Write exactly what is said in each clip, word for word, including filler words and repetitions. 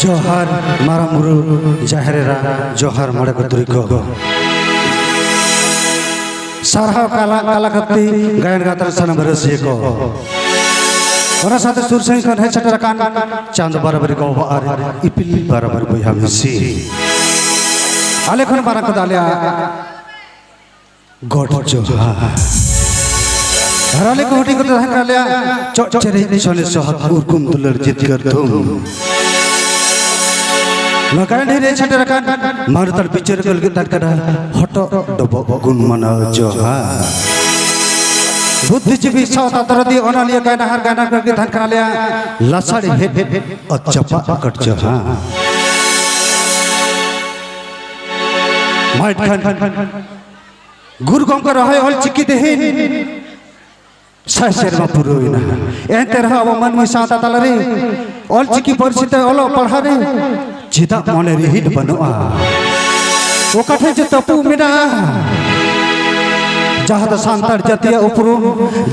ᱡᱚᱦᱟᱨ ᱢᱟᱨᱟᱝ ᱵᱩᱨᱩ, ᱡᱟᱦᱮᱨ ᱮᱨᱟ, ᱡᱚᱦᱟᱨ ᱢᱚᱬᱮ ᱠᱚ ᱛᱩᱨᱩᱭ ᱠᱚ᱾ ᱥᱟᱨᱦᱟᱣ ᱠᱟᱞᱟ, ᱠᱟᱞᱟ ᱠᱟᱹᱯᱛᱤ ᱜᱟᱭᱟᱱ ᱜᱟᱛᱨᱟ ᱥᱟᱱᱟᱢ ᱨᱟᱹᱥᱤᱭᱟᱹ ᱠᱚ᱾ ᱚᱱᱟ ᱥᱟᱶᱛᱮ ᱥᱩᱨ ᱥᱟᱺᱜᱤᱧ ᱠᱷᱚᱱ ᱦᱮᱡ ᱥᱮᱴᱮᱨ ᱟᱠᱟᱱ ᱪᱟᱸᱫᱚ ᱵᱟᱨᱟᱵᱟᱨᱤ ᱜᱚ ᱵᱟᱵᱟ ᱟᱨ ᱤᱯᱤᱞ ᱵᱟᱨᱟᱵᱟᱨᱤ ᱵᱚᱭᱦᱟ ᱢᱤᱥᱤ᱾ ᱟᱞᱮ ᱠᱷᱚᱱ ᱢᱟᱨᱟᱝ ᱠᱚᱫᱚ ᱟᱞᱮᱭᱟᱜ ᱜᱚᱰ ᱡᱚᱦᱟᱨ᱾ ᱟᱨ ᱟᱞᱮ ᱠᱚ ᱦᱩᱰᱤᱧ ᱠᱚᱫᱚ ᱛᱟᱦᱮᱱ ᱠᱟᱱ ᱞᱮᱭᱟ ᱪᱚᱜ ᱪᱮᱨᱮᱡ ᱥᱚᱱᱮ ᱥᱚᱦᱟᱜ ᱩᱨᱜᱩᱢ ᱫᱩᱞᱟᱹᱲ ᱡᱤᱛᱠᱟᱹᱨ ᱫᱷᱩᱢ᱾ ᱱᱚᱣᱟ ᱠᱟᱨᱮᱱᱴ ᱨᱮ ᱥᱮᱴᱮᱨ ᱟᱠᱟᱱ ᱢᱟᱱᱚᱛᱟᱱ ᱵᱤᱪᱟᱹᱨ ᱠᱚ ᱞᱟᱹᱜᱤᱫ ᱛᱟᱦᱮᱱ ᱠᱟᱱᱟ ᱦᱚᱴᱚᱜ ᱰᱚᱵᱚᱜ ᱜᱩᱱ ᱢᱟᱱᱟᱣ ᱡᱚᱦᱟᱨ᱾ ᱵᱩᱫᱽᱫᱷᱤᱡᱤᱵᱤ ᱥᱟᱶᱛᱟ ᱫᱚᱨᱚᱫᱤ ᱚᱱᱚᱞᱤᱭᱟᱹ ᱜᱟᱭᱱᱟᱦᱟᱨ ᱜᱟᱭᱱᱟᱦᱟᱨ ᱠᱚ ᱞᱟᱹᱜᱤᱫ ᱛᱟᱦᱮᱱ ᱠᱟᱱᱟ ᱞᱮᱭᱟ ᱞᱟᱥᱟᱲ ᱦᱮᱫ ᱦᱮᱫ ᱚᱛ ᱪᱟᱯᱟᱜ ᱠᱚᱴ ᱡᱚᱦᱟᱨ᱾ ᱢᱟ ᱮᱱᱠᱷᱟᱱ ᱜᱩᱨᱩ ᱜᱚᱢᱠᱮ ᱨᱚᱦᱚᱭ ᱚᱞ ᱪᱤᱠᱤ ᱛᱮᱦᱮᱧ ᱥᱟᱭ ᱥᱮᱨᱢᱟ ᱯᱩᱨᱟᱹᱣ ᱮᱱᱟ᱾ ᱮᱱᱛᱮ ᱨᱮᱦᱚᱸ ᱟᱵᱚ ᱢᱟᱹᱱᱢᱤ ᱥᱟᱶᱛᱟ ᱛᱟᱞᱟᱨᱮ ᱚᱞ ᱪᱤᱠᱤ ᱯᱟᱹᱨᱥᱤ ᱛᱮ ᱚᱞᱚᱜ ᱯᱟᱲᱦᱟᱣ ᱨᱮ ᱪᱮᱫᱟᱜ ᱢᱚᱱᱮ ᱨᱤᱦᱤᱴ ᱵᱟᱹᱱᱩᱜᱼᱟ? ᱚᱠᱟ ᱴᱷᱮᱱ ᱪᱚ ᱛᱟᱹᱯᱩᱜ ᱢᱮᱱᱟᱜᱼᱟ᱾ ᱡᱟᱦᱟᱸ ᱫᱚ ᱥᱟᱱᱛᱟᱲ ᱡᱟᱹᱛᱤᱭᱟᱜ ᱩᱯᱨᱩᱢ,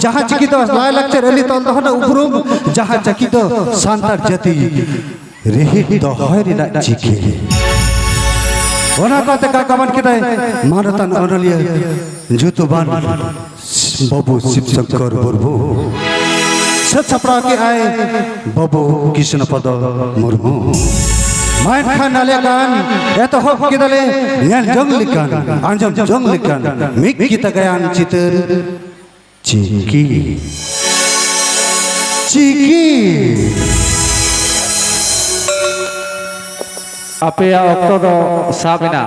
ᱡᱟᱦᱟᱸ ᱪᱤᱠᱤ ᱫᱚ ᱞᱟᱭᱼᱞᱟᱠᱪᱟᱨ ᱟᱹᱨᱤ ᱛᱚᱞ ᱫᱚᱦᱚ ᱨᱮᱱᱟᱜ ᱩᱯᱨᱩᱢ, ᱡᱟᱦᱟᱸ ᱪᱤᱠᱤ ᱫᱚ ᱥᱟᱱᱛᱟᱲ ᱡᱟᱹᱛᱤ ᱨᱤᱦᱤᱴ ᱫᱚᱦᱚᱭ ᱨᱮᱱᱟᱜ ᱪᱤᱠᱤ᱾ ᱚᱱᱟ ᱠᱟᱛᱮ ᱠᱟ ᱜᱟᱵᱟᱱ ᱠᱮᱫᱟᱭ ᱢᱟᱱᱚᱛᱟᱱ ᱚᱱᱚᱞᱤᱭᱟᱹ ᱧᱩᱛᱩᱢᱟᱱ ᱵᱟᱹᱵᱩ ᱥᱤᱵ ᱥᱚᱝᱠᱚᱨ ᱢᱩᱨᱢᱩ᱾ ᱥᱟᱹᱛ ᱥᱟᱯᱲᱟᱣ ᱠᱮᱫᱟᱭ ᱵᱟᱹᱵᱩ ᱠᱨᱤᱥᱱᱚ ᱯᱚᱫᱚ ᱢᱩᱨᱢᱩ᱾ ᱢᱟ ᱮᱱᱠᱷᱟᱱ ᱟᱞᱮ ᱜᱟᱱ ᱮᱛᱚᱦᱚᱵ ᱠᱮᱫᱟᱞᱮ ᱧᱮᱞ ᱡᱚᱝ ᱞᱮᱠᱟᱱ, ᱟᱸᱡᱚᱢ ᱡᱚᱝ ᱞᱮᱠᱟᱱ ᱢᱤᱫ ᱠᱤᱛᱟᱹ ᱜᱟᱭᱟᱱ ᱪᱤᱛᱟᱹᱨ ᱪᱤᱠᱤ᱾ ᱪᱤᱠᱤ᱾ ᱟᱯᱮᱭᱟᱜ ᱚᱠᱛᱚ ᱫᱚ ᱥᱟᱵ ᱮᱱᱟ᱾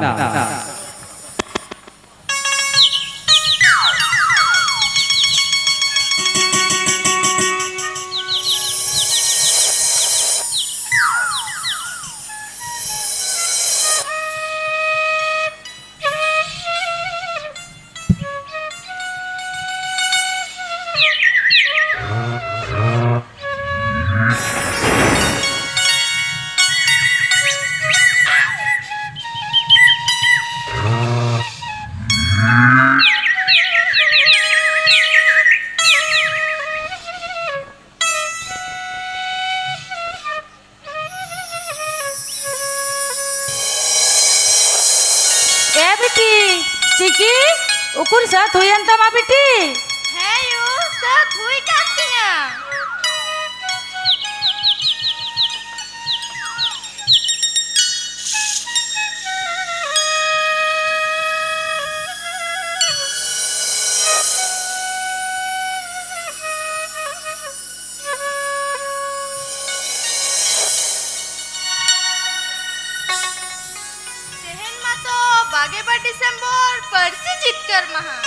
ᱮ ᱵᱤᱴᱤ, ᱪᱤᱠᱤ, ᱩᱠᱩᱨ ᱥᱟᱹᱛ ᱦᱩᱭᱮᱱ ᱛᱟᱢᱟ ᱵᱤᱴᱤ? ᱦᱮᱸ ᱭᱩ, ᱥᱟᱹᱛ ᱦᱩᱭ ᱠᱟᱱ ᱛᱤᱧᱟ᱾ ᱛᱮᱦᱮᱧ ᱢᱟᱛᱚ ᱵᱟᱜᱮ ᱵᱟᱨ ᱰᱤᱥᱮᱢᱵᱚᱨ, ᱯᱟᱹᱨᱥᱤ ᱡᱤᱛᱠᱟᱹᱨ ᱢᱟᱦᱟ᱾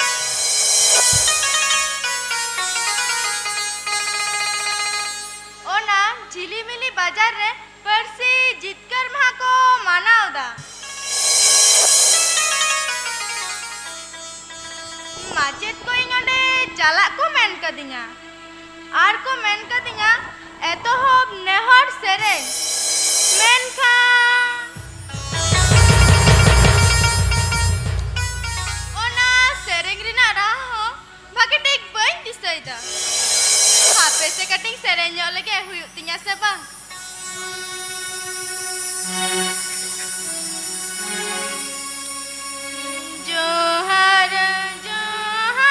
ᱚᱱᱟ ᱡᱷᱤᱞᱤᱢᱤᱞᱤ ᱵᱟᱡᱟᱨ ᱨᱮ ᱯᱟᱹᱨᱥᱤ ᱡᱤᱛᱠᱟᱹᱨ ᱢᱟᱦᱟ ᱠᱚ ᱢᱟᱱᱟᱣ ᱮᱫᱟ᱾ ᱢᱟᱪᱮᱫ ᱠᱚ ᱤᱧ ᱚᱸᱰᱮ ᱪᱟᱞᱟᱜ ᱠᱚ ᱢᱮᱱ ᱠᱟᱫᱤᱧᱟ᱾ ᱟᱨ ᱠᱚ ᱢᱮᱱ ᱠᱟᱫᱤᱧᱟ, ᱮᱛᱚᱦᱚᱵ ᱱᱮᱦᱚᱨ ᱥᱮᱨᱮᱧ᱾ ᱢᱮᱱᱠᱷᱟᱱ ᱚᱱᱟ ᱥᱮᱨᱮᱧ ᱨᱮᱱᱟᱜ ᱨᱟᱦᱟ ᱦᱚᱸ ᱵᱷᱟᱜᱮ ᱴᱷᱤᱠ ᱵᱟᱹᱧ ᱫᱤᱥᱟᱹᱭᱮᱫᱟ᱾ ᱦᱟᱯᱮ ᱥᱮ, ᱠᱟᱹᱴᱤᱡ ᱥᱮᱨᱮᱧ ᱧᱚᱜ ᱞᱮᱜᱮ, ᱦᱩᱭᱩᱜ ᱛᱤᱧᱟ ᱥᱮ ᱵᱟᱝ᱾ ᱡᱚᱦᱟᱨ, ᱡᱚᱦᱟᱨ,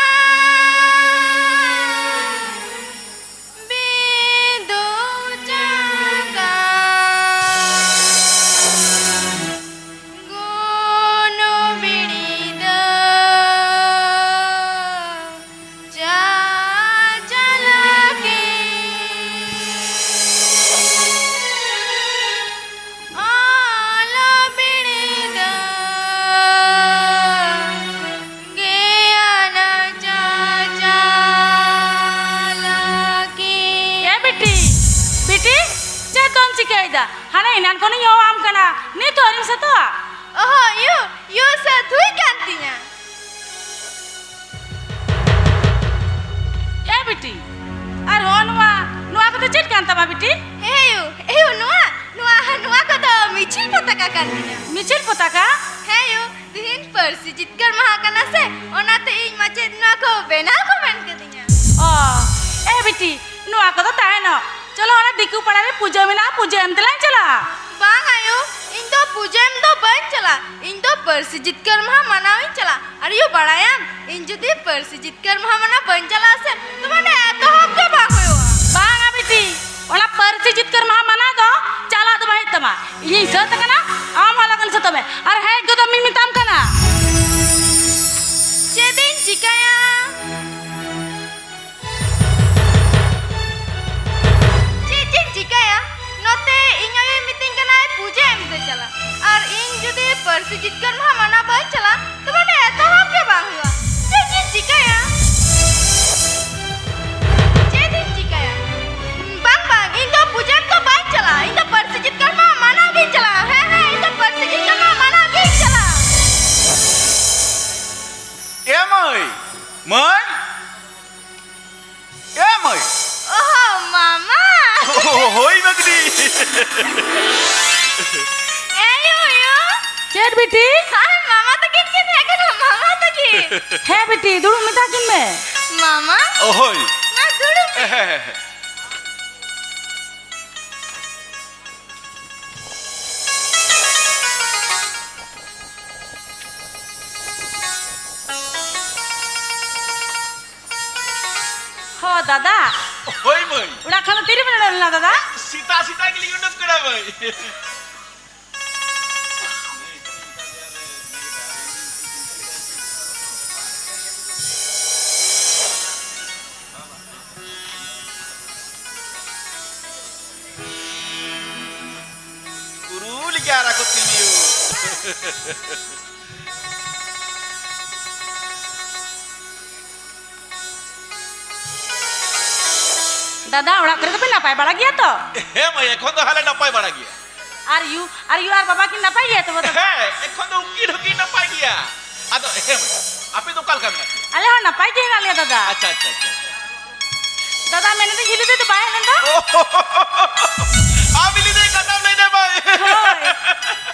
ᱵᱤᱫᱩ ᱪᱟᱸᱫᱟ᱾ ᱜᱩᱱᱩ ᱵᱤᱲᱤ ᱫᱚ ᱪᱟᱪᱟᱞᱟᱠᱤ᱾ ᱚᱞ ᱵᱤᱲᱤ ᱫᱚ ᱜᱮᱭᱟᱱ ᱪᱟᱪᱟᱞᱟᱠᱤ᱾ ᱮ ᱵᱤᱴᱤ, ᱵᱤᱴᱤ, ᱪᱮᱫ ᱫᱚᱢ ᱪᱤᱠᱟᱹᱭᱮᱫᱟ? ᱦᱟᱱᱮ ᱮᱱᱟᱱ ᱠᱷᱚᱱᱤᱧ ᱦᱚᱦᱚᱣᱟᱢ ᱠᱟᱱᱟ, ᱱᱤᱛ ᱦᱚᱸ ᱟᱹᱣᱨᱤᱢ ᱥᱟᱹᱛᱚᱜᱼᱟ? ᱚᱦᱚ ᱭᱩ, ᱭᱩ ᱥᱟᱹᱛ ᱦᱩᱭ ᱠᱟᱱ ᱛᱤᱧᱟ᱾ ᱮ ᱵᱤᱴᱤ, ᱟᱨ ᱦᱚᱸ ᱱᱚᱣᱟ, ᱱᱚᱣᱟ ᱠᱚᱫᱚ ᱪᱮᱫ ᱠᱟᱱ ᱛᱟᱢᱟ ᱵᱤᱴᱤ? ᱮ ᱭᱩ, ᱮ ᱭᱩ, ᱱᱚᱣᱟ, ᱱᱚᱣᱟ, ᱱᱚᱣᱟ ᱠᱚᱫᱚ ᱢᱤᱪᱷᱤᱞ ᱯᱚᱛᱟᱠᱟ ᱠᱟᱱ ᱛᱤᱧᱟ᱾ ᱢᱤᱪᱷᱤᱞ ᱯᱚᱛᱟᱠᱟ? ᱦᱮᱸ ᱭᱩ, ᱛᱤᱦᱤᱧ ᱯᱟᱹᱨᱥᱤ ᱡᱤᱛᱠᱟᱹᱨ ᱢᱟᱦᱟ ᱠᱟᱱᱟ ᱥᱮ, ᱚᱱᱟᱛᱮ ᱤᱧ ᱢᱟᱪᱮᱫ ᱱᱚᱣᱟ ᱠᱚ ᱵᱮᱱᱟᱣ ᱠᱚ ᱢᱮᱱ ᱠᱟᱫᱤᱧᱟ᱾ ᱚ, ᱮ ᱵᱤᱴᱤ, ᱱᱚᱣᱟ ᱠᱚᱫᱚ ᱛᱟᱦᱮᱱᱚᱜ᱾ ᱪᱚᱞᱚ, ᱚᱱᱟ ᱫᱤᱠᱩ ᱯᱟᱲᱟ ᱨᱮ ᱯᱩᱡᱟᱹ ᱢᱮᱱᱟᱜᱼᱟ, ᱯᱩᱡᱟᱹ ᱮᱢ ᱛᱮᱞᱟᱝ ᱪᱟᱞᱟᱜᱼᱟ᱾ ᱵᱟᱝ ᱟᱭᱳ, ᱤᱧ ᱫᱚ ᱯᱩᱡᱟᱹ ᱮᱢ ᱫᱚ ᱵᱟᱹᱧ ᱪᱟᱞᱟᱜᱼᱟ᱾ ᱤᱧ ᱫᱚ ᱯᱟᱹᱨᱥᱤ ᱡᱤᱛᱠᱟᱹᱨ ᱢᱟᱦᱟ ᱢᱟᱱᱟᱣ ᱤᱧ ᱪᱟᱞᱟᱜ᱾ ᱟᱨ ᱭᱩ ᱵᱟᱲᱟᱭᱟᱢ, ᱤᱧ ᱡᱩᱫᱤ ᱯᱟᱹᱨᱥᱤ ᱡᱤᱛᱠᱟᱹᱨ ᱢᱟᱦᱟ ᱢᱟᱱᱟᱣ ᱵᱟᱹᱧ ᱪᱟᱞᱟᱜᱼᱟ ᱥᱮ, ᱛᱚᱵᱮ ᱚᱸᱰᱮ ᱮᱛᱚᱦᱚᱵ ᱜᱮ ᱵᱟᱝ ᱦᱩᱭᱩᱜᱼᱟ᱾ ᱵᱟᱝᱟ ᱵᱤᱴᱤ, ᱚᱱᱟ ᱯᱟᱹᱨᱥᱤ ᱡᱤᱛᱠᱟᱹᱨ ᱢᱟᱦᱟ ᱢᱟᱱᱟᱣ ᱫᱚ ᱪᱟᱞᱟᱜ ᱫᱚ ᱵᱟᱝ ᱦᱩᱭᱩᱜ ᱛᱟᱢᱟ᱾ ᱤᱧᱤᱧ ᱥᱟᱹᱛ ᱟᱠᱟᱱᱟ, ᱟᱢ ᱦᱚᱸ ᱞᱚᱜᱚᱱ ᱥᱟᱹᱛᱚᱜ ᱢᱮ᱾ ᱟᱨ ᱦᱮᱡ ᱜᱚᱫᱚᱜ ᱢᱤᱧ ᱢᱮᱛᱟᱢ ᱠᱟᱱᱟ᱾ ᱪᱮᱫ ᱤᱧ ᱪᱤᱠᱟᱹᱭᱟ? ᱪᱮᱫ ᱪᱮᱧ ᱪᱤᱠᱟᱹᱭᱟ? ᱱᱚᱛᱮ ᱤᱧ ᱟᱭᱳᱭ ᱢᱤᱛᱟᱹᱧ ᱠᱟᱱᱟᱭ ᱯᱩᱡᱟᱹ ᱮᱢ ᱛᱮ ᱪᱟᱞᱟᱜ, ᱟᱨ ᱤᱧ ᱡᱩᱫᱤ ᱯᱟᱹᱨᱥᱤ ᱡᱤᱛᱠᱟᱹᱨ ᱢᱟᱦᱟ ᱢᱟᱱᱟᱣ ᱵᱟᱹᱧ ᱪᱟᱞᱟᱜ, ᱛᱚᱵᱮ ᱚᱸᱰᱮ ᱮᱛᱚᱦᱚᱵ ᱜᱮ ᱵᱟᱝ ᱦᱩᱭᱩᱜᱼᱟ᱾ ᱪᱮᱫ ᱪᱮᱧ ᱪᱤᱠᱟᱹᱭᱟ? ᱪᱮᱫ ᱤᱧ ᱪᱤᱠᱟᱹᱭᱟ? ᱵᱟᱝ, ᱵᱟᱝ, ᱤᱧ ᱫᱚ ᱯᱩᱡᱟᱹ ᱮᱢ ᱫᱚ ᱵᱟᱹᱧ ᱪᱟᱞᱟᱜᱼᱟ, ᱤᱧ ᱫᱚ ᱯᱟᱹᱨᱥᱤ ᱡᱤᱛᱠᱟᱹᱨ ᱢᱟᱦᱟ ᱢᱟᱱᱟᱣ ᱜᱤᱧ ᱪᱟᱞᱟᱜᱼᱟ᱾ ᱦᱮᱸ, ᱦᱮᱸ, ᱤᱧ ᱫᱚ ᱯᱟᱹᱨᱥᱤ ᱡᱤᱛᱠᱟᱹᱨ ᱢᱟᱦᱟ ᱢᱟᱱᱟᱣ ᱜᱤᱧ ᱪᱟᱞᱟᱜᱼᱟ᱾ ᱮ ᱢᱟᱹᱭ, ᱢᱟᱹᱭ, ᱮ ᱢᱟᱹᱭ᱾ ᱚᱦᱚ, ᱢᱟᱢᱟ᱾ ᱦᱳᱭ ᱵᱟᱹᱜᱽᱱᱤ᱾ ᱮ ᱭᱳᱭᱳ᱾ ᱪᱮᱫ ᱵᱤᱴᱤ? ᱟᱨ ᱢᱟᱢᱟ ᱛᱟᱹᱠᱤᱱ ᱠᱤᱱ ᱦᱮᱡ ᱠᱟᱱᱟ, ᱢᱟᱢᱟ ᱛᱟᱹᱠᱤᱱ᱾ ᱦᱮᱸ ᱵᱤᱴᱤ, ᱫᱩᱲᱩᱵ ᱢᱮᱛᱟ ᱠᱤᱱ ᱢᱮ᱾ ᱢᱟᱢᱟ᱾ ᱚ, ᱦᱳᱭ᱾ ᱢᱟ ᱫᱩᱲᱩᱵ ᱢᱮ᱾ ᱦᱮᱸ, ᱦᱮᱸ, ᱦᱮᱸ᱾ ᱦᱚ ᱫᱟᱫᱟ᱾ ᱦᱳᱭ ᱢᱟᱹᱭ᱾ ᱚᱲᱟᱜ ᱠᱷᱚᱱ ᱫᱚ ᱛᱤᱨᱮ ᱵᱮᱱ ᱩᱰᱩᱠ ᱞᱮᱱᱟ ᱫᱟᱫᱟ? ᱥᱮᱛᱟᱜ ᱥᱮᱛᱟᱜ ᱜᱮᱞᱤᱧ ᱩᱰᱩᱠ ᱠᱟᱱᱟ ᱢᱟᱹᱭ᱾ ᱠᱩᱨᱩ ᱞᱮᱠᱟ ᱟᱨ ᱟᱠᱚ ᱛᱤᱱᱤᱭᱩ᱾ ᱫᱟᱫᱟ, ᱚᱲᱟᱜ ᱠᱚᱨᱮ ᱫᱚᱯᱮ ᱱᱟᱯᱟᱭ ᱵᱟᱲᱟ ᱜᱮᱭᱟ ᱛᱚ? ᱦᱮᱸ ᱢᱟᱹᱭ, ᱮᱠᱷᱚᱱ ᱫᱚ ᱦᱟᱞᱮ ᱱᱟᱯᱟᱭ ᱵᱟᱲᱟ ᱜᱮᱭᱟ᱾ ᱟᱨ ᱭᱩ, ᱟᱨ ᱭᱩ ᱟᱨ ᱵᱟᱵᱟ ᱠᱤᱱ ᱱᱟᱯᱟᱭ ᱜᱮᱭᱟ ᱛᱚ ᱫᱟᱫᱟ? ᱦᱮᱸ, ᱮᱠᱷᱚᱱ ᱫᱚ ᱩᱱᱠᱤᱱ ᱦᱚᱸᱠᱤᱱ ᱱᱟᱯᱟᱭ ᱜᱮᱭᱟ᱾ ᱟᱫᱚ ᱦᱮᱸ ᱢᱟᱹᱭ, ᱟᱯᱮ ᱫᱚ ᱚᱠᱟ ᱞᱮᱠᱟ ᱢᱮᱱᱟᱜ ᱯᱮᱭᱟ? ᱟᱞᱮ ᱦᱚᱸ ᱱᱟᱯᱟᱭ ᱜᱮ ᱦᱮᱱᱟᱜ ᱞᱮᱭᱟ ᱫᱟᱫᱟ᱾ ᱟᱪᱪᱷᱟ, ᱟᱪᱪᱷᱟ, ᱟᱪᱪᱷᱟ, ᱟᱪᱪᱷᱟ᱾ ᱫᱟᱫᱟ, ᱢᱮᱱᱮᱫᱟᱹᱧ ᱦᱤᱞᱤ ᱫᱟᱹᱭ ᱫᱚ ᱵᱟᱭ ᱦᱮᱡ ᱞᱮᱱ ᱫᱚ? ᱟᱢ ᱦᱤᱞᱤ ᱫᱟᱹᱭ ᱠᱟᱛᱷᱟᱢ ᱞᱟᱹᱭ ᱫᱟ ᱵᱟᱭ? ᱦᱳᱭ᱾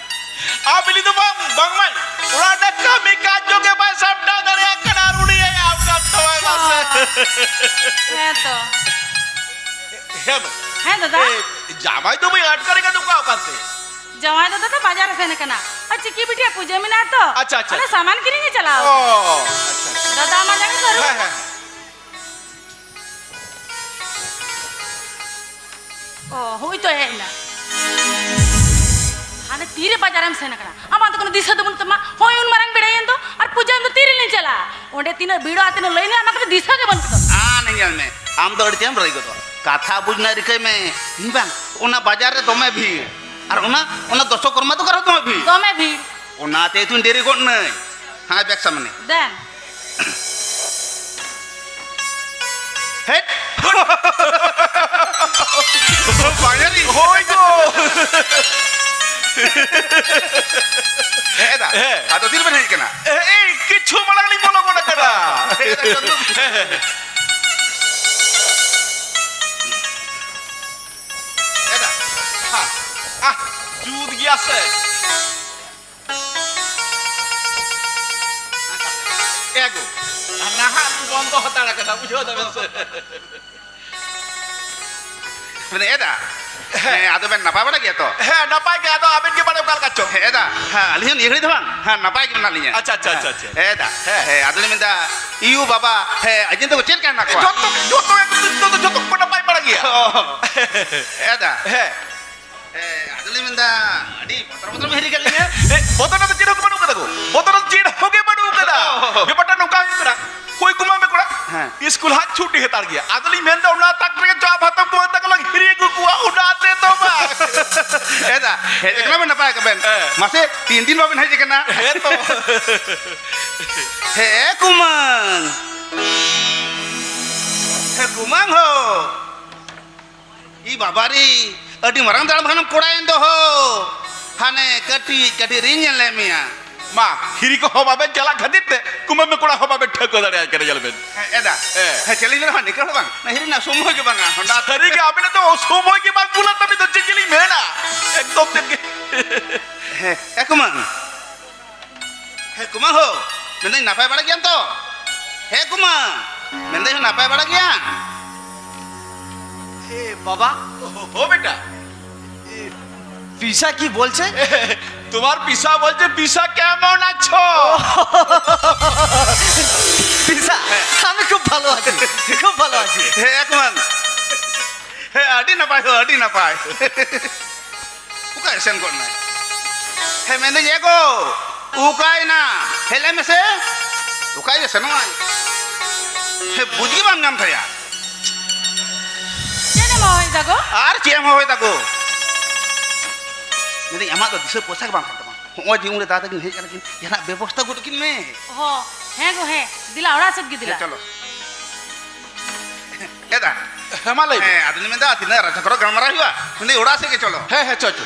ᱟᱢ ᱦᱤᱞᱤ ᱫᱚ ᱵᱟᱝ, ᱵᱟᱝ ᱢᱟᱹᱭ, ᱚᱲᱟᱜ ᱨᱮ ᱠᱟᱹᱢᱤ ᱠᱟᱡᱽ ᱡᱚᱜᱮ ᱵᱟᱭ ᱥᱟᱢᱴᱟᱣ ᱫᱟᱲᱮᱭᱟᱜ ᱠᱟᱱᱟ ᱟᱨ ᱩᱱᱤ ᱦᱮᱡ ᱟᱢ ᱠᱟᱱ ᱛᱟᱢᱟᱭ ᱢᱟᱥᱮ᱾ ᱦᱮᱸ ᱛᱚ᱾ ᱦᱮᱸ ᱢᱟᱹᱭ᱾ ᱦᱮᱸ ᱫᱟᱫᱟ᱾ ᱮ, ᱡᱟᱢᱟᱭ ᱫᱚ ᱵᱟᱹᱧ ᱟᱴᱠᱟᱨᱮ ᱠᱟᱱ ᱫᱚ ᱚᱠᱟ ᱚᱠᱟᱛᱮ? ᱡᱟᱶᱟᱭ ᱫᱟᱫᱟ ᱫᱚ ᱵᱟᱡᱟᱨ ᱮ ᱥᱮᱱ ᱟᱠᱟᱱᱟ᱾ ᱟᱨ ᱪᱤᱠᱤ ᱵᱤᱴᱤᱭᱟᱜ ᱯᱩᱡᱟᱹ ᱢᱮᱱᱟᱜᱼᱟ ᱛᱚ᱾ ᱟᱪᱪᱷᱟ, ᱟᱪᱪᱷᱟ, ᱚᱱᱟ ᱟᱪᱪᱷᱟ᱾ ᱥᱟᱢᱟᱱ ᱠᱤᱨᱤᱧ ᱮ ᱪᱟᱞᱟᱣ ᱚ, ᱟᱠᱟᱱᱟ᱾ ᱟᱪᱪᱷᱟ, ᱟᱪᱪᱷᱟ᱾ ᱫᱟᱫᱟ, ᱟᱢᱟᱜ ᱡᱟᱸᱜᱟ ᱠᱚ ᱟᱹᱨᱩᱵ᱾ ᱦᱮᱸ, ᱦᱮᱸ᱾ ᱚ, ᱦᱩᱭ ᱛᱚ ᱦᱮᱡ ᱮᱱᱟ᱾ ᱦᱟᱱᱮ ᱛᱤᱨᱮ ᱵᱟᱡᱟᱨᱮᱢ ᱥᱮᱱ ᱟᱠᱟᱱᱟ? ᱟᱢᱟᱜ ᱫᱚ ᱠᱳᱱᱳ ᱫᱤᱥᱟᱹ ᱫᱚ ᱵᱟᱹᱱᱩᱜ ᱛᱟᱢᱟ᱾ ᱦᱳᱭ, ᱩᱱ ᱢᱟᱨᱟᱝ ᱵᱮᱲᱟᱭᱮᱱ ᱫᱚ, ᱟᱨ ᱯᱩᱡᱟᱹ ᱫᱚ ᱛᱤᱨᱮᱞᱤᱧ ᱪᱟᱞᱟᱜᱼᱟ? ᱚᱸᱰᱮ ᱛᱤᱱᱟᱹᱜ ᱵᱷᱤᱲᱚᱜᱼᱟ, ᱛᱤᱱᱟᱹᱜ ᱞᱟᱹᱭᱤᱱ, ᱟᱢᱟᱜ ᱠᱟᱹᱴᱤᱡ ᱫᱤᱥᱟᱹ ᱜᱮ ᱵᱟᱹᱱᱩᱜ ᱛᱟᱢᱟ᱾ ᱟ, ᱧᱮᱞ ᱢᱮ, ᱟᱢ ᱫᱚ ᱟᱹᱰᱤ ᱪᱮᱦᱨᱟᱢ ᱨᱟᱹᱭ ᱜᱚᱫᱚᱜᱼᱟ᱾ ᱠᱟᱛᱷᱟ ᱵᱩᱡᱽ ᱨᱮᱱᱟᱜ ᱨᱤᱠᱟᱹᱭ ᱢᱮ᱾ ᱤᱧ ᱵᱟᱝ, ᱚᱱᱟ ᱵᱟᱡᱟᱨ ᱨᱮ ᱫᱚᱢᱮ ᱵᱷᱤᱲ᱾ ᱟᱨ ᱚᱱᱟ, ᱚᱱᱟ ᱫᱚᱥᱚ ᱠᱚᱨᱢᱟ ᱫᱚᱠᱟᱱ ᱨᱮᱦᱚᱸ ᱫᱚᱢᱮ ᱵᱷᱤᱲ᱾ ᱫᱚᱢᱮ ᱵᱷᱤᱲ᱾ ᱚᱱᱟᱛᱮ ᱛᱩᱧ ᱰᱮᱨᱤ ᱜᱚᱫ ᱱᱟᱹᱧ᱾ ᱦᱮᱸ, ᱵᱮᱜᱽ ᱥᱟᱢᱟᱱᱮ᱾ ᱫᱮᱱ᱾ ᱦᱮᱴ᱾ ᱵᱟᱝᱭᱟᱨᱤ᱾ ᱦᱳᱭ ᱜᱳ᱾ ᱦᱮᱸ, ᱮᱫᱟ᱾ ᱦᱮᱸ᱾ ᱟᱫᱚ ᱛᱤᱨᱮᱵᱮᱱ ᱦᱮᱡ ᱠᱟᱱᱟ? ᱮ, ᱮᱭ, ᱠᱤᱪᱷᱩ ᱢᱟᱲᱟᱝ ᱞᱤᱧ ᱵᱚᱞᱚ ᱜᱚᱫ ᱟᱠᱟᱱᱟ᱾ ᱦᱮᱸ, ᱮᱫᱟ᱾ ᱮᱫᱟ᱾ ᱦᱟ᱾ ᱟᱦ, ᱡᱩᱛ ᱜᱮᱭᱟ ᱥᱮ? ᱮ ᱜᱳ, ᱱᱟᱦᱟᱜ ᱵᱚᱱᱫᱚ ᱦᱟᱛᱟᱲ ᱟᱠᱟᱱᱟ, ᱵᱩᱡᱷᱟᱹᱣ ᱫᱟᱵᱮᱱ ᱥᱮ? ᱢᱟᱱᱮ ᱮᱫᱟ, ᱦᱮᱸ᱾ ᱦᱮᱸ, ᱟᱫᱚ ᱵᱮᱱ ᱱᱟᱯᱟᱭ ᱵᱟᱲᱟ ᱜᱮᱭᱟ ᱛᱚ? ᱦᱮᱸ, ᱱᱟᱯᱟᱭ ᱜᱮ᱾ ᱟᱫᱚ ᱟᱵᱮᱱ ᱜᱮ ᱵᱟᱲᱟᱭ ᱚᱠᱟ ᱞᱮᱠᱟ ᱪᱚ? ᱦᱮᱸ, ᱮᱫᱟ, ᱦᱮᱸ, ᱟᱹᱞᱤᱧ ᱦᱚᱸ ᱱᱤᱭᱟᱹ ᱜᱷᱟᱹᱲᱤᱡ ᱫᱚ ᱵᱟᱝ, ᱦᱮᱸ, ᱱᱟᱯᱟᱭ ᱜᱮ ᱢᱮᱱᱟᱜ ᱞᱤᱧᱟ᱾ ᱟᱪᱪᱷᱟ, ᱟᱪᱪᱷᱟ, ᱟᱪᱪᱷᱟ, ᱟᱪᱪᱷᱟ᱾ ᱦᱮᱸ, ᱮᱫᱟ, ᱦᱮᱸ᱾ ᱦᱮᱸ, ᱟᱫᱚ ᱞᱤᱧ ᱢᱮᱱᱫᱟ, ᱤᱭᱩ ᱵᱟᱵᱟ, ᱦᱮᱸ, ᱟᱡᱮᱱ ᱛᱟᱠᱚ ᱪᱮᱫ ᱞᱮᱠᱟ ᱦᱮᱱᱟᱜ ᱠᱚᱣᱟ? ᱡᱚᱛᱚ, ᱡᱚᱛᱚ ᱮᱠᱫᱚᱢ ᱱᱤᱛᱚᱜ ᱫᱚ ᱡᱚᱛᱚ ᱠᱚ ᱱᱟᱯᱟᱭ ᱵᱟᱲᱟ ᱜᱮᱭᱟ᱾ ᱚ, ᱮᱫᱟ᱾ ᱦᱮᱸ᱾ ᱦᱮᱸ, ᱟᱫᱚ ᱞᱤᱧ ᱢᱮᱱᱫᱟ, ᱟᱹᱰᱤ ᱵᱚᱛᱚᱨ ᱵᱚᱛᱚᱨ ᱵᱮᱱ ᱦᱤᱨᱤ ᱠᱮᱫ ᱞᱤᱧᱟ᱾ ᱮ, ᱵᱚᱛᱚᱨ ᱫᱚ ᱪᱮᱫ ᱦᱚᱸ ᱵᱟᱹᱱᱩᱜ ᱠᱟᱫᱟ ᱜᱳ᱾ ᱵᱚᱛᱚᱨ ᱫᱚ ᱪᱮᱫ ᱦᱚᱸ ᱜᱮ ᱵᱟᱹᱱᱩᱜ ᱠᱟᱫᱟ᱾ ᱚ᱾ ᱵᱮᱯᱟᱨᱴᱟ ᱱᱚᱝᱠᱟ ᱦᱩᱭᱩᱜ ᱠᱟᱱᱟ, ᱦᱳᱭ ᱠᱩᱢᱟᱹᱝ ᱢᱮ ᱠᱚᱲᱟ, ᱦᱮᱸ᱾ ᱤᱥᱠᱩᱞ ᱦᱟᱸᱜ ᱪᱷᱩᱴᱤ ᱦᱟᱛᱟᱲ ᱜᱮᱭᱟ᱾ ᱟᱫᱚ ᱞᱤᱧ ᱢᱮᱱᱫᱟ, ᱚᱱᱟ ᱛᱟᱠ ᱨᱮᱜᱮ ᱪᱚ ᱟᱯ ᱦᱟᱛᱚᱢ ᱠᱩᱢᱟᱹᱝ ᱛᱟᱠᱚ ᱞᱟᱝ ᱦᱤᱨᱤ ᱟᱹᱜᱩ ᱠᱚᱣᱟ, ᱚᱱᱟ ᱛᱮ ᱫᱚ ᱵᱟᱝ᱾ ᱮᱫᱟ, ᱦᱮᱡ ᱠᱟᱱᱟ ᱵᱮᱱ ᱱᱟᱯᱟᱭ ᱠᱟᱵᱮᱱ᱾ ᱦᱮᱸ᱾ ᱢᱟᱥᱮ, ᱛᱤᱱ ᱫᱤᱱ ᱵᱟᱵᱮᱱ ᱦᱮᱡ ᱠᱟᱱᱟ? ᱦᱮᱸ ᱛᱚ᱾ ᱦᱮᱸ ᱠᱩᱢᱟᱹᱝ᱾ ᱦᱮᱸ ᱠᱩᱢᱟᱹᱝ ᱦᱳ᱾ ᱤ ᱵᱟᱵᱟ ᱨᱮ, ᱟᱹᱰᱤ ᱢᱟᱨᱟᱝ ᱫᱟᱲᱟᱱ ᱠᱷᱟᱱᱮᱢ ᱠᱚᱲᱟᱭᱮᱱ ᱫᱚ ᱦᱳ᱾ ᱦᱟᱱᱮ ᱠᱟᱹᱴᱤᱡ ᱠᱟᱹᱴᱤᱡ ᱨᱤᱧ ᱧᱮᱞ ᱞᱮᱫ ᱢᱮᱭᱟ᱾ ᱢᱟ, ᱦᱤᱨᱤ ᱠᱚ ᱦᱚᱸ ᱵᱟᱵᱮᱱ ᱪᱟᱞᱟᱜ ᱠᱷᱟᱹᱛᱤᱨ ᱛᱮ ᱠᱩᱢᱟᱹᱝ ᱢᱮ ᱠᱚᱲᱟ ᱦᱚᱸ ᱵᱟᱵᱮᱱ ᱴᱷᱟᱹᱣᱠᱟᱹ ᱫᱟᱲᱮᱭᱟᱭ ᱠᱟᱱᱟ, ᱧᱮᱞ ᱵᱮᱱ᱾ ᱦᱮᱸ, ᱮᱫᱟ᱾ ᱦᱮᱸ᱾ ᱦᱮᱸ, ᱪᱮᱫ ᱞᱤᱧ ᱢᱮᱱᱟ, ᱱᱤᱝᱠᱟᱹ ᱦᱚᱸ ᱵᱟᱝ, ᱚᱱᱟ ᱦᱤᱨᱤ ᱨᱮᱱᱟᱜ ᱥᱚᱢᱚᱭ ᱜᱮ ᱵᱟᱝᱟ, ᱦᱚᱸᱰᱟ᱾ ᱥᱟᱹᱨᱤ ᱜᱮ, ᱟᱵᱮᱱᱟᱜ ᱫᱚ ᱥᱚᱢᱚᱭ ᱜᱮ ᱵᱟᱝ ᱠᱩᱞᱟᱹᱜ ᱛᱟᱵᱮᱱ ᱫᱚ, ᱪᱮᱫ ᱡᱮᱞᱤᱧ ᱢᱮᱱᱟ? ᱮᱠᱫᱚᱢ ᱛᱮᱫ ᱜᱮ᱾ ᱦᱮᱸ, ᱮ ᱠᱩᱢᱟᱹᱝ᱾ ᱦᱮᱸ, ᱠᱩᱢᱟᱹᱝ ᱦᱳ, ᱢᱮᱱᱫᱟᱹᱧ ᱱᱟᱯᱟᱭ ᱵᱟᱲᱟ ᱜᱮᱭᱟᱢ ᱛᱚ? ᱦᱮᱸ, ᱠᱩᱢᱟᱹᱝ, ᱢᱮᱱᱫᱟᱹᱧ ᱱᱟᱯᱟᱭ ᱵᱟᱲᱟ ᱜᱮᱭᱟᱢ? ᱦᱮ, ᱵᱟᱵᱟ᱾ ᱦᱳ, ᱦᱳ, ᱵᱮᱴᱟ᱾ ᱮ, পিসা কি বলছে? তোমার পিসা বলছে, "পিসা কেমন আছো?" পিসা, আমি খুব ভালো আছি, খুব ভালো আছি। ᱦᱮᱸ, ᱮᱠᱢᱟᱱ᱾ ᱦᱮᱸ, ᱟᱹᱰᱤ ᱱᱟᱯᱟᱭ ᱦᱳ, ᱟᱹᱰᱤ ᱱᱟᱯᱟᱭ᱾ ᱚᱠᱟᱭ ᱥᱮᱱ ᱜᱚᱫ ᱱᱟᱭ? ᱦᱮᱸ, ᱢᱮᱱᱫᱟᱹᱧ, ᱮ ᱜᱳ, ᱚᱠᱟᱭᱮᱱᱟ? ᱦᱮᱡ ᱞᱮᱱ ᱢᱮᱥᱮ᱾ ᱚᱠᱟᱭ ᱥᱮᱱᱚᱜᱼᱟᱭ? ᱦᱮᱸ, ᱵᱩᱡᱽ ᱜᱮ ᱵᱟᱢ ᱧᱟᱢ ᱛᱟᱭᱟ᱾ ᱪᱮᱫ ᱮᱢ ᱦᱚᱦᱚᱭᱮᱫᱟ ᱜᱳ? ᱟᱨ ᱪᱮᱫ ᱮᱢ ᱦᱚᱦᱚᱭᱮᱫᱟ ᱜᱳ? ᱢᱮᱱᱫᱟᱹᱧ, ᱟᱢᱟᱜ ᱫᱚ ᱫᱤᱥᱟᱹ ᱯᱚᱭᱥᱟ ᱜᱮ ᱵᱟᱝ ᱠᱟᱱ ᱛᱟᱢᱟ᱾ ᱦᱚᱸᱜᱼᱚᱭ ᱡᱮ ᱩᱱᱨᱮ ᱫᱟᱫᱟ ᱛᱟᱹᱠᱤᱱ ᱦᱮᱡ ᱠᱟᱱᱟ ᱠᱤᱱ, ᱡᱟᱦᱟᱱᱟᱜ ᱵᱮᱵᱚᱥᱛᱷᱟ ᱜᱚᱫ ᱠᱤᱱ ᱢᱮ᱾ ᱦᱚᱸ, ᱦᱮᱸ ᱜᱳ, ᱦᱮᱸ᱾ ᱫᱮᱞᱟ, ᱚᱲᱟᱜ ᱥᱮᱫ ᱜᱮ ᱫᱮᱞᱟ᱾ ᱦᱮᱸ, ᱪᱚᱞᱚ᱾ ᱮᱫᱟ᱾ ᱦᱮᱸ, ᱢᱟ ᱞᱟᱹᱭ ᱢᱮ᱾ ᱦᱮᱸ, ᱟᱫᱚᱧ ᱢᱮᱱᱫᱟ, ᱛᱤᱱᱟᱹᱜ ᱨᱟᱡᱟ ᱠᱚᱨᱮ ᱜᱟᱞᱢᱟᱨᱟᱣ ᱦᱩᱭᱩᱜᱼᱟ, ᱢᱮᱱᱫᱟᱹᱧ, ᱚᱲᱟᱜ ᱥᱮᱫ ᱜᱮ ᱪᱚᱞᱚ᱾ ᱦᱮᱸ, ᱦᱮᱸ, ᱪᱚ, ᱪᱚ᱾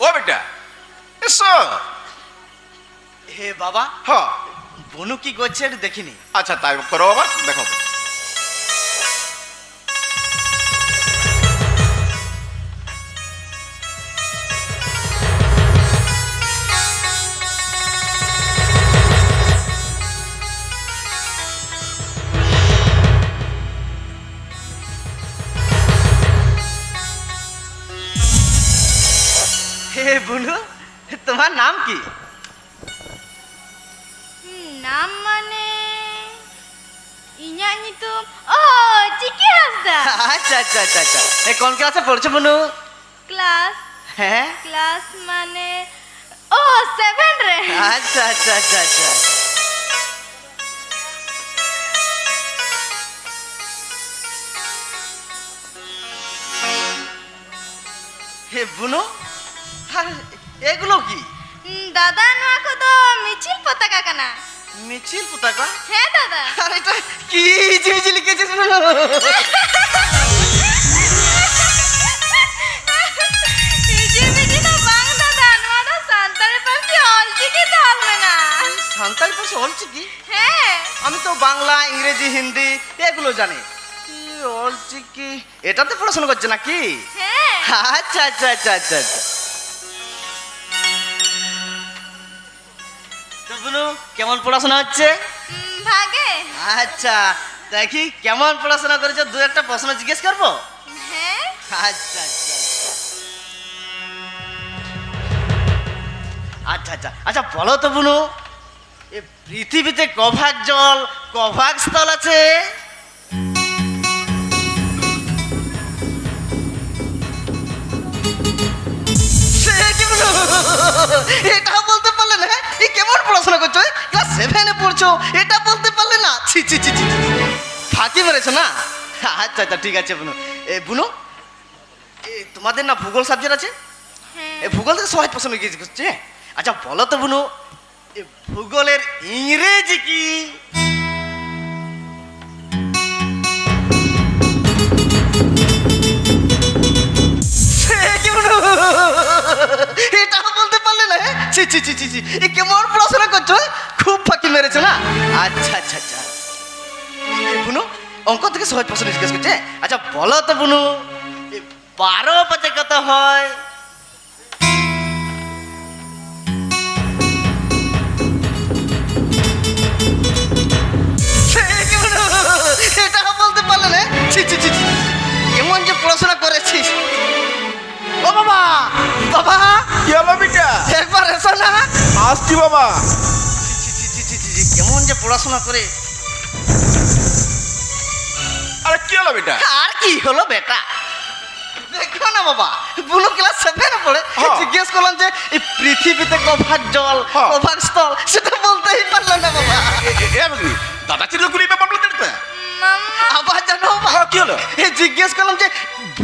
ᱳ ᱵᱮᱴᱟ, ᱮᱥᱚ᱾ হে বাবা, হ। বনু কি করছে একটু দেখে নি। আচ্ছা, তাই করো বাবা, দেখো। হে বনু, তোমার নাম কি? ᱱᱟᱢ ᱢᱟᱱᱮ? ᱤᱧᱟᱜ ᱧᱩᱛᱩᱢ? ᱚ, ᱪᱤᱠᱤ ᱦᱟᱸᱥᱫᱟ᱾ ᱟᱪᱪᱷᱟ, ᱟᱪᱪᱷᱟ, ᱟᱪᱪᱷᱟ, ᱟᱪᱪᱷᱟ᱾ ᱮ, ᱠᱚᱱ ᱠᱞᱟᱥ ᱨᱮ ᱯᱚᱲᱪᱷᱚ ᱵᱩᱱᱩ? ᱠᱞᱟᱥ? ᱦᱮᱸ? ᱠᱞᱟᱥ ᱢᱟᱱᱮ, ᱚ, ᱥᱮᱵᱷᱮᱱ ᱨᱮ᱾ ᱟᱪᱪᱷᱟ, ᱟᱪᱪᱷᱟ, ᱟᱪᱪᱷᱟ, ᱟᱪᱪᱷᱟ᱾ ᱦᱮ ᱵᱩᱱᱩ, ᱟᱨ ᱮᱜᱩᱞᱳ ᱠᱤ? ᱫᱟᱫᱟ, ᱱᱚᱣᱟ ᱠᱚᱫᱚ ᱢᱤᱪᱷᱤᱞ ᱯᱚᱛᱟᱠᱟ ᱠᱟᱱᱟ᱾ ᱢᱤᱪᱷᱤᱞ ᱯᱚᱛᱟᱠᱟ? ᱦᱮᱸ ᱫᱟᱫᱟ᱾ ᱟᱨ ᱮᱴᱟ ᱠᱤ ᱦᱤᱡᱤ ᱦᱤᱡᱤ ᱞᱤᱠᱮᱪᱤᱥ ᱵᱩᱱᱩ? ᱦᱤᱡᱤ ᱵᱤᱡᱤ ᱫᱚ ᱵᱟᱝ ᱫᱟᱫᱟ, ᱱᱚᱣᱟ ᱫᱚ ᱥᱟᱱᱛᱟᱲᱤ ᱯᱟᱹᱨᱥᱤ ᱚᱞᱪᱤᱠᱤ ᱛᱮ ᱚᱞ ᱢᱮᱱᱟᱜᱼᱟ᱾ ᱥᱟᱱᱛᱟᱲᱤ ᱯᱟᱹᱨᱥᱤ ᱚᱞᱪᱤᱠᱤ? ᱦᱮᱸ᱾ আমি তো বাংলা, ইংরেজি, হিন্দি এগুলো জানি। কি অলচিকি? এটাতে পড়াশোনা করছে নাকি? হ্যাঁ। আচ্ছা, আচ্ছা, আচ্ছা, আচ্ছা, আচ্ছা। তো বুনু, কেমন পড়াশোনা হচ্ছে? উম, ভাগে। আচ্ছা, দেখি, কেমন পড়াশোনা করেছো, দু একটা প্রশ্ন জিজ্ঞেস করবো। হ্যাঁ। আচ্ছা, আচ্ছা। আচ্ছা, আচ্ছা। আচ্ছা, বলো তো বুনু, এ পৃথিবীতে ক ভাগ জল, ক ভাগ স্থল আছে? সে কি বুনু? এটা বলতে পারলে না? এ কেমন পড়াশোনা করছো? ক্লাস সেভেনে পড়ছো, এটা বলতে পারলে না? ছি, ছি, ছি, ছি, ছি। ফাঁকি মেরেছো না? আচ্ছা, আচ্ছা, ঠিক আছে বুনু। এ বুনু, এ, তোমাদের না ভূগোল সাবজেক্ট আছে? হ্যাঁ। এ, ভূগোল থেকে সহজ প্রশ্ন জিজ্ঞেস করছে। আচ্ছা, বলো তো বুনু, এ, ভূগোলের ইংরেজি কি? এ, কি বুনু? এটা বলতে পারলে না, হ্যাঁ? ছি, ছি, ছি, ছি, ছি। এ, কেমন পড়াশোনা করছো? খুব ফাঁকি মেরেছো না? আচ্ছা, আচ্ছা, আচ্ছা। এ, বুনু, অঙ্ক থেকে সহজ প্রশ্ন জিজ্ঞেস করছে। আচ্ছা, বলো তো বুনু, এ, বারো পাঁচে কত হয়? এটা বলতে পারলে না? ছি, ছি, ছি, ছি। এমন যে পড়াশোনা করেছিস। ও বাবা, বাবা, কি হলো বেটা? একবার এসো না। আসছি বাবা। ছি, ছি, ছি, ছি, ছি, ছি, কেমন যে পড়াশোনা করে। আরে কি হলো বেটা? আর কি হলো বেটা? দেখো না বাবা, বুনু ক্লাস সেভেনে পড়ে। হ্যাঁ। জিজ্ঞেস করলাম যে এই পৃথিবীতে ক ভাগ জল, হ্যাঁ। ক ভাগ স্থল, সেটা বলতেই পারলো না বাবা। এ, এ, এ, ভাগ্নি, দাদা চিরকুলি ব্যাপার বলতে পারবে? মামা। আবার জানো বাবা? হ্যাঁ, কি হলো? এ, জিজ্ঞেস করলাম যে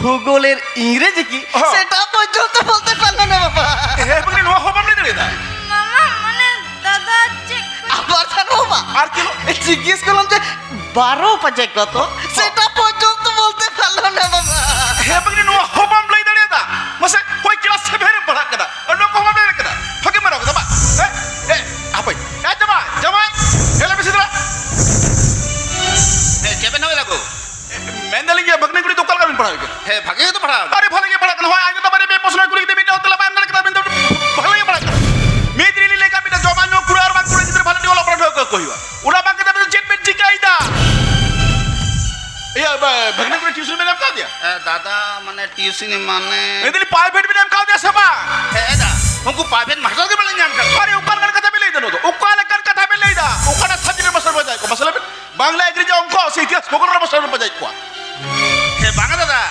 ভূগোলের ইংরেজি কি, হ্যাঁ। সেটা পর্যন্ত বলতে পারলো না বাবা। এ, এ, ভাগ্নি, নোয়া হবাম নেই দাঁড়িয়ে দা। মামা, মানে দাদা চেক। আবার জানো বাবা? আর কি হলো? এ, জিজ্ঞেস করলাম যে বারো পাঁচে কত, সেটা পর্যন্ত বলতে পারলো না বাবা। ᱦᱮᱸ ᱵᱟᱹᱜᱽᱱᱤ, ᱱᱚᱣᱟ ᱦᱚᱸ ᱵᱟᱢ ᱞᱟᱹᱭ ᱫᱟᱲᱮᱭᱟᱫᱟ᱾ ᱢᱟᱥᱮ, ᱚᱠᱚᱭ ᱠᱞᱟᱥ ᱥᱮᱵᱷᱮᱱ ᱨᱮᱢ ᱯᱟᱲᱦᱟᱜ ᱠᱟᱱᱟ ᱟᱨ ᱱᱚᱣᱟ ᱠᱚ ᱵᱟᱢ ᱞᱟᱹᱭ ᱫᱟᱲᱮᱭᱟᱜ ᱠᱟᱱᱟ? ᱯᱷᱟᱸᱠᱤ ᱢᱟᱨᱟᱣ ᱠᱟᱫᱟ ᱵᱟᱝ? ᱦᱮᱸ? ᱮ, ᱦᱟᱯᱳᱭ᱾ ᱮ, ᱡᱟᱢᱟᱭ, ᱡᱟᱢᱟᱭ, ᱦᱮᱞᱳ, ᱢᱤᱥᱤ ᱫᱟᱫᱟ᱾ ᱦᱮᱸ, ᱪᱮᱫ ᱵᱮᱱ ᱦᱚᱭ ᱫᱟᱠᱚ? ᱢᱮᱱᱫᱟᱞᱤᱧ ᱡᱮ ᱵᱷᱟᱹᱜᱽᱱᱤ ᱠᱩᱲᱤ ᱫᱚ ᱚᱠᱟ ᱞᱮᱠᱟ ᱵᱤᱱ ᱯᱟᱲᱦᱟᱣ ᱠᱟᱱᱟ? ᱦᱮᱸ, ᱵᱷᱟᱜᱮ ᱜᱮᱛᱚ ᱯᱟᱲᱦᱟᱣ ᱠᱟᱱᱟ᱾ ᱟᱨᱮ, ᱵᱷᱟᱞᱮ ᱜᱮ ᱯᱟᱲᱦᱟᱜ ᱠᱟᱱᱟ᱾ ᱦᱚᱸᱜᱼᱚᱭ ᱟᱡ ᱫᱚ ᱵᱟᱨᱭᱟ ᱯᱮ ᱯᱨᱚᱥᱱᱚᱭ ᱠᱩᱞᱤ ᱠᱮᱫᱮ, ᱢᱤᱫᱴᱟᱝ ᱦᱚᱸ ᱛᱮᱞᱟ ᱵᱟᱭ ᱮᱢ ᱫᱟᱲᱮ ᱠᱟᱫᱟ᱾ ᱢᱮᱱᱫᱚ ᱵᱷᱟᱞᱮ ᱜᱮ ᱯᱟᱲᱦᱟᱜ ᱠᱟᱱᱟ᱾ ᱢᱤᱫ ᱫᱤᱱ ᱞᱤᱧ ᱞᱟᱹᱭ ᱠᱟᱜ ᱵᱤᱱᱟ, ᱡᱚᱢᱟᱜ ᱧᱩ ᱠᱩᱲᱟᱹ ᱟᱨ ᱵᱟᱝ ᱠᱩᱲᱟᱹ ᱜᱤᱫᱽᱨᱟᱹ ᱵᱷᱟᱞᱮ ᱴᱷᱤᱠ ᱚᱞᱚᱜ ᱯᱟᱲᱦᱟᱣ ᱦᱚᱴᱚ ᱠᱟᱠᱚ ᱦᱩᱭᱩᱜᱼᱟ᱾ ᱚᱱᱟ ᱵᱟᱝ ᱠᱟᱛᱮ ᱟᱵᱤᱱ ᱫᱚ ᱪᱮᱫ ᱵᱤᱱ ᱪᱤᱠᱟᱹᱭᱮᱫᱟ? ᱴᱤᱭᱩᱥᱤᱱᱤ ᱢᱟᱱᱮ? ᱢᱮᱱᱫᱟᱞᱤᱧ, ᱯᱨᱟᱭᱵᱷᱮᱴ ᱵᱤᱱ ᱮᱢ ᱠᱟᱣᱫᱮᱭᱟ ᱥᱮ ᱵᱟᱝ? ᱦᱮᱸ ᱫᱟ, ᱩᱱᱠᱩ ᱯᱨᱟᱭᱵᱷᱮᱴ ᱢᱟᱥᱴᱟᱨ ᱜᱮ ᱵᱟᱞᱮ ᱧᱟᱢ ᱠᱟᱫ ᱠᱚᱣᱟ᱾ ᱟᱨᱮ, ᱚᱠᱟ ᱞᱮᱠᱟᱱ ᱠᱟᱛᱷᱟ ᱵᱤᱱ ᱞᱟᱹᱭᱫᱟ ᱱᱚᱣᱟ ᱫᱚ? ᱚᱠᱟ ᱞᱮᱠᱟᱱ ᱠᱟᱛᱷᱟ ᱵᱤᱱ ᱞᱟᱹᱭᱫᱟ? ᱚᱠᱟᱴᱟᱜ ᱥᱟᱵᱡᱮᱠᱴ ᱨᱮ ᱢᱟᱥᱴᱟᱨ ᱵᱟᱭ ᱫᱟᱲᱮᱭᱟᱜ ᱠᱚᱣᱟ? ᱢᱟᱥᱮ ᱞᱟᱹᱭ ᱵᱤᱱ᱾ ᱵᱟᱝᱞᱟ, ᱤᱝᱨᱮᱡᱤ, ᱚᱝᱠᱚ ᱥᱮ ᱤᱛᱤᱦᱟᱥ ᱵᱷᱩᱜᱳᱞ ᱨᱮ ᱢᱟᱥᱴᱟᱨ ᱵᱟᱭ ᱫᱟᱲᱮᱭᱟᱜ ᱠᱚᱣᱟ᱾ ᱦᱮᱸ, ᱵᱟᱝᱟ ᱫᱟᱫᱟ᱾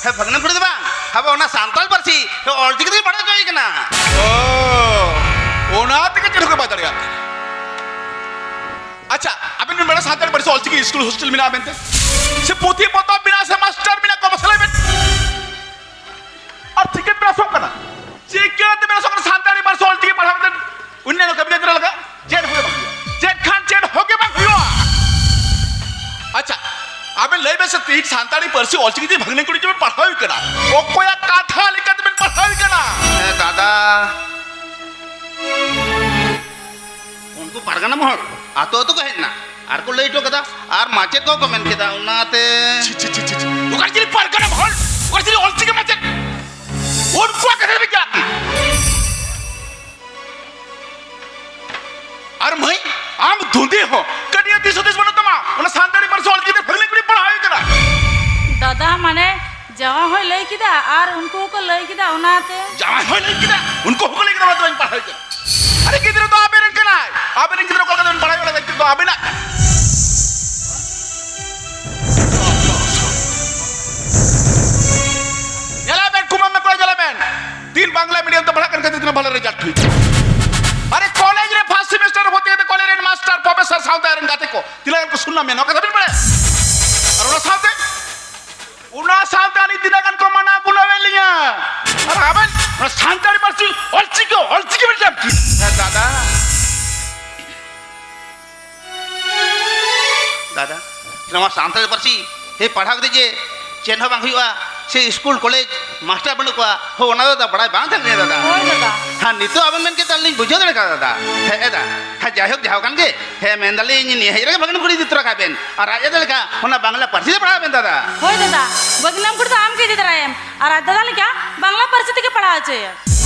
ᱦᱮᱸ, ᱵᱷᱟᱹᱜᱽᱱᱟᱢ ᱠᱩᱲᱤ ᱫᱚ ᱵᱟᱝ᱾ ᱟᱵᱚ ᱚᱱᱟ ᱥᱟᱱᱛᱟᱲ ᱯᱟᱹᱨᱥᱤ ᱚᱞᱪᱤᱠᱤ ᱛᱮᱜᱮ ᱯᱟᱲᱦᱟᱣ ᱦᱚᱪᱚᱭᱮ ᱠᱟᱱᱟ᱾ ᱚ, ᱚᱱᱟ ᱛᱮᱜᱮ ᱪᱮᱫ ᱦᱚᱸ ᱵᱟᱭ ᱫᱟᱲᱮᱭᱟᱜ ᱠᱟᱱᱟ᱾ ᱟᱪᱪᱷᱟ, ᱟᱵᱮᱱ ᱵᱮᱱ ᱵᱟᱲᱟᱭᱟ ᱥᱟᱱᱛᱟᱲᱤ ᱯᱟᱹᱨᱥᱤ ᱚᱞᱪᱤᱠᱤ ᱥᱠᱩᱞ ᱦᱳᱥᱴᱮᱞ ᱢᱮᱱᱟᱜᱼᱟ ᱢᱮᱱᱛᱮ? ᱥᱮ ᱯᱩᱛᱷᱤ ᱯᱚᱛᱚᱵ ᱢᱮᱱᱟᱜᱼᱟ ᱥᱮ ᱢᱟᱥᱴᱟᱨ ᱢᱮᱱᱟᱜ ᱠᱚᱣᱟ? ᱢᱟᱥᱮ ᱞᱟᱹᱭ ᱵᱮᱱ᱾ ᱟᱨ ᱪᱤᱠᱟᱹᱛᱮ ᱵᱮᱱ ᱟᱥᱚᱜ ᱠᱟᱱᱟ? ᱪᱤᱠᱟᱹᱛᱮ ᱵᱮᱱ ᱟᱥᱚᱜ ᱠᱟᱱᱟ ᱥᱟᱱᱛᱟᱲᱤ ᱯᱟᱹᱨᱥᱤ ᱚᱞᱪᱤᱠᱤ ᱯᱟᱲᱦᱟᱣ ᱠᱟᱛᱮ ᱩᱱᱤ ᱱᱚᱝᱠᱟ ᱵᱤᱱ ᱞᱟᱜᱟ? ᱪᱮᱫ ᱦᱚᱸ ᱵᱟᱝ ᱦᱩᱭᱩᱜᱼᱟ᱾ ᱪᱮᱫ ᱠᱷᱟᱱ ᱪᱮᱫ ᱦᱚᱸ ᱜᱮ ᱵᱟᱝ ᱦᱩᱭᱩᱜᱼᱟ᱾ ᱟᱪᱪᱷᱟ, ᱟᱵᱮᱱ ᱞᱟᱹᱭ ᱵᱮᱱ ᱥᱮ, ᱛᱤᱦᱤᱧ ᱥᱟᱱᱛᱟᱲᱤ ᱯᱟᱹᱨᱥᱤ ᱚᱞᱪᱤᱠᱤ ᱛᱮ ᱵᱷᱟᱹᱜᱽᱱᱟᱹ ᱠᱩᱲᱤ ᱪᱮ ᱵᱮᱱ ᱯᱟᱲᱦᱟᱣ ᱠᱟᱱᱟ? ᱚᱠᱚᱭᱟᱜ ᱠᱟᱛᱷᱟ ᱞᱮᱠᱟᱛᱮ ᱵᱮᱱ ᱯᱟᱲᱦᱟᱣ ᱠᱟᱱᱟ? ᱦᱮᱸ ᱫᱟᱫᱟ, ᱩᱱᱠᱩ ᱯᱟᱨᱜᱟᱱᱟ ᱢᱚᱦᱚᱞ ᱟᱛᱳ ᱟᱛᱳ ᱠᱚ ᱦᱮᱡ ᱮᱱᱟ ᱟᱨ ᱠᱚ ᱞᱟᱹᱭ ᱦᱚᱴᱚ ᱠᱟᱫᱟ, ᱟᱨ ᱢᱟᱪᱮᱫ ᱠᱚᱦᱚᱸ ᱠᱚ ᱢᱮᱱ ᱠᱮᱫᱟ, ᱚᱱᱟᱛᱮ᱾ ᱪᱷᱤ, ᱪᱷᱤ, ᱪᱷᱤ, ᱪᱷᱤ, ᱪᱷᱤ᱾ ᱚᱠᱟ ᱨᱮ ᱪᱤᱞᱤ ᱯᱟᱨᱜᱟᱱᱟ ᱢᱚᱦᱚᱞ? ᱚᱠᱟ ᱨᱮ ᱪᱤᱞᱤ ᱚᱞᱪᱤᱠᱤ ᱢᱟᱪᱮᱫ? ᱩᱱᱠᱩᱣᱟᱜ ᱠᱟᱛᱷᱟ ᱨᱮ ᱵᱤᱪᱟᱨ᱾ ᱟᱨ ᱢᱟᱹᱭ, ᱟᱢ ᱫᱷᱩᱸᱫᱤ ᱦᱚᱸ ᱠᱟᱹᱴᱤᱡ ᱫᱤᱥ ᱦᱩᱫᱤᱥ ᱵᱟᱹᱱᱩᱜ ᱛᱟᱢᱟ, ᱚᱱᱟ ᱥᱟᱱᱛᱟᱲᱤ ᱯᱟᱹᱨᱥᱤ ᱚᱞᱪᱤᱠᱤ ᱛᱮ ᱵᱷᱟᱹᱜᱽᱱᱟᱹ ᱠᱩᱲᱤ ᱯᱟᱲᱦᱟᱣ ᱦᱩᱭᱩᱜ ᱠᱟᱱᱟ᱾ ᱫᱟᱫᱟ, ᱢᱟᱱᱮ, ᱡᱟᱶᱟᱭ ᱦᱚᱸᱭ ᱞᱟᱹᱭ ᱠᱮᱫᱟ ᱟᱨ ᱩᱱᱠᱩ ᱦᱚᱸᱠᱚ ᱞᱟᱹᱭ ᱠᱮᱫᱟ, ᱚᱱᱟᱛᱮ᱾ ᱡᱟᱶᱟᱭ ᱦᱚᱸᱭ ᱞᱟᱹᱭ ᱠᱮᱫᱟ, ᱩᱱᱠᱩ ᱦᱚᱸᱠᱚ ᱞᱟᱹᱭ ᱠᱮᱫᱟ, ᱚᱱᱟᱛᱮ ᱵᱟᱹᱧ ᱯᱟᱲᱦᱟᱣ ᱠᱟᱱᱟ᱾ ᱟᱨᱮ, ᱜᱤᱫᱽᱨᱟᱹ ᱫᱚ ᱟᱵᱮᱱ ᱨᱮᱱ ᱠᱟᱱᱟᱭ, ᱟᱵᱮᱱ ᱨᱮᱱ ᱜᱤᱫᱽᱨᱟᱹ ᱚᱠᱟ ᱞᱮᱠᱟ ᱛᱮᱵᱮᱱ ᱯᱟᱲᱦᱟᱣ ᱦᱚᱪᱚ ᱫᱟᱲᱮᱭᱟᱜᱼᱟ? ᱫᱟᱭᱤᱛᱛᱚ ᱫᱚ ᱟᱵᱮᱱᱟᱜ᱾ ᱧᱮᱞ ᱵᱮᱱ, ᱠᱩᱢᱟᱹᱝ ᱢᱮ ᱠᱚᱲᱟ, ᱧᱮᱞ ᱵᱮᱱ, ᱛᱤᱱ ᱵᱟᱝᱞᱟ ᱢᱤᱰᱤᱭᱟᱢ ᱛᱮ ᱯᱟᱲᱦᱟᱜ ᱠᱟᱱ ᱠᱷᱟᱹᱛᱤᱨ ᱛᱤᱱᱟᱹᱜ ᱵᱷᱟᱞᱮ ᱨᱮᱡᱟᱞᱴ ᱦᱩᱭᱩᱜ ᱠᱟᱱᱟ᱾ ᱟᱨᱮ, ᱠᱚᱞᱮᱡᱽ ᱨᱮ ᱯᱷᱟᱥᱴ ᱥᱮᱢᱮᱥᱴᱟᱨ ᱨᱮ ᱵᱷᱚᱨᱛᱤ ᱠᱟᱛᱮ ᱠᱚᱞᱮᱡᱽ ᱨᱮᱱ ᱢᱟᱥᱴᱟᱨ, ᱯᱨᱚᱯᱷᱮᱥᱚᱨ ᱥᱟᱶᱛᱮ ᱟᱡ ᱨᱮᱱ ᱜᱟᱛᱮ ᱠᱚ ᱛᱤᱱᱟᱹᱜ ᱜᱟᱱ ᱠᱚ ᱥᱩᱱᱱᱟ ᱢᱮᱱ ᱱᱚᱣᱟ ᱠᱟᱛᱷᱟ ᱵᱮᱱ ᱵᱟᱲᱟᱭᱟ? ᱟᱨ ᱚᱱᱟ ᱥᱟᱶᱛᱮ, ᱚᱱᱟ ᱥᱟᱶᱛᱮ ᱟᱹᱞᱤᱧ ᱛᱤᱱᱟᱹᱜ ᱜᱟᱱ ᱠᱚ ᱢᱟᱱᱟᱣ ᱜᱩᱱᱟᱹᱣᱮᱫ ᱞᱤᱧᱟ᱾ ᱟᱨ ᱟᱵᱮᱱ ᱚᱱᱟ ᱥᱟᱱᱛᱟᱲᱤ ᱯᱟᱹᱨᱥᱤ ᱚᱞᱪᱤᱠᱤ, ᱚᱞᱪᱤᱠᱤ ᱵᱮᱱ ᱧᱟᱢ ᱠᱮᱫᱟ᱾ ᱦᱮᱸ ᱫᱟᱫᱟ, ᱫᱟᱫᱟ, ᱱᱚᱣᱟ ᱥᱟᱱᱛᱟᱲᱤ ᱯᱟᱹᱨᱥᱤ ᱦᱮ ᱯᱟᱲᱦᱟᱣ ᱠᱟᱛᱮ ᱡᱮ ᱪᱮᱫ ᱦᱚᱸ ᱵᱟᱝ ᱦᱩᱭᱩᱜᱼᱟ, ᱥᱮ ᱥᱠᱩᱞ ᱠᱚᱞᱮᱡᱽ ᱢᱟᱥᱴᱟᱨ ᱵᱟᱹᱱᱩᱜ ᱠᱚᱣᱟ, ᱦᱳ, ᱚᱱᱟ ᱫᱚ ᱫᱟᱫᱟ ᱵᱟᱲᱟᱭ ᱵᱟᱝ ᱛᱟᱦᱮᱸ ᱞᱮᱱᱟ ᱫᱟᱫᱟ᱾ ᱦᱳᱭ ᱫᱟᱫᱟ᱾ ᱦᱮᱸ, ᱱᱤᱛᱚᱜ ᱟᱵᱮᱱ ᱢᱮᱱ ᱠᱮᱫ ᱛᱟᱦᱞᱮ ᱞᱤᱧ ᱵᱩᱡᱷᱟᱹᱣ ᱫᱟᱲᱮ ᱠᱟᱫᱟ ᱫᱟᱫᱟ᱾ ᱦᱮᱸ ᱫᱟ, ᱦᱮᱸ, ᱡᱟᱭᱦᱳᱠ, ᱡᱟᱦᱟᱸ ᱠᱟᱱ ᱜᱮ, ᱦᱮᱸ, ᱢᱮᱱᱫᱟᱞᱤᱧ ᱱᱤᱭᱟᱹ ᱦᱮᱡ ᱨᱮᱜᱮ ᱵᱷᱟᱹᱜᱤ ᱠᱩᱲᱤ ᱤᱫᱤ ᱛᱚᱨᱟ ᱠᱟᱭ ᱵᱮᱱ, ᱟᱨ ᱟᱡ ᱫᱟᱫᱟ ᱞᱮᱠᱟ ᱚᱱᱟ ᱵᱟᱝᱞᱟ ᱯᱟᱹᱨᱥᱤ ᱛᱮ ᱯᱟᱲᱦᱟᱣ ᱵᱮᱱ ᱫᱟᱫᱟ᱾ ᱦᱳᱭ ᱫᱟᱫᱟ, ᱵᱟᱹᱜᱽᱱᱟᱢ ᱠᱩᱲᱤ ᱫᱚ ᱟᱢ ᱜᱮ ᱤᱫᱤ ᱛᱚᱨᱟᱭᱮᱢ, ᱟᱨ ᱟᱡ ᱫᱟᱫᱟ ᱞᱮᱠᱟ ᱵᱟᱝᱞᱟ ᱯᱟᱹᱨᱥᱤ ᱛᱮᱜᱮ ᱯᱟᱲᱦᱟᱣ ᱦᱚᱪᱚᱭᱮᱢ᱾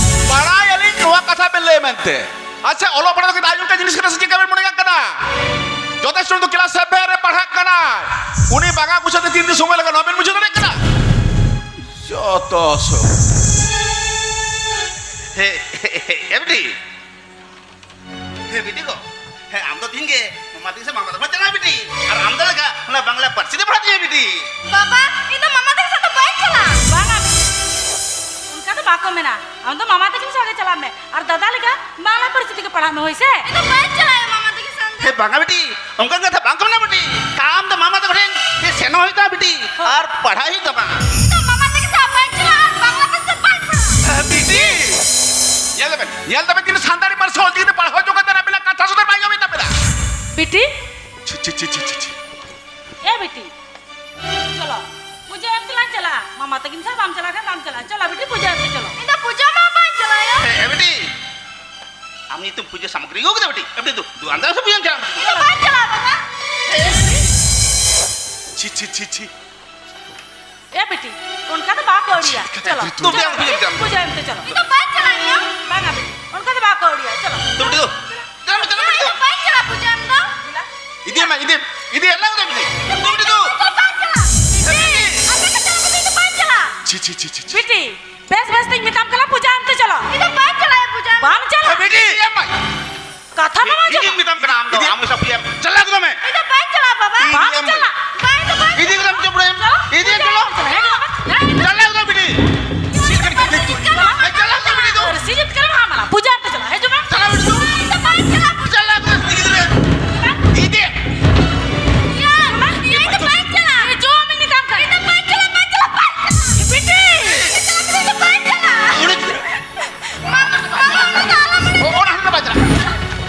ᱵᱟᱲᱟᱭᱟᱞᱤᱧ ᱱᱚᱣᱟ ᱠᱟᱛᱷᱟ ᱵᱮᱱ ᱞᱟᱹᱭ ᱢᱮᱱᱛᱮ᱾ ᱟᱪᱪᱷᱟ, ᱚᱞᱚᱜ ᱯᱟᱲᱦᱟᱣ ᱫᱚ ᱠᱤᱱᱛᱩ ᱟᱡ ᱚᱱᱠᱟ ᱡᱤᱱᱤᱥ ᱠᱟᱱᱟ ᱥᱮ ᱪᱮᱫ ᱞᱮᱠᱟ ᱵᱮᱱ ᱢᱚᱱᱮ ᱠᱟᱜ ᱠᱟᱱᱟ? ᱡᱚᱛᱷᱮᱥᱴᱚ ᱩᱱᱤ ᱫᱚ ᱠᱞᱟᱥ ᱥᱮᱵᱷᱮᱱ ᱨᱮ ᱯᱟᱲᱦᱟᱜ ᱠᱟᱱᱟᱭ, ᱩᱱᱤ ᱵᱟᱝᱟ ᱵᱩᱡᱷᱟᱹᱣ ᱛᱮ ᱛᱤᱱ ᱫᱤᱱ ᱥᱚᱢᱚᱭ ᱞᱟᱜᱟᱜᱼᱟ, ᱱᱚᱣᱟ ᱵᱮᱱ ᱵᱩᱡᱷᱟᱹᱣ ᱫᱟᱲᱮᱭᱟᱜ ᱠᱟᱱᱟ? ᱡᱚᱛᱚ ᱥᱚ ᱦᱮ, ᱦᱮ, ᱦᱮ, ᱦᱮ, ᱵᱤᱴᱤ᱾ ᱦᱮ, ᱵᱤᱴᱤ ᱜᱚ᱾ ᱦᱮ, ᱟᱢ ᱫᱚ ᱫᱤᱱ ᱜᱮ ᱢᱟᱢᱟ ᱛᱟᱹᱠᱤᱱ ᱥᱮ ᱢᱟᱢᱟ ᱛᱟᱹᱠᱤᱱ ᱪᱟᱞᱟᱜ ᱵᱤᱴᱤ᱾ ᱟᱨ ᱟᱢ ᱫᱚ ᱞᱮᱠᱟ ᱚᱱᱟ ᱵᱟᱝᱞᱟ ᱯᱟᱹᱨᱥᱤ ᱛᱮ ᱯᱟᱲᱦᱟᱜ ᱛᱤᱧᱟᱹ ᱵᱤᱴᱤ᱾ ᱵᱟᱵᱟ, ᱤᱧ ᱫᱚ ᱢᱟᱢᱟ ᱛᱟᱹᱠᱤᱱ ᱥᱟᱶ ᱫᱚ ᱵᱟᱹᱧ ᱪᱟᱞᱟᱜᱼᱟ᱾ ᱵᱟᱝᱟ ᱵᱤᱴᱤ, ᱚᱱᱠᱟ ᱫᱚ ᱵᱟᱠᱚ ᱢᱮᱱᱟ᱾ ᱟᱢ ᱫᱚ ᱢᱟᱢᱟ ᱛᱟᱹᱠᱤᱱ ᱥᱟᱶ ᱜᱮ ᱪᱟᱞᱟᱜ ᱢᱮ᱾ ᱟᱨ ᱫᱟᱫᱟ ᱞᱮᱠᱟ ᱵᱟᱝᱞᱟ ᱯᱟᱹᱨᱥᱤ ᱛᱮᱜᱮ ᱯᱟᱲᱦᱟᱜ ᱢᱮ, ᱦᱳᱭ ᱥᱮ? ᱤᱧ ᱫᱚ ᱵᱟᱹᱧ ᱪᱟᱞᱟᱜᱼᱟ ᱢᱟᱢᱟ ᱛᱟᱹᱠᱤᱱ ᱥᱟᱶ ᱫᱚ᱾ ᱦᱮ, ᱵᱟᱝᱟ ᱵᱤᱴᱤ, ᱚᱱᱠᱟᱱ ᱠᱟᱛᱷᱟ ᱵᱟᱝ ᱠᱚ ᱢᱮᱱᱟ ᱵᱤᱴᱤ᱾ ᱟᱢ ᱫᱚ ᱢᱟᱢᱟ ᱛᱟᱠᱚ ᱴᱷᱮᱱ ᱜᱮ ᱥᱮᱱᱚᱜ ᱦᱩᱭᱩᱜ ᱛᱟᱢᱟ ᱵᱤᱴᱤ, ᱦᱳᱭ᱾ ᱟᱨ ᱯᱟᱲᱦᱟᱜ ᱦᱩᱭᱩᱜ ᱛᱟᱢᱟ᱾ ᱤᱧ ᱫᱚ ᱢᱟᱢᱟ ᱛᱟᱹᱠᱤᱱ ᱥᱟᱶ ᱵᱟᱹᱧ ᱪᱟᱞᱟᱜᱼᱟ ᱟᱨ ᱵᱟᱝᱞᱟ ᱯᱟᱹᱨᱥᱤ ᱫᱚ ᱵᱟᱹᱧ ᱯᱟᱲᱦᱟᱜᱼᱟ᱾ ᱦᱮ, ᱵᱤᱴᱤ, ᱧᱮᱞ ᱛᱟᱵᱮᱱ, ᱧᱮᱞ ᱛᱟᱵᱮᱱ, ᱠᱤᱱᱛᱩ ᱥᱟᱱᱛᱟᱲᱤ ᱯᱟᱹᱨᱥᱤ ᱚᱞᱪᱤᱠᱤ ᱛᱮ ᱯᱟᱲᱦᱟᱣ ᱦᱚᱪᱚ ᱠᱟᱛᱮ ᱟᱵᱮᱱᱟᱜ ᱠᱟᱛᱷᱟ ᱥᱩᱫᱷᱟᱹᱨ ᱵᱟᱭ ᱟᱸᱡᱚᱢᱮᱫ ᱛᱟᱵᱮᱱᱟ᱾ ᱵᱤᱴᱤ, ᱪᱷᱤ, ᱪᱷᱤ, ᱪᱷᱤ, ᱪᱷᱤ, ᱪᱷᱤ᱾ ᱮ ᱵᱤᱴᱤ, ᱪᱚᱞᱚ, ᱯᱩᱡᱟᱹ ᱮᱢ ᱛᱮᱞᱟᱝ ᱪᱟᱞᱟᱜᱼᱟ᱾ ᱢᱟᱢᱟ ᱛᱟᱹᱠᱤᱱ ᱥᱟᱶ ᱵᱟᱢ ᱪᱟᱞᱟᱜ ᱠᱷᱟᱱ ᱵᱟᱢ ᱪᱟᱞᱟᱜᱼᱟ᱾ ᱪᱚᱞᱚ ᱵᱤᱴᱤ, ᱯᱩᱡᱟᱹ ᱮᱢ ᱛᱮ ᱪᱚᱞᱚ᱾ ᱤᱧ ᱫᱚ ᱯᱩᱡᱟᱹ ᱢᱟ ᱵᱟᱹᱧ ᱪᱟᱞᱟᱜᱼᱟ᱾ ᱦᱮ, ᱮ ᱵᱤᱴᱤ, ᱟᱢ ᱧᱩᱛᱩᱢ ᱯᱩᱡᱟᱹ ᱥᱟᱢᱚᱜᱨᱤ ᱟᱹᱜᱩ ᱠᱮᱫᱟ ᱵᱤᱴᱤ? ᱮ ᱵᱤᱴᱤ, ᱫᱩ, ᱫᱩ, ᱟᱢ ᱫᱚ ᱯᱩᱡᱟᱹᱢ ᱪᱟᱞᱟᱜᱼᱟ᱾ ᱤᱧ ᱫᱚ ᱵᱟᱹᱧ ᱪᱟᱞᱟᱜᱼᱟ ᱵᱟᱵᱟ᱾ ᱪᱷᱤ, ᱪᱷᱤ, ᱪᱷᱤ, ᱪᱷᱤ᱾ ᱮ ᱵᱤᱴᱤ, ᱚᱱᱠᱟ ᱫᱚ ᱵᱟᱠᱚ ᱟᱹᱣᱲᱤᱭᱟ᱾ ᱪᱮᱫ ᱞᱮᱠᱟ ᱪᱚᱞᱚ, ᱪᱟᱹᱠᱨᱤ ᱛᱩᱫ? ᱪᱚᱞᱚ, ᱯᱩᱡᱟᱹ ᱮᱢ ᱪᱟᱞᱟᱜ᱾ ᱯᱩᱡᱟᱹ ᱮᱢ ᱛᱮ ᱪᱚᱞᱚ᱾ ᱤᱧ ᱫᱚ ᱵᱟᱹᱧ ᱪᱟᱞᱟᱜ ᱜᱮᱭᱟ᱾ ᱵᱟᱝᱟ ᱵᱤᱴᱤ, ᱚᱱᱠᱟ ᱫᱚ ᱵᱟᱠᱚ ᱟᱹᱣᱲᱤᱭᱟ᱾ ᱪᱚᱞᱚ᱾ ᱛᱩ ᱵᱤᱴᱤ, ᱫᱩ᱾ ᱪᱟᱞᱟᱜ ᱢᱮ, ᱪᱟᱞᱟᱜ ᱢᱮ, ᱤᱧ ᱫᱚ ᱪᱟᱞᱟᱜ ᱢᱮ᱾ ᱵᱟᱹᱧ ᱪᱟᱞᱟᱜᱼᱟ ᱯᱩᱡᱟᱹ ᱮᱢ ᱫᱚ᱾ ᱤᱫᱤᱭᱮᱢ ᱢᱟ, ᱤᱫᱤᱭᱮᱢ, ᱤᱫᱤᱭᱮᱢ, ᱞᱟᱜ ᱫᱮ ᱵᱤᱴᱤ᱾ ᱛᱩ ᱵᱤᱴᱤ, ᱫᱩ᱾ ᱤᱧ ᱫᱚ ᱵᱟᱹᱧ ᱪᱟᱞᱟᱜᱼᱟ᱾ ᱵᱤᱴᱤ, ᱟᱯᱮ ᱠᱚ ᱪᱟᱞᱟᱜ ᱠᱟᱱᱟ, ᱤᱧ ᱫᱚ ᱵᱟᱹᱧ ᱪᱟᱞᱟᱜᱼᱟ᱾ ᱪᱷᱤ, ᱪᱷᱤ, ᱪᱷᱤ, ᱪᱷᱤ, ᱪᱷᱤ᱾ ᱵᱤᱴᱤ, ᱵᱮᱥ ᱵᱮᱥ ᱛᱤᱧ ᱢᱮᱛᱟᱢ ᱠᱟᱱᱟ, ᱯᱩᱡᱟᱹ ᱮᱢ ᱛᱮ ᱪᱚᱞᱚ᱾ ᱤᱧ ᱫᱚ ᱵᱟᱹᱧ ᱪᱟᱞᱟᱜᱼᱟ ᱯᱩᱡᱟᱹ ᱮᱢ᱾ ᱵᱟᱢ ᱪᱟᱞᱟᱜᱼᱟ? ᱵᱤᱴᱤ, ᱤᱫᱤᱭᱮᱢ ᱢᱟ᱾ ᱠᱟᱛᱷᱟ ᱵᱟᱢ ᱟᱸᱡᱚᱢᱟ? ᱤᱧᱤᱧ ᱢᱮᱛᱟᱢ ᱠᱟᱱᱟ, ᱟᱢ ᱫᱚ, ᱤᱫᱤ᱾ ᱟᱢ ᱥᱟᱯᱲᱤᱭᱟᱢ᱾ ᱪᱟᱞᱟᱜ ᱮᱠᱫᱚᱢ ᱢᱮ᱾ ᱤᱧ ᱫᱚ ᱵᱟᱹᱧ ᱪᱟᱞᱟᱜᱼᱟ ᱵᱟᱵᱟ᱾ ᱤᱫᱤᱭᱮᱢ ᱵᱟᱢ ᱢᱟ᱾ ᱪᱟᱞᱟᱜᱼᱟ? ᱵᱟᱹᱧ ᱫᱚ ᱵᱟᱹᱧ ᱤᱫᱤ ᱪᱟᱞᱟᱜᱼᱟ᱾ ᱠᱟᱛᱮᱢ ᱪᱚᱯᱲᱟᱭᱟᱢ᱾ ᱪᱟᱞᱟᱜ ᱤᱫᱤ ᱪᱟᱞᱟᱜ ᱠᱟᱱᱟ᱾ ᱪᱟᱞᱟᱜ ᱦᱮᱸ ᱵᱟᱵᱟ᱾ ᱦᱮᱸ ᱤᱫᱤ᱾ ᱪᱟᱞᱟᱜ ᱮᱠᱫᱚᱢ ᱵᱤᱴᱤ᱾ ᱪᱟᱞᱟᱜ᱾ ᱦᱮᱸ, ᱪᱟᱞᱟᱜ ᱮᱠᱫᱚᱢ ᱵᱤᱴᱤ ᱫᱚ᱾ ᱟᱨ ᱥᱤᱨᱤᱯ ᱠᱟᱱᱟ ᱦᱟᱢᱟᱞᱟ᱾ ᱯᱩᱡᱟᱹ ᱟᱢ ᱛᱮ ᱪᱟᱞᱟᱜ᱾ ᱦᱤᱡᱩᱜ ᱢᱮ᱾ ᱪᱟᱞᱟᱜ ᱵᱤᱴᱤ ᱫᱚ᱾ ᱤᱧ ᱫᱚ ᱵᱟᱹᱧ ᱪᱟᱞᱟᱜᱼᱟ᱾ ᱪᱟᱞᱟᱜ ᱮᱠᱫᱚᱢ ᱵᱤᱴᱤ ᱫᱚ᱾ ᱤᱫᱤ᱾ ᱤᱭᱟᱹ, ᱤᱧ ᱫᱚ ᱵᱟᱹᱧ ᱪᱟᱞᱟᱜᱼᱟ᱾ ᱦᱤᱡᱩᱜ ᱢᱮ ᱱᱤᱛᱟᱢ ᱠᱟᱱᱟ᱾ ᱤᱧ ᱫᱚ ᱵᱟᱹᱧ ᱪᱟᱞᱟᱜᱼᱟ, ᱵᱟᱹᱧ ᱪᱟᱞᱟᱜᱼᱟ, ᱵᱟᱹᱧ ᱪᱟᱞᱟᱜᱼᱟ᱾ ᱵᱤᱴᱤ᱾ ᱤᱧ ᱫᱚ ᱵᱟᱹᱧ ᱪᱟᱞᱟᱜᱼᱟ᱾ ᱩᱱᱤ ᱢᱟᱢᱟ, ᱢᱟᱢᱟ, ᱚᱱᱟ ᱫᱚ ᱟᱞᱚᱢ ᱚ-, ᱚᱱᱟ ᱦᱚᱸ ᱵᱟᱭ ᱪᱟᱞᱟᱜ᱾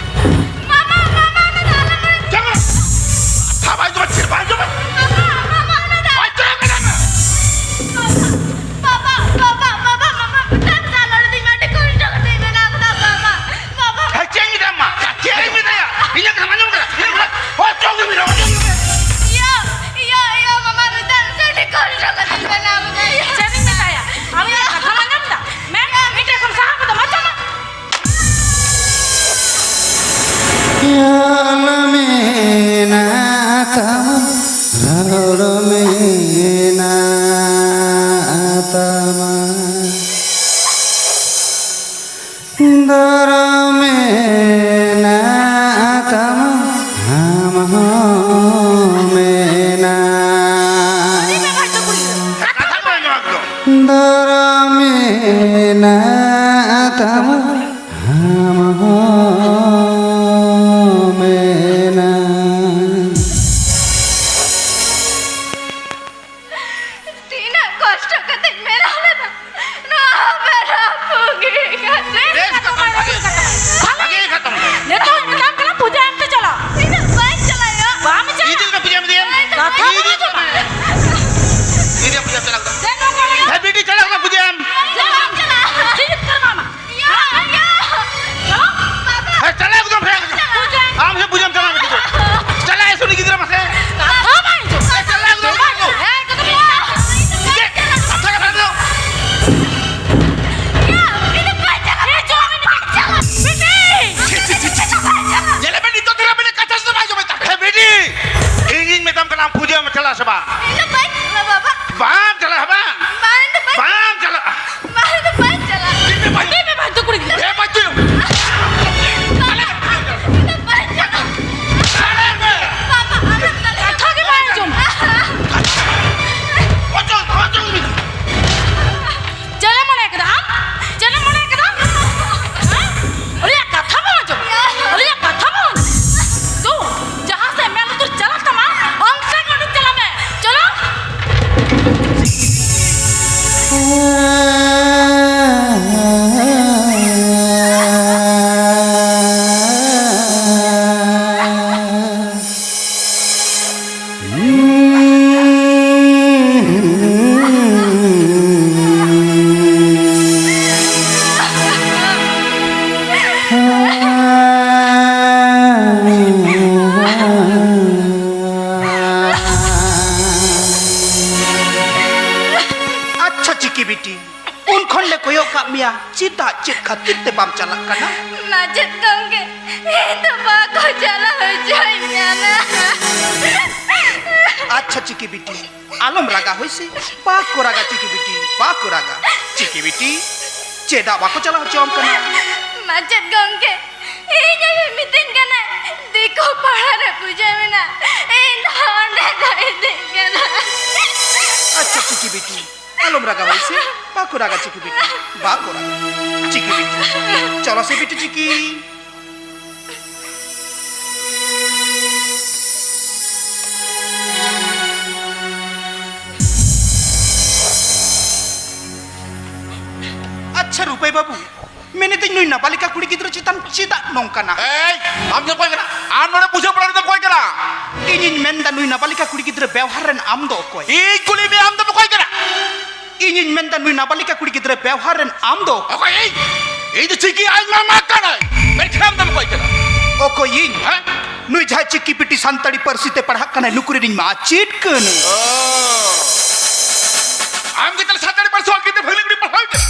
ᱢᱟᱢᱟ, ᱢᱮᱱᱟᱜ ᱛᱟᱢᱟ, ᱟᱢ ᱦᱚᱸ ᱢᱮᱱᱟᱜ᱾ ᱛᱤᱱᱟᱹᱜ ᱠᱚᱥᱴᱚ ᱠᱟᱛᱮᱧ ᱵᱮᱱᱟᱣ ᱞᱮᱫᱟ, ᱱᱚᱣᱟ ᱦᱚᱸ ᱯᱮ ᱨᱟᱹᱯᱩᱫ ᱜᱤᱰᱤ ᱠᱟᱛᱮ᱾ ᱵᱮᱥ ᱠᱟᱛᱷᱟ, ᱵᱷᱟᱜᱮ, ᱵᱷᱟᱜᱮ ᱠᱟᱛᱷᱟ᱾ ᱱᱤᱛᱚᱜ ᱢᱮᱛᱟᱢ ᱠᱟᱱᱟ ᱯᱩᱡᱟᱹ ᱮᱢ ᱛᱮ ᱪᱟᱞᱟᱜ᱾ ᱤᱧ ᱫᱚ ᱵᱟᱹᱧ ᱪᱟᱞᱟᱜᱼᱟ᱾ ᱵᱟᱢ ᱪᱟᱞᱟᱜᱼᱟ? ᱤᱫᱤ ᱠᱟᱛᱮ ᱯᱩᱡᱟᱹ ᱮᱢ ᱤᱫᱤᱭᱟ᱾ ᱠᱟᱛᱷᱟ ᱤᱫᱤ ᱵᱟᱝ ᱠᱟᱛᱮ᱾ ᱤᱫᱤ ᱯᱩᱡᱟᱹ ᱪᱟᱞᱟᱜ ᱠᱟᱱᱟ᱾ ᱪᱮᱫ ᱦᱚᱸ ᱵᱟᱝ ᱦᱩᱭᱩᱜᱼᱟ᱾ ᱦᱮᱸ, ᱵᱤᱴᱤ, ᱪᱟᱞᱟᱜ ᱠᱟᱱᱟ ᱯᱩᱡᱟᱹ ᱮᱢ᱾ ᱪᱮᱫ ᱦᱚᱸ ᱵᱟᱝ ᱪᱟᱞᱟᱜᱼᱟ᱾ ᱤᱭᱟᱹ, ᱤᱭᱟᱹ᱾ ᱪᱟᱞᱟᱜ ᱠᱟᱱᱟ᱾ ᱦᱮᱸ, ᱪᱟᱞᱟᱜ ᱮᱠᱫᱚᱢ, ᱦᱮᱸ᱾ ᱯᱩᱡᱟᱹ ᱮᱢ᱾ ᱟᱢ ᱥᱮ ᱯᱩᱡᱟᱹ ᱮᱢ ᱪᱟᱞᱟᱜ ᱢᱮ, ᱴᱷᱤᱠ ᱟᱪᱷᱮ᱾ ᱪᱟᱞᱟᱜ ᱮ ᱥᱩᱱᱤ ᱜᱤᱫᱽᱨᱟᱹ ᱢᱟᱥᱮ᱾ ᱠᱟᱛᱷᱟ ᱵᱟᱝ ᱦᱤᱡᱩᱜ ᱠᱟᱱᱟ᱾ ᱦᱮᱸ, ᱪᱟᱞᱟᱜ ᱮᱠᱫᱚᱢ, ᱦᱮᱸ᱾ ᱦᱮᱸ, ᱠᱟᱛᱷᱟ ᱵᱟᱝ ᱦᱤᱡᱩᱜ᱾ ᱪᱮᱫ? ᱠᱟᱛᱷᱟ ᱜᱮ ᱵᱟᱝ ᱦᱤᱡᱩᱜ᱾ ᱤᱭᱟᱹ, ᱤᱧ ᱫᱚ ᱵᱟᱹᱧ ᱪᱟᱞᱟᱜᱼᱟ᱾ ᱤᱧ ᱫᱚ ᱵᱟᱹᱧ ᱪᱟᱞᱟᱜᱼᱟ᱾ ᱵᱤᱴᱤ! ᱪᱷᱤ, ᱪᱷᱤ, ᱪᱷᱤ, ᱪᱷᱤ᱾ ᱧᱮᱞᱮ ᱢᱮ, ᱱᱤᱛᱚᱜ ᱫᱷᱟᱹᱨᱤᱡ ᱟᱵᱤᱱᱟᱜ ᱠᱟᱛᱷᱟ ᱥᱩᱫᱷᱟᱹ ᱵᱟᱭ ᱟᱸᱡᱚᱢᱮᱫ ᱛᱟᱢ᱾ ᱦᱮᱸ, ᱵᱤᱴᱤ, ᱤᱧᱤᱧ ᱢᱮᱛᱟᱢ ᱠᱟᱱᱟ, ᱟᱢ ᱯᱩᱡᱟᱹᱢ ᱪᱟᱞᱟᱜᱼᱟ ᱥᱮ ᱵᱟᱝ? ᱤᱧ ᱫᱚ ᱵᱟᱹᱧ ᱪᱟᱞᱟᱜᱼᱟ, ᱵᱟᱵᱟ᱾ ᱵᱟᱢ ᱪᱟᱞᱟᱜᱼᱟ, ᱵᱟᱝ? ᱵᱟᱝ, ᱤᱧ ᱫᱚ ᱵᱟᱹᱧ ᱵᱟᱢ ᱪᱟᱞᱟᱜᱼᱟ᱾ ᱵᱟᱝ, ᱤᱧ ᱫᱚ ᱵᱟᱹᱧ ᱪᱟᱞᱟᱜᱼᱟ᱾ ᱤᱧ ᱫᱚ ᱵᱟᱹᱧ ᱤᱧ ᱫᱚ ᱵᱟᱹᱧ ᱪᱟᱞᱟᱜᱼᱟ᱾ ᱦᱮᱸ, ᱵᱟᱹᱧ ᱪᱟᱞᱟᱜᱼᱟ᱾ ᱵᱟᱵᱟ, ᱤᱧ ᱫᱚ ᱵᱟᱹᱧ ᱪᱟᱞᱟᱜᱼᱟ᱾ ᱵᱟᱵᱟ, ᱟᱞᱚᱢ ᱫᱟᱞᱮᱧᱟ᱾ ᱠᱟᱛᱷᱟ ᱜᱮ ᱵᱟᱭ ᱟᱸᱡᱚᱢ᱾ ᱚᱪᱚᱜ, ᱚᱪᱚᱜ ᱢᱮ᱾ ᱪᱮᱫ ᱮᱢ ᱢᱚᱱᱮ ᱠᱮᱫᱟ ᱟᱢ? ᱪᱮᱫ ᱮᱢ ᱢᱚᱱᱮ ᱠᱮᱫᱟ? ᱦᱮᱸ? ᱩᱱᱤᱭᱟᱜ ᱠᱟᱛᱷᱟ ᱵᱟᱢ ᱟᱸᱡᱚᱢᱟ? ᱩᱱᱤᱭᱟᱜ ᱠᱟᱛᱷᱟ ᱵᱟᱢ ᱟᱸᱡᱚᱢᱟ? ᱛᱩ, ᱡᱟᱦᱟᱸ ᱥᱮᱫ ᱢᱮᱫ ᱞᱩᱛᱩᱨ ᱪᱟᱞᱟᱜ ᱛᱟᱢᱟ, ᱚᱱᱛᱮ ᱜᱮ ᱩᱰᱩᱠ ᱪᱟᱞᱟᱜ ᱢᱮ᱾ ᱪᱚᱞᱚ᱾ ᱟᱪᱪᱷᱟ ᱪᱤᱠᱤ ᱵᱤᱴᱤ, ᱩᱱ ᱠᱷᱚᱱ ᱞᱮ ᱠᱚᱭᱚᱜ ᱠᱟᱜ ᱢᱮᱭᱟ, ᱪᱮᱫᱟᱜ, ᱪᱮᱫ ᱠᱷᱟᱹᱛᱤᱨ ᱛᱮ ᱵᱟᱢ ᱪᱟᱞᱟᱜ ᱠᱟᱱᱟ? ᱢᱟᱪᱮᱫ ᱜᱚᱢᱠᱮ, ᱤᱧ ᱫᱚ ᱵᱟᱠᱚ ᱪᱟᱞᱟᱣ ᱦᱚᱪᱚᱧ ᱠᱟᱱᱟ᱾ ᱟᱪᱪᱷᱟ ᱪᱤᱠᱤ ᱵᱤᱴᱤ, ᱟᱞᱚᱢ ᱨᱟᱜᱟ ᱦᱳᱭ ᱥᱮ, ᱵᱟᱠᱚ ᱨᱟᱜᱟ ᱪᱤᱠᱤ ᱵᱤᱴᱤ, ᱵᱟᱠᱚ ᱨᱟᱜᱟ᱾ ᱪᱤᱠᱤ ᱵᱤᱴᱤ, ᱪᱮᱫᱟᱜ ᱵᱟᱠᱚ ᱪᱟᱞᱟᱣ ᱦᱚᱪᱚᱣᱟᱢ ᱠᱟᱱᱟ? ᱢᱟᱪᱮᱫ ᱜᱚᱢᱠᱮ, ᱤᱧ ᱟᱭᱳᱭ ᱢᱤᱛᱟᱹᱧ ᱠᱟᱱᱟ, ᱫᱤᱠᱩ ᱯᱟᱲᱟ ᱨᱮ ᱯᱩᱡᱟᱹ ᱢᱮᱱᱟᱜᱼᱟ, ᱤᱧ ᱫᱚ ᱚᱸᱰᱮ ᱠᱚ ᱤᱫᱤᱧ ᱠᱟᱱᱟ᱾ ᱟᱪᱪᱷᱟ ᱪᱤᱠᱤ ᱵᱤᱴᱤ, ᱟᱞᱚᱢ ᱨᱟᱜᱟ ᱦᱳᱭ ᱥᱮ᱾ ᱵᱟᱠᱚ ᱨᱟᱜᱟ ᱪᱤᱠᱤ ᱵᱤᱴᱤ, ᱵᱟᱠᱚ ᱨᱟᱜᱟ᱾ ᱪᱤᱠᱤ ᱵᱤᱴᱤ, ᱪᱚᱞᱚ ᱥᱮ ᱵᱤᱴᱤ ᱪᱤᱠᱤ᱾ ᱟᱪᱪᱷᱟ ᱨᱩᱯᱟᱹᱭ ᱵᱟᱹᱵᱩ, ᱢᱮᱱᱮᱫᱟᱹᱧ ᱱᱩᱭ ᱱᱟᱵᱟᱞᱤᱠᱟ ᱠᱩᱲᱤ ᱜᱤᱫᱽᱨᱟᱹ ᱪᱮᱛᱟᱱ ᱪᱮᱫᱟᱜ ᱱᱚᱝᱠᱟᱱᱟ? ᱮᱭ, ᱟᱢ ᱫᱚ ᱚᱠᱚᱭ ᱠᱟᱱᱟ? ᱟᱢ ᱱᱚᱰᱮ ᱵᱩᱡᱷᱟᱹᱣ ᱯᱟᱲᱟᱣ ᱨᱮᱫᱚ ᱚᱠᱚᱭ ᱠᱟᱱᱟ? ᱤᱧᱤᱧ ᱢᱮᱱᱫᱟ ᱱᱩᱭ ᱱᱟᱵᱟᱞᱤᱠᱟ ᱠᱩᱲᱤ ᱜᱤᱫᱽᱨᱟᱹ ᱵᱮᱣᱦᱟᱨ ᱨᱮᱱ ᱟᱢ ᱫᱚ ᱚᱠᱚᱭ? ᱤᱧ ᱠᱩᱞᱤ ᱢᱮᱭᱟ, ᱟᱢ ᱫᱚ ᱚᱠᱚᱭ ᱠᱟᱱᱟ? ᱤᱧᱤᱧ ᱢᱮᱱᱫᱟ ᱱᱩᱭ ᱱᱟᱵᱟᱞᱤᱠᱟ ᱠᱩᱲᱤ ᱜᱤᱫᱽᱨᱟᱹ ᱵᱮᱣᱦᱟᱨ ᱨᱮᱱ ᱟᱢ ᱫᱚ ᱚᱠᱚᱭ? ᱚᱠᱚᱭ ᱤᱧ? ᱤᱧ ᱫᱚ ᱪᱤᱠᱤ ᱟᱡ ᱢᱟᱢᱟ ᱠᱟᱱᱟᱭ᱾ ᱢᱮᱱᱠᱷᱟᱱ ᱟᱢ ᱫᱚᱢ ᱚᱠᱚᱭ ᱠᱟᱱᱟ? ᱚᱠᱚᱭ ᱤᱧ? ᱦᱮᱸ? ᱱᱩᱭ ᱡᱟᱦᱟᱸᱭ ᱪᱤᱠᱤ ᱯᱤᱴᱤ ᱥᱟᱱᱛᱟᱲᱤ ᱯᱟᱹᱨᱥᱤ ᱛᱮ ᱯᱟᱲᱦᱟᱜ ᱠᱟᱱᱟᱭ, ᱱᱩᱠᱩ ᱨᱤᱱᱤᱧ ᱢᱟᱪᱮᱫ ᱠᱟᱹᱱᱟᱹᱧ᱾ ᱚ᱾ ᱟᱢ ᱜᱮ ᱛᱟᱦᱞᱮ ᱥᱟᱱᱛᱟᱲᱤ ᱯᱟᱹᱨᱥᱤ ᱚᱞ ᱪᱤᱠᱤ ᱛᱮ ᱵᱷᱟᱹᱜᱤ ᱞᱮᱠᱟ ᱯᱟᱲᱦᱟᱣ ᱠᱟᱱᱟ?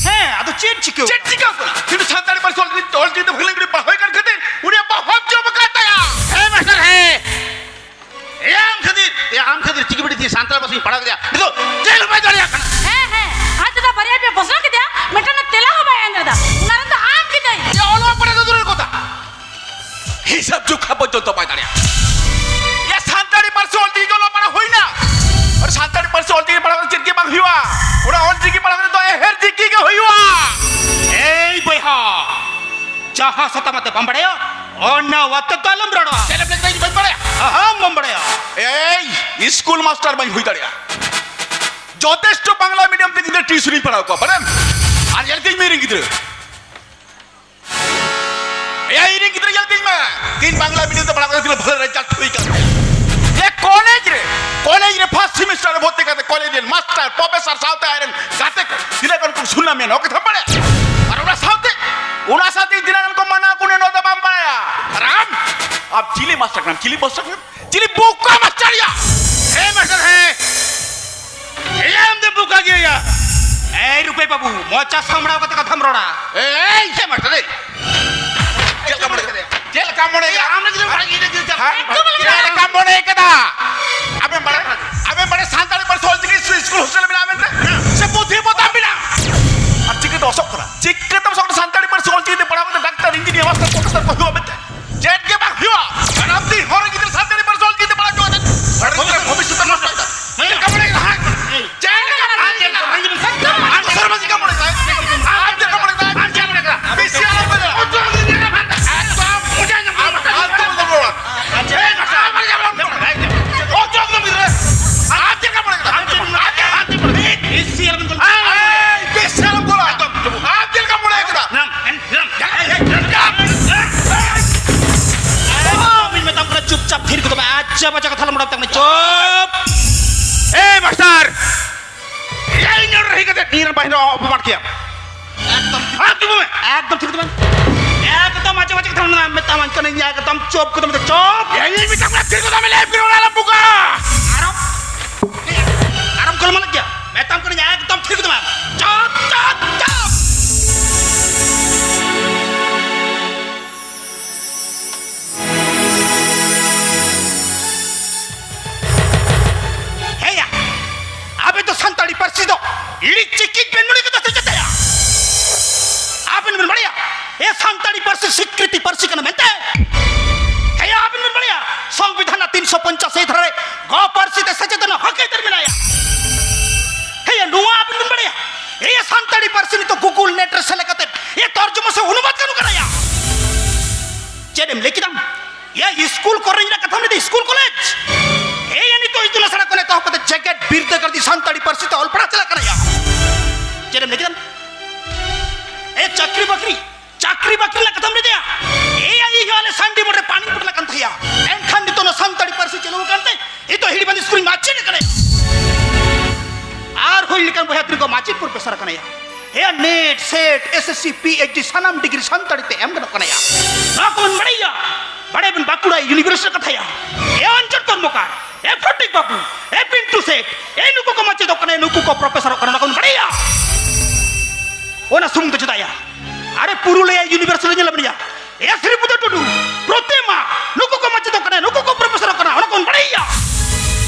ᱦᱮᱸ, ᱟᱫᱚ ᱪᱮᱫ ᱪᱤᱠᱟᱹ? ᱪᱮᱫ ᱪᱤᱠᱟᱹ ᱠᱟᱱᱟ? ᱠᱤᱱᱛᱩ ᱥᱟᱱᱛᱟᱲᱤ ᱯᱟᱹᱨᱥᱤ ᱚᱞ ᱪᱤᱠᱤ, ᱚᱞ ᱪᱤᱠᱤ ᱛᱮ ᱵᱷᱟᱹᱜᱤ ᱞᱮᱠᱟ ᱯᱟᱲᱦᱟᱣ ᱠᱟᱱ ᱠᱷᱟᱹᱛᱤᱨ ᱩᱱᱤᱭᱟᱜ ᱵᱚᱦᱚᱜ ᱡᱚᱢ ᱟᱠᱟᱫ ᱛᱟᱭᱟ᱾ ᱦᱮᱸ ᱢᱟᱥᱴᱟᱨ, ᱦᱮᱸ᱾ ᱮ ᱟᱢ ᱠᱷᱟᱹᱛᱤᱨ, ᱮ ᱟᱢ ᱠᱷᱟᱹᱛᱤᱨ ᱪᱤᱠᱤ ᱯᱤᱴᱤ ᱛᱮ ᱥᱟᱱᱛᱟᱲ ᱯᱟᱹᱨᱥᱤᱧ ᱯᱟᱲᱦᱟᱣ ᱠᱮᱫᱟ᱾ ᱱᱤᱛᱚᱜ ᱪᱮᱫ ᱦᱚᱸ ᱵᱟᱭ ᱫᱟᱲᱮᱭᱟᱜ ᱠᱟᱱᱟ᱾ ᱦᱮᱸ, ᱦᱮᱸ, ᱟᱡ ᱫᱟᱫᱟ ᱵᱟᱨᱭᱟ ᱯᱮ ᱯᱨᱚᱥᱱᱚ ᱠᱮᱫᱮᱭᱟ, ᱢᱤᱫᱴᱟᱝ ᱛᱮᱞᱟ ᱦᱚᱸ ᱵᱟᱭ ᱮᱢ ᱞᱮᱫᱟ, ᱚᱱᱟ ᱨᱮᱫᱚ ᱟᱢ ᱠᱮᱫᱟᱭ᱾ ᱮ ᱚᱞᱚᱜ ᱯᱟᱲᱦᱟᱜ ᱫᱚ ᱫᱩᱨᱮᱨ ᱠᱚᱛᱷᱟ, ᱦᱤᱥᱟᱹᱵ ᱡᱳᱠᱷᱟ ᱯᱚᱨᱡᱚᱱᱛᱚ ᱵᱟᱭ ᱫᱟᱲᱮᱭᱟᱜᱼᱟ᱾ ᱮ ᱥᱟᱱᱛᱟᱲᱤ ᱯᱟᱹᱨᱥᱤ ᱚᱞ ᱪᱤᱠᱤ ᱚᱞᱚᱜ ᱯᱟᱲᱦᱟᱜ ᱦᱩᱭᱱᱟ, ᱟᱨ ᱥᱟᱱᱛᱟᱲᱤ ᱯᱟᱹᱨᱥᱤ ᱚᱞ ᱪᱤᱠᱤ ᱯᱟᱲᱦᱟᱣ ᱠᱟᱛᱮ ᱪᱮᱫ ᱜᱮ ᱵᱟᱝ ᱦᱩᱭᱩᱜᱼᱟ, ᱚᱱᱟ ᱚᱞ ᱪᱤᱠᱤ ᱯᱟᱲᱦᱟᱣ ᱠᱟᱛᱮ ᱫᱚ ᱮᱦᱮᱨ ᱪᱤᱠᱤ ᱜᱮ ᱦᱩᱭᱩᱜᱼᱟ᱾ ᱮᱭ ᱵᱚᱭᱦᱟ, ᱡᱟᱦᱟᱸ ᱥᱟᱛᱟᱢ ᱟᱛᱮ ᱵᱟᱢ ᱵᱟᱲᱟᱭᱟ, ᱚᱱᱟ ᱟᱛᱮ ᱫᱚ ᱟᱞᱚᱢ ᱨᱚᱲᱟ᱾ ᱪᱮᱫ ᱮᱢ ᱞᱟᱹᱭ ᱠᱮᱫᱟ? ᱤᱧ ᱵᱟᱹᱧ ᱵᱟᱲᱟᱭᱟ᱾ ᱟᱦᱟᱢ ᱵᱟᱢ ᱵᱟᱲᱟᱭᱟ᱾ ᱮᱭ, ᱤᱥᱠᱩᱞ ᱢᱟᱥᱴᱟᱨ ᱵᱟᱹᱧ ᱦᱩᱭ ᱫᱟᱲᱮᱭᱟᱜᱼᱟ᱾ ᱡᱚᱛᱷᱮᱥᱴᱚ ᱵᱟᱝᱞᱟ ᱢᱤᱰᱤᱭᱟᱢ ᱛᱮ ᱜᱤᱫᱽᱨᱟᱹ ᱴᱤᱭᱩᱥᱚᱱᱤᱧ ᱯᱟᱲᱦᱟᱣ ᱠᱚᱣᱟ, ᱵᱟᱲᱟᱭᱟᱢ? ᱟᱨ ᱧᱮᱞ ᱛᱤᱧ ᱢᱮ ᱤᱧ ᱨᱮᱱ ᱜᱤᱫᱽᱨᱟᱹ᱾ ᱮᱭᱟ, ᱤᱧ ᱨᱮᱱ ᱜᱤᱫᱽᱨᱟᱹ ᱧᱮᱞ ᱛᱤᱧ ᱢᱮ᱾ ᱛᱤᱱ ᱵᱟᱝᱞᱟ ᱢᱤᱰᱤᱭᱟᱢ ᱛᱮ ᱯᱟᱲᱦᱟᱣ ᱠᱟᱛᱮ ᱛᱤᱱᱟᱹᱜ ᱵᱷᱟᱞᱮ ᱨᱮᱡᱟᱞᱴ ᱦᱩᱭ ᱠᱟᱱ ᱛᱟᱭᱟ᱾ ᱮ, ᱠᱚᱞᱮᱡᱽ ᱨᱮ, ᱠᱚᱞᱮᱡᱽ ᱨᱮ ᱯᱷᱟᱥᱴ ᱥᱮᱢᱮᱥᱴᱟᱨ ᱨᱮ ᱵᱷᱚᱨᱛᱤ ᱠᱟᱛᱮ ᱠᱚᱞᱮᱡᱽ ᱨᱮᱱ ᱢᱟᱥᱴᱟᱨ, ᱯᱨᱚᱯᱷᱮᱥᱚᱨ ᱥᱟᱶᱛᱮ ᱟᱡ ᱨᱮᱱ ᱜᱟᱛᱮ ᱠᱚ ᱛᱤᱱᱟᱹᱜ ᱜᱟᱱ ᱠᱚ ᱥᱩᱱᱟᱢᱤᱭᱟᱱ, ᱚᱠᱚᱭ ᱛᱟᱢ ᱵᱟᱲᱟᱭᱟ? ᱟᱨ ᱚᱱᱟ ᱥᱟᱶᱛᱮ, ᱚᱱᱟ ᱥᱟᱶᱛᱮ ᱛᱤᱱᱟᱹᱜ ᱜᱟᱱ ᱠᱚ ᱢᱟᱱᱟᱣ ᱠᱚ, ᱱᱚᱣᱟ ᱫᱚ ᱵᱟᱢ ᱵᱟᱲᱟᱭᱟ᱾ ᱟᱨ ᱟᱢ, ᱟᱢ ᱪᱤᱞᱤ ᱢᱟᱥᱴᱟᱨ ᱠᱟᱱᱟᱢ? ᱪᱤᱞᱤ ᱢᱟᱥᱴᱟᱨ ᱠᱟᱱᱟᱢ? ᱪᱤᱞᱤ ᱵᱳᱠᱟ ᱢᱟᱥᱴᱟᱨ ᱭᱟ? ᱦᱮᱸ ᱢᱟᱥᱴᱟᱨ, ᱦᱮᱸ᱾ ᱮᱭ ᱟᱢ ᱫᱚ ᱵᱳᱠᱟ ᱜᱮᱭᱟ ᱭᱟ᱾ ᱮᱭ ᱨᱩᱯᱮ ᱵᱟᱹᱵᱩ, ᱢᱚᱪᱟ ᱥᱟᱢᱵᱲᱟᱣ ᱠᱟᱛᱮ ᱠᱟᱛᱷᱟᱢ ᱨᱚᱲᱟ᱾ ᱮᱭ, ᱪᱮᱫ ᱢᱟᱥᱴᱟᱨ, ᱮᱭ? ᱪᱮᱫ ᱞᱮᱠᱟ ᱢᱚᱱᱮ ᱠᱮᱫᱟ? ᱪᱮᱫ ᱞᱮᱠᱟ ᱢᱚᱱᱮ ᱠᱮᱫᱟ? ᱟᱢ ᱞᱟᱹᱜᱤᱫ ᱫᱚ ᱵᱟᱲᱟᱭ ᱜᱮ, ᱪᱮᱫ ᱞᱮᱠᱟ? ᱦᱮᱸ? ᱮᱠᱫᱚᱢ ᱟᱞᱚᱢ ᱪᱮᱫ ᱞᱮᱠᱟ ᱢᱚᱱᱮ ᱠᱮᱫᱟ? ᱟᱵᱮᱱ ᱵᱟᱲᱟᱭ, ᱟᱵᱮᱱ ᱵᱟᱲᱟᱭ ᱥᱟᱱᱛᱟᱲᱤ ᱯᱟᱹᱨᱥᱤ ᱚᱞ ᱪᱤᱠᱤ ᱥᱠᱩᱞ ᱦᱳᱥᱴᱮᱞ ᱨᱮ ᱢᱮᱱᱟᱜᱼᱟ ᱢᱮᱱᱛᱮ? ᱥᱮ ᱯᱩᱛᱷᱤ ᱯᱚᱛᱟᱢ ᱢᱮᱱᱟᱜᱼᱟ? ᱟᱨ ᱪᱤᱠᱟᱹᱛᱮ ᱚᱥᱚᱜ ᱠᱟᱱᱟ? ᱪᱤᱠᱟᱹᱛᱮ ᱚᱥᱚᱜ ᱠᱟᱱᱟ? ᱥᱟᱱᱛᱟᱲᱤ ᱯᱟᱹᱨᱥᱤ ᱚᱞ ᱪᱤᱠᱤ ᱛᱮ ᱯᱟᱲᱦᱟᱣ ᱠᱟᱛᱮ ᱰᱟᱠᱛᱟᱨ, ᱤᱧᱡᱤᱱᱤᱭᱟᱨ, ᱢᱟᱥᱴᱟᱨ, ᱯᱨᱚᱯᱷᱮᱥᱚᱨ ᱠᱚ ᱦᱩᱭᱩᱜᱼᱟ ᱢᱮᱱᱛᱮ? ᱪᱮᱫ ᱜᱮ ᱵᱟᱝ ᱦᱩᱭᱩᱜᱼᱟ᱾ ᱟᱨ ᱟᱢ ᱛᱤ ᱦᱚᱲ ᱜᱤᱫᱽᱨᱟᱹ ᱥᱟᱱᱛᱟᱲᱤ ᱯᱟᱹᱨᱥᱤ ᱚᱞ ᱪᱤᱠᱤ ᱛᱮ ᱯᱟᱲᱦᱟᱣ ᱦᱚᱪᱚ ᱠᱟᱛᱮ ᱪᱮᱫ ᱞᱮᱠᱟ ᱵᱟᱲᱟᱭ ᱞᱟᱦᱟ ᱠᱟᱱᱟ? ᱪᱮᱫ ᱞᱮᱠᱟ ᱵᱟᱲᱟᱭ ᱮᱠᱫᱚᱢ ᱟᱨ ᱪᱩᱯ ᱢᱮ᱾ ᱮᱠᱫᱚᱢ ᱛᱷᱤᱨ ᱠᱚᱛᱟᱢ᱾ ᱮᱠᱫᱚᱢ ᱟᱡᱮ ᱵᱟᱡᱮ ᱠᱟᱛᱷᱟ ᱢᱮᱛᱟᱢ ᱠᱟᱹᱱᱟᱹᱧ, ᱮᱠᱫᱚᱢ ᱪᱩᱯ ᱠᱚᱛᱟᱢ, ᱪᱩᱯ᱾ ᱤᱧ ᱢᱮᱛᱟᱢ ᱠᱟᱱᱟ ᱛᱷᱤᱨ ᱠᱚᱛᱟᱢ, ᱞᱟᱹᱭ ᱯᱷᱤᱨ ᱚᱱᱟ ᱟᱞᱚᱢ ᱵᱚᱠᱟ᱾ ᱟᱨᱚ, ᱟᱨᱚᱢ ᱜᱳᱞᱢᱟᱞ ᱜᱮᱭᱟ᱾ ᱢᱮᱛᱟᱢ ᱠᱟᱹᱱᱟᱹᱧ ᱮᱠᱫᱚᱢ ᱛᱷᱤᱨ ᱠᱚᱛᱟᱢ᱾ ᱪᱩᱯ, ᱪᱩᱯ, ᱪᱩᱯ᱾ ᱦᱮᱸᱭᱟ, ᱟᱵᱮᱱ ᱫᱚ ᱥᱟᱱᱛᱟᱲᱤ ᱯᱟᱹᱨᱥᱤ ᱫᱚ ᱤᱲᱤᱡ ᱪᱤᱠᱤᱡ ᱵᱮᱱ ᱢᱚᱱᱮ ᱠᱟᱛᱮ ᱥᱮᱪᱮᱫ ᱮᱭᱟ᱾ ᱟᱵᱮᱱ ᱵᱮᱱ ᱵᱟᱲᱟᱭᱟ, ᱮ ᱥᱟᱱᱛᱟᱲᱤ ᱯᱟᱹᱨᱥᱤ ᱥᱤᱠᱨᱤᱛᱤ ᱯᱟᱹᱨᱥᱤ ᱠᱟᱱᱟ ᱢᱮᱱᱛᱮ? ᱦᱮᱸᱭᱟ, ᱟᱵᱮᱱ ᱵᱮᱱ ᱵᱟᱲᱟᱭᱟ, ᱥᱚᱝᱵᱤᱫᱷᱟᱱ ᱨᱮᱱᱟᱜ ᱛᱤᱱᱥᱚ ᱯᱚᱧᱪᱟᱥ ᱮ ᱫᱷᱟᱨᱟ ᱨᱮ ᱜᱚ ᱯᱟᱹᱨᱥᱤ ᱛᱮ ᱥᱮᱪᱮᱫ ᱨᱮᱱᱟᱜ ᱦᱚᱠ ᱟᱹᱭᱫᱟᱹᱨ ᱢᱮᱱᱟᱭᱟ? ᱦᱮᱸᱭᱟ, ᱱᱚᱣᱟ ᱟᱵᱮᱱ ᱵᱮᱱ ᱵᱟᱲᱟᱭᱟ, ᱮ ᱥᱟᱱᱛᱟᱲᱤ ᱯᱟᱹᱨᱥᱤ ᱱᱤᱛᱚᱜ Google Net ᱨᱮ ᱥᱮᱞᱮᱫ ᱠᱟᱛᱮ ᱮ ᱛᱚᱨᱡᱚᱢᱟ ᱥᱮ ᱚᱱᱩᱵᱟᱫ ᱜᱟᱱᱚᱜ ᱠᱟᱱᱟ ᱭᱟ? ᱪᱮᱫ ᱮᱢ ᱞᱟᱹᱭ ᱠᱮᱫᱟᱢ? ᱮᱭᱟ, ᱤᱥᱠᱩᱞ ᱠᱚᱞᱮᱡᱽ ᱨᱮᱱᱟᱜ ᱠᱟᱛᱷᱟᱢ ᱞᱟᱹᱭ ᱫᱟ, ᱤᱥᱠᱩᱞ ᱠᱚᱞᱮᱡᱽ? ᱮᱭᱟ, ᱱᱤᱛᱚᱜ ᱤᱛᱩᱱ ᱟᱥᱲᱟ ᱠᱷᱚᱱ ᱮᱛᱚᱦᱚᱵ ᱠᱟᱛᱮ ᱡᱮᱜᱮᱛ ᱵᱤᱨᱫᱟᱹᱜᱟᱲ ᱫᱤ ᱥᱟᱱᱛᱟᱲᱤ ᱯᱟᱹᱨᱥᱤ ᱛᱮ ᱚᱞ ᱯᱟᱲᱦᱟᱣ ᱪᱟᱞᱟᱜ ᱠᱟᱱᱟ ᱭᱟ᱾ ᱪᱮᱫ ᱮᱢ ᱞᱟᱹᱭ ᱠᱮᱫᱟᱢ? ᱮ, ᱪᱟᱹᱠᱨᱤ ᱵᱟᱹᱠᱨᱤ, ᱪᱟᱹᱠᱨᱤ ᱵᱟᱹᱠᱨᱤ ᱨᱮᱱᱟᱜ ᱠᱟᱛᱷᱟᱢ ᱞᱟᱹᱭ ᱫᱟ? ᱮᱭᱟ, ᱤᱧ ᱦᱚᱸ ᱟᱞᱮ ᱥᱟᱱᱰᱤ ᱢᱳᱲ ᱨᱮ ᱯᱟᱱᱤᱧ ᱯᱚᱴᱞᱟ ᱠᱟᱱ ᱛᱟᱦᱮᱸᱭᱟ, ᱮᱱᱠᱷᱟᱱ ᱱᱤᱛᱚᱜ ᱚᱱᱟ ᱥᱟᱱᱛᱟᱲᱤ ᱯᱟᱹᱨᱥᱤ ᱪᱟᱹᱞᱩ ᱟᱠᱟᱱ ᱛᱮ ᱱᱤᱛᱚᱜ ᱦᱤᱲᱤᱵᱟᱸᱫᱤ ᱤᱥᱠᱩᱞ ᱨᱤᱧ ᱢᱟᱪᱮᱫ ᱠᱟᱱᱟᱭᱟ᱾ ᱟᱨ ᱦᱩᱭ ᱞᱮᱠᱟᱱ ᱵᱚᱭᱦᱟ ᱛᱤᱱᱟᱹᱜ ᱠᱚ ᱢᱟᱪᱮᱫ ᱯᱨᱚᱯᱷᱮᱥᱚᱨ ᱠᱟᱱᱟᱭᱟ᱾ ᱦᱮᱸ, net, set, S S C, P H D ᱥᱟᱱᱟᱢ ᱰᱤᱜᱽᱨᱤ ᱥᱟᱱᱛᱟᱲᱤ ᱛᱮ ᱮᱢ ᱜᱟᱱᱚᱜ ᱠᱟᱱᱟᱭᱟ᱾ ᱱᱚᱣᱟ ᱠᱚᱵᱚᱱ ᱵᱟᱲᱟᱭᱟ? ᱵᱟᱲᱟᱭ ᱵᱮᱱ ᱵᱟᱸᱠᱩᱲᱟ ᱤᱭᱩᱱᱤᱵᱷᱟᱨᱥᱤᱴᱤ ᱠᱟᱛᱷᱟᱭᱟ? ᱮ ᱚᱧᱡᱚᱱ ᱠᱚᱨᱢᱚᱠᱟᱨ, ᱮ ᱯᱷᱚᱴᱤᱠ ᱵᱟᱹᱵᱩ, ᱮ ᱯᱤᱱᱴᱩ ᱥᱮᱴ, ᱮ ᱱᱩᱠᱩ ᱠᱚ ᱢᱟᱪᱮᱫᱚᱜ ᱠᱟᱱᱟ, ᱱᱩᱠᱩ ᱠᱚ ᱯᱨᱚᱯᱷᱮᱥᱚᱨᱚᱜ ᱠᱟᱱᱟ, ᱱᱚᱣᱟ ᱠᱚᱵᱚᱱ ᱵᱟᱲᱟᱭᱟ? ᱚᱱᱟ ᱥᱩᱢᱩᱝ ᱫᱚ ᱪᱮᱫᱟᱜ ᱭᱟ? ᱟᱨᱮ ᱯᱩᱨᱩᱞᱤᱭᱟᱹ ᱤᱭᱩᱱᱤᱵᱷᱟᱨᱥᱤᱴᱤ ᱧᱮᱞ ᱢᱮᱭᱟ, ᱮ ᱥᱨᱤᱯᱚᱫᱚ ᱴᱩᱰᱩ, ᱯᱨᱚᱛᱤᱢᱟ, ᱱᱩᱠᱩ ᱠᱚ ᱢᱟᱪᱮᱫᱚᱜ ᱠᱟᱱᱟ, ᱱᱩᱠᱩ ᱠᱚ ᱯᱨᱚᱯᱷᱮᱥᱚᱨᱚᱜ ᱠᱟᱱᱟ, ᱚᱱᱟ ᱠᱚᱵᱚᱱ ᱵᱟᱲᱟᱭᱟ?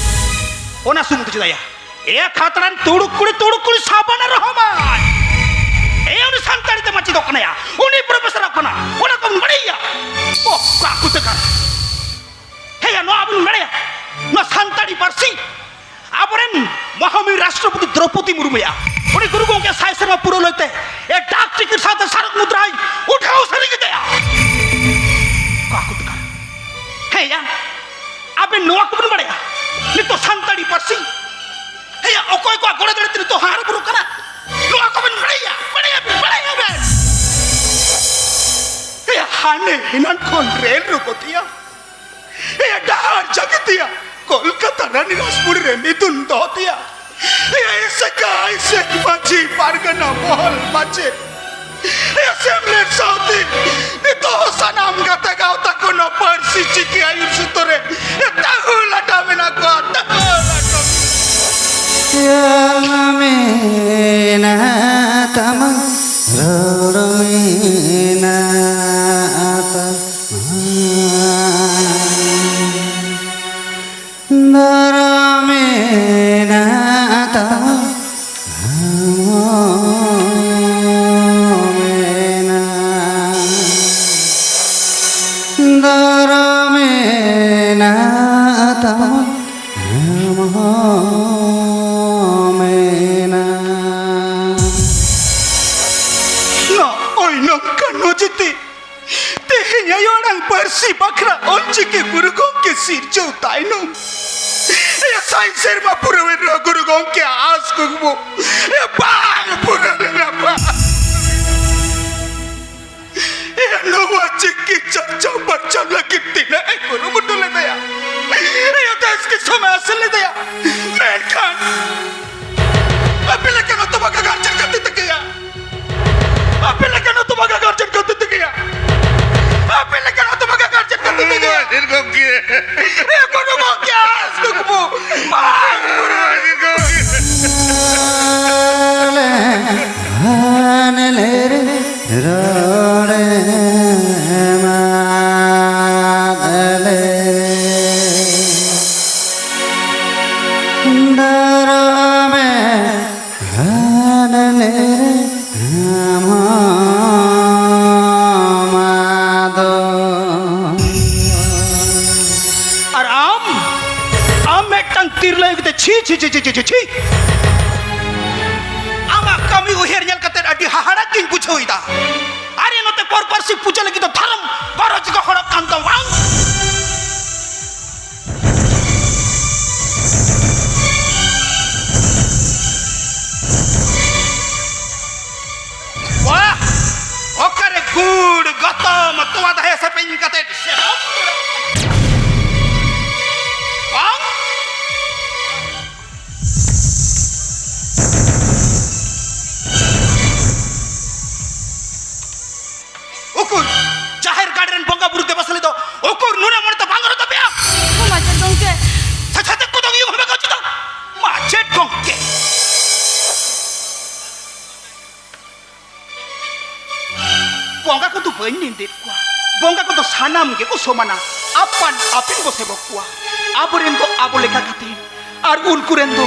ᱚᱱᱟ ᱥᱩᱢᱩᱝ ᱫᱚ ᱪᱮᱫᱟᱜ ᱭᱟ? ᱮ ᱠᱷᱟᱛᱲᱟᱱ ᱛᱩᱲᱩᱠ ᱠᱩᱲᱤ, ᱛᱩᱲᱩᱠ ᱠᱩᱲᱤ ᱥᱟᱵᱟᱱᱟ ᱨᱚᱦᱚᱢᱟᱱ᱾ ᱮ ᱩᱱᱤ ᱥᱟᱱᱛᱟᱲᱤ ᱛᱮ ᱢᱟᱪᱮᱫᱚᱜ ᱠᱟᱱᱟᱭᱟ, ᱩᱱᱤ ᱯᱨᱚᱯᱷᱮᱥᱚᱨᱚᱜ ᱠᱟᱱᱟ, ᱚᱱᱟ ᱠᱚᱵᱚᱱ ᱵᱟᱲᱟᱭᱟ? ᱚ, ᱠᱟᱠᱩ ᱛᱮᱠᱟᱱ᱾ ᱦᱮᱸᱭᱟ, ᱱᱚᱣᱟ ᱟᱵᱚ ᱵᱚᱱ ᱵᱟᱲᱟᱭᱟ, ᱱᱚᱣᱟ ᱥᱟᱱᱛᱟᱲᱤ ᱯᱟᱹᱨᱥᱤ ᱟᱵᱚᱨᱮᱱ ᱢᱚᱦᱟᱢᱤ ᱨᱟᱥᱴᱨᱚᱯᱚᱛᱤ ᱫᱨᱚᱯᱚᱫᱤ ᱢᱩᱨᱢᱩᱭᱟ, ᱩᱱᱤ ᱜᱩᱨᱩ ᱜᱚᱢᱠᱮ ᱥᱟᱭ ᱥᱮᱨᱢᱟ ᱯᱩᱨᱟᱹᱣ ᱞᱟᱹᱭᱛᱮ ᱮ ᱰᱟᱠ ᱴᱤᱠᱤᱴ ᱥᱟᱶᱛᱮ ᱥᱟᱨᱚᱫ ᱢᱩᱫᱽᱨᱟᱭ ᱩᱴᱷᱟᱹᱣ ᱥᱟᱹᱨᱤ ᱠᱮᱫᱮᱭᱟ᱾ ᱠᱟᱠᱩ ᱛᱮᱠᱟᱱ᱾ ᱦᱮᱸᱭᱟ, ᱟᱵᱮᱱ ᱱᱚᱣᱟ ᱠᱚᱵᱮᱱ ᱵᱟᱲᱟᱭᱟ? ᱱᱤᱛᱚᱜ ᱥᱟᱱᱛᱟᱲᱤ ᱯᱟᱹᱨᱥᱤ, ᱦᱮᱸᱭᱟ, ᱚᱠᱚᱭ ᱠᱚᱣᱟᱜ ᱜᱚᱲᱚ ᱫᱟᱲᱮ ᱛᱮ ᱱᱤᱛᱚᱜ ᱦᱟᱨᱟ ᱵᱩᱨᱩᱜ ᱠᱟᱱᱟ? ᱱᱚᱣᱟ ᱠᱚᱵᱮᱱ ᱵᱟᱲᱟᱭᱟ? ᱵᱟᱲᱟᱭᱟᱵᱮᱱ, ᱵᱟᱲᱟᱭᱟᱵᱮᱱ? ᱦᱮᱸᱭᱟ, ᱦᱟᱱᱮ ᱮᱱᱟᱱ ᱠᱷᱚᱱ ᱨᱮᱞ ᱨᱩᱠᱚ ᱛᱮᱭᱟ, ᱦᱮᱸᱭᱟ, ᱰᱟᱦᱟᱨ ᱡᱟᱜᱮ ᱛᱮᱭᱟ, ᱠᱳᱞᱠᱟᱛᱟ ᱨᱟᱱᱤ ᱨᱟᱡᱽᱯᱩᱨᱤ ᱨᱮ ᱢᱤᱫᱩᱱ ᱫᱚᱦᱚ ᱛᱮᱭᱟ᱾ ᱮᱭ ᱥᱮᱠᱟᱭ ᱥᱮ ᱢᱟᱹᱡᱷᱤ ᱯᱟᱨᱜᱟᱱᱟ ᱢᱚᱦᱚᱞ ᱢᱟᱪᱮᱫ, ᱮ ᱥᱮᱢᱞᱮᱫ ᱥᱟᱶᱛᱮ ᱱᱤᱛᱚᱜ ᱥᱟᱱᱟᱢ ᱜᱟᱛᱮ ᱜᱟᱶᱛᱟ ᱠᱚ ᱱᱚᱣᱟ ᱯᱟᱹᱨᱥᱤ ᱪᱤᱠᱤ ᱟᱹᱭᱩᱨ ᱥᱩᱛᱩᱜ ᱨᱮ ᱛᱟᱹᱦᱩ ᱞᱟᱴᱟ ᱢᱮᱱᱟᱜ ᱠᱚᱣᱟ, ᱛᱟᱹᱦᱩ ᱞᱟᱴᱟ᱾ ᱪᱮᱫ ᱢᱮᱱᱟᱜ ᱛᱟᱢᱟ, ᱨᱚᱲ ᱢᱮᱱᱟᱜ ᱛᱟᱢᱟ᱾ ᱫᱷᱚᱨᱚᱢ ᱢᱮᱱᱟᱜ ᱛᱟᱢᱟ, ᱫᱷᱚᱨᱚᱢ ᱢᱮᱱᱟᱜ, ᱫᱷᱚᱨᱚᱢ ᱢᱮᱱᱟᱜ ᱛᱟᱢᱟ, ᱫᱷᱚᱨᱚᱢ ᱢᱮᱱᱟᱜ᱾ ᱱᱚᱜᱼᱚᱭ ᱱᱚᱝᱠᱟᱱ ᱱᱚᱡᱤᱛᱮ ᱛᱮᱦᱮᱧ ᱟᱭᱳ ᱟᱲᱟᱝ ᱯᱟᱹᱨᱥᱤ ᱵᱟᱠᱷᱨᱟ ᱚᱞᱪᱤᱠᱤ ᱜᱩᱨᱩ ᱜᱚᱢᱠᱮ ᱥᱤᱨᱡᱟᱹᱣ ᱛᱟᱭᱱᱚᱢ, ᱮᱭᱟ, ᱥᱟᱭ ᱥᱮᱨᱢᱟ ᱯᱩᱨᱟᱹᱣᱮᱱ ᱨᱮᱦᱚᱸ ᱜᱩᱨᱩ ᱜᱚᱢᱠᱮᱭᱟᱜ ᱟᱸᱥ ᱠᱩᱠᱢᱩ, ᱮᱭᱟ, ᱵᱟᱝ ᱯᱩᱨᱟᱹᱣ ᱞᱮᱱᱟ, ᱵᱟᱝ᱾ ᱮᱭᱟ, ᱱᱚᱣᱟ ᱪᱤᱠᱤ ᱪᱟᱨᱪᱟᱣ ᱵᱟᱧᱪᱟᱣ ᱞᱟᱹᱜᱤᱫ ᱛᱤᱱᱟᱹᱜ ᱮ ᱠᱩᱨᱩᱢᱩᱴᱩ ᱞᱮᱫᱟᱭᱟ, ᱮᱭᱟ, ᱫᱮᱥ ᱫᱤᱥᱚᱢᱮ ᱟᱥᱮᱱ ᱞᱮᱫᱟᱭᱟ, ᱢᱮᱱᱠᱷᱟᱱ ᱟᱯᱮ ᱞᱮᱠᱟᱱ ᱦᱚᱛᱚᱵᱟᱜᱟ ᱜᱟᱨᱡᱮᱱ ᱠᱷᱟᱹᱛᱤᱨ ᱛᱮᱜᱮᱭᱟ᱾ ᱟᱯᱮ ᱞᱮᱠᱟᱱ ᱦᱚᱛᱚᱵᱟᱜᱟ ᱜᱟᱨᱡᱮᱱ ᱠᱷᱟᱹᱛᱤᱨ ᱛᱮᱜᱮᱭᱟ᱾ ᱟᱯᱮ ᱞᱮᱠᱟᱱ ᱦᱚᱛᱚᱵᱟᱜᱟ ᱜᱟᱨᱡᱮᱱ ᱠᱷᱟᱹᱛᱤᱨ ᱛᱮᱜᱮᱭᱟ᱾ ᱢᱟᱹᱡᱷᱤ ᱜᱚᱢᱠᱮ᱾ ᱮ ᱜᱩᱨᱩ ᱜᱚᱢᱠᱮ, ᱟᱸᱥ ᱠᱩᱠᱢᱩ ᱵᱟᱝ ᱯᱩᱨᱟᱹᱣ᱾ ᱢᱟᱹᱡᱷᱤ ᱜᱚᱢᱠᱮ᱾ ᱦᱟᱱᱮ ᱞᱮ ᱨᱮ ᱨᱚᱲᱮ ᱢᱟᱫ ᱞᱮ ᱨᱮ᱾ ᱫᱷᱚᱨᱚᱢᱮ ᱦᱟᱱᱮ ᱞᱮ ᱨᱮ ᱟᱢ ᱦᱚᱸ ᱢᱟᱫᱚ᱾ ᱟᱨ ᱟᱢ, ᱟᱢ ᱢᱤᱫᱴᱟᱝ ᱛᱤᱨᱞᱟᱹ ᱦᱩᱭ ᱠᱟᱛᱮ ᱪᱷᱤ, ᱪᱷᱤ, ᱪᱷᱤ, ᱪᱷᱤ, ᱪᱷᱤ, ᱪᱷᱤ, ᱪᱷᱤ᱾ ᱟᱢᱟᱜ ᱠᱟᱹᱢᱤ ᱩᱭᱦᱟᱹᱨ ᱧᱮᱞ ᱠᱟᱛᱮ ᱟᱹᱰᱤ ᱦᱟᱦᱟᱲᱟ ᱜᱤᱧ ᱵᱩᱡᱷᱟᱹᱣ ᱮᱫᱟ᱾ ᱟᱨᱮ, ᱱᱚᱛᱮ ᱯᱚᱨ ᱯᱟᱹᱨᱥᱤ ᱯᱩᱡᱟᱹ ᱞᱟᱹᱜᱤᱫ ᱫᱚ ᱫᱷᱚᱨᱚᱢ ᱜᱚᱨᱚᱡᱽ ᱜᱚᱦᱚᱲᱚᱜ ᱠᱟᱱ ᱫᱚ ᱵᱟᱝ? ᱵᱟᱦ! ᱚᱠᱟᱨᱮ ᱜᱩᱲ, ᱜᱚᱛᱚᱢ, ᱛᱚᱣᱟ ᱫᱟᱦᱮ ᱥᱮᱯᱮᱧ ᱠᱟᱛᱮ ᱥᱮᱨᱚᱢ ᱵᱟᱝ? ᱵᱚᱸᱜᱟ ᱠᱚᱫᱚ ᱵᱟᱹᱧ ᱱᱤᱸᱫᱮᱫ ᱠᱚᱣᱟ᱾ ᱵᱚᱸᱜᱟ ᱠᱚᱫᱚ ᱥᱟᱱᱟᱢ ᱜᱮᱠᱚ ᱥᱚᱢᱟᱱᱟ᱾ ᱟᱯᱟᱱ ᱟᱹᱯᱤᱱ ᱵᱚ ᱥᱮᱵᱚᱠ ᱠᱚᱣᱟ᱾ ᱟᱵᱚᱨᱮᱱ ᱫᱚ ᱟᱵᱚ ᱞᱮᱠᱟ ᱠᱟᱛᱮ, ᱟᱨ ᱩᱱᱠᱩ ᱨᱮᱱ ᱫᱚ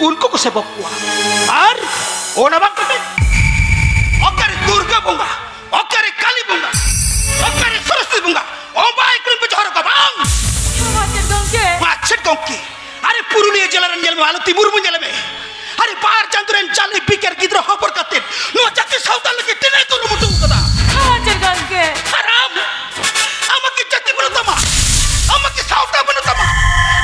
ᱩᱱᱠᱩ ᱠᱚ ᱥᱮᱵᱚᱠ ᱠᱚᱣᱟ᱾ ᱟᱨ ᱚᱱᱟ ᱵᱟᱝ ᱠᱟᱛᱮ, ᱚᱠᱟᱨᱮ ᱫᱩᱨᱜᱟ ᱵᱚᱸᱜᱟ, ᱚᱠᱟᱨᱮ ᱠᱟᱞᱤ ᱵᱚᱸᱜᱟ, ᱚᱠᱟᱨᱮ ᱥᱚᱨᱚᱥᱚᱛᱤ ᱵᱚᱸᱜᱟ, ᱚᱱᱟ ᱠᱚᱨᱮ ᱯᱮ ᱡᱚᱦᱟᱨ ᱟᱠᱚᱣᱟ ᱵᱟᱝ? ᱢᱟᱪᱮᱫ ᱜᱚᱢᱠᱮ᱾ ᱢᱟᱪᱮᱫ ᱜᱚᱢᱠᱮ, ᱟᱨᱮ ᱯᱩᱨᱩᱞᱤᱭᱟᱹ ᱡᱮᱞᱟ ᱨᱮᱱ ᱧᱮᱞ ᱢᱮ, ᱢᱟᱞᱚᱛᱤ ᱢᱩᱨᱢᱩ ᱧᱮᱞ ᱢᱮ᱾ ᱟᱨᱮ ᱵᱟᱨ ᱪᱟᱸᱫᱳ ᱨᱮᱱ ᱡᱟᱞᱮ ᱵᱤᱠᱮᱨ ᱜᱤᱫᱽᱨᱟᱹ ᱦᱚᱯᱚᱱ ᱠᱟᱛᱮ ᱱᱚᱣᱟ ᱡᱟᱹᱛᱤ ᱥᱟᱶᱛᱟ ᱞᱟᱹᱜᱤᱫ ᱛᱤᱱᱟᱹᱜ ᱮ ᱠᱩᱨᱩᱢᱩᱴᱩ ᱠᱟᱫᱟ᱾ ᱢᱟᱪᱮᱫ ᱜᱚᱢᱠᱮ᱾ ᱟᱨ ᱟᱢ, ᱟᱢᱟᱜ ᱠᱤ ᱡᱟᱹᱛᱤ ᱵᱟᱹᱱᱩᱜ ᱛᱟᱢᱟ? ᱟᱢᱟᱜ ᱠᱤ ᱥᱟᱶᱛᱟ ᱵᱟᱹᱱᱩᱜ ᱛᱟᱢᱟ?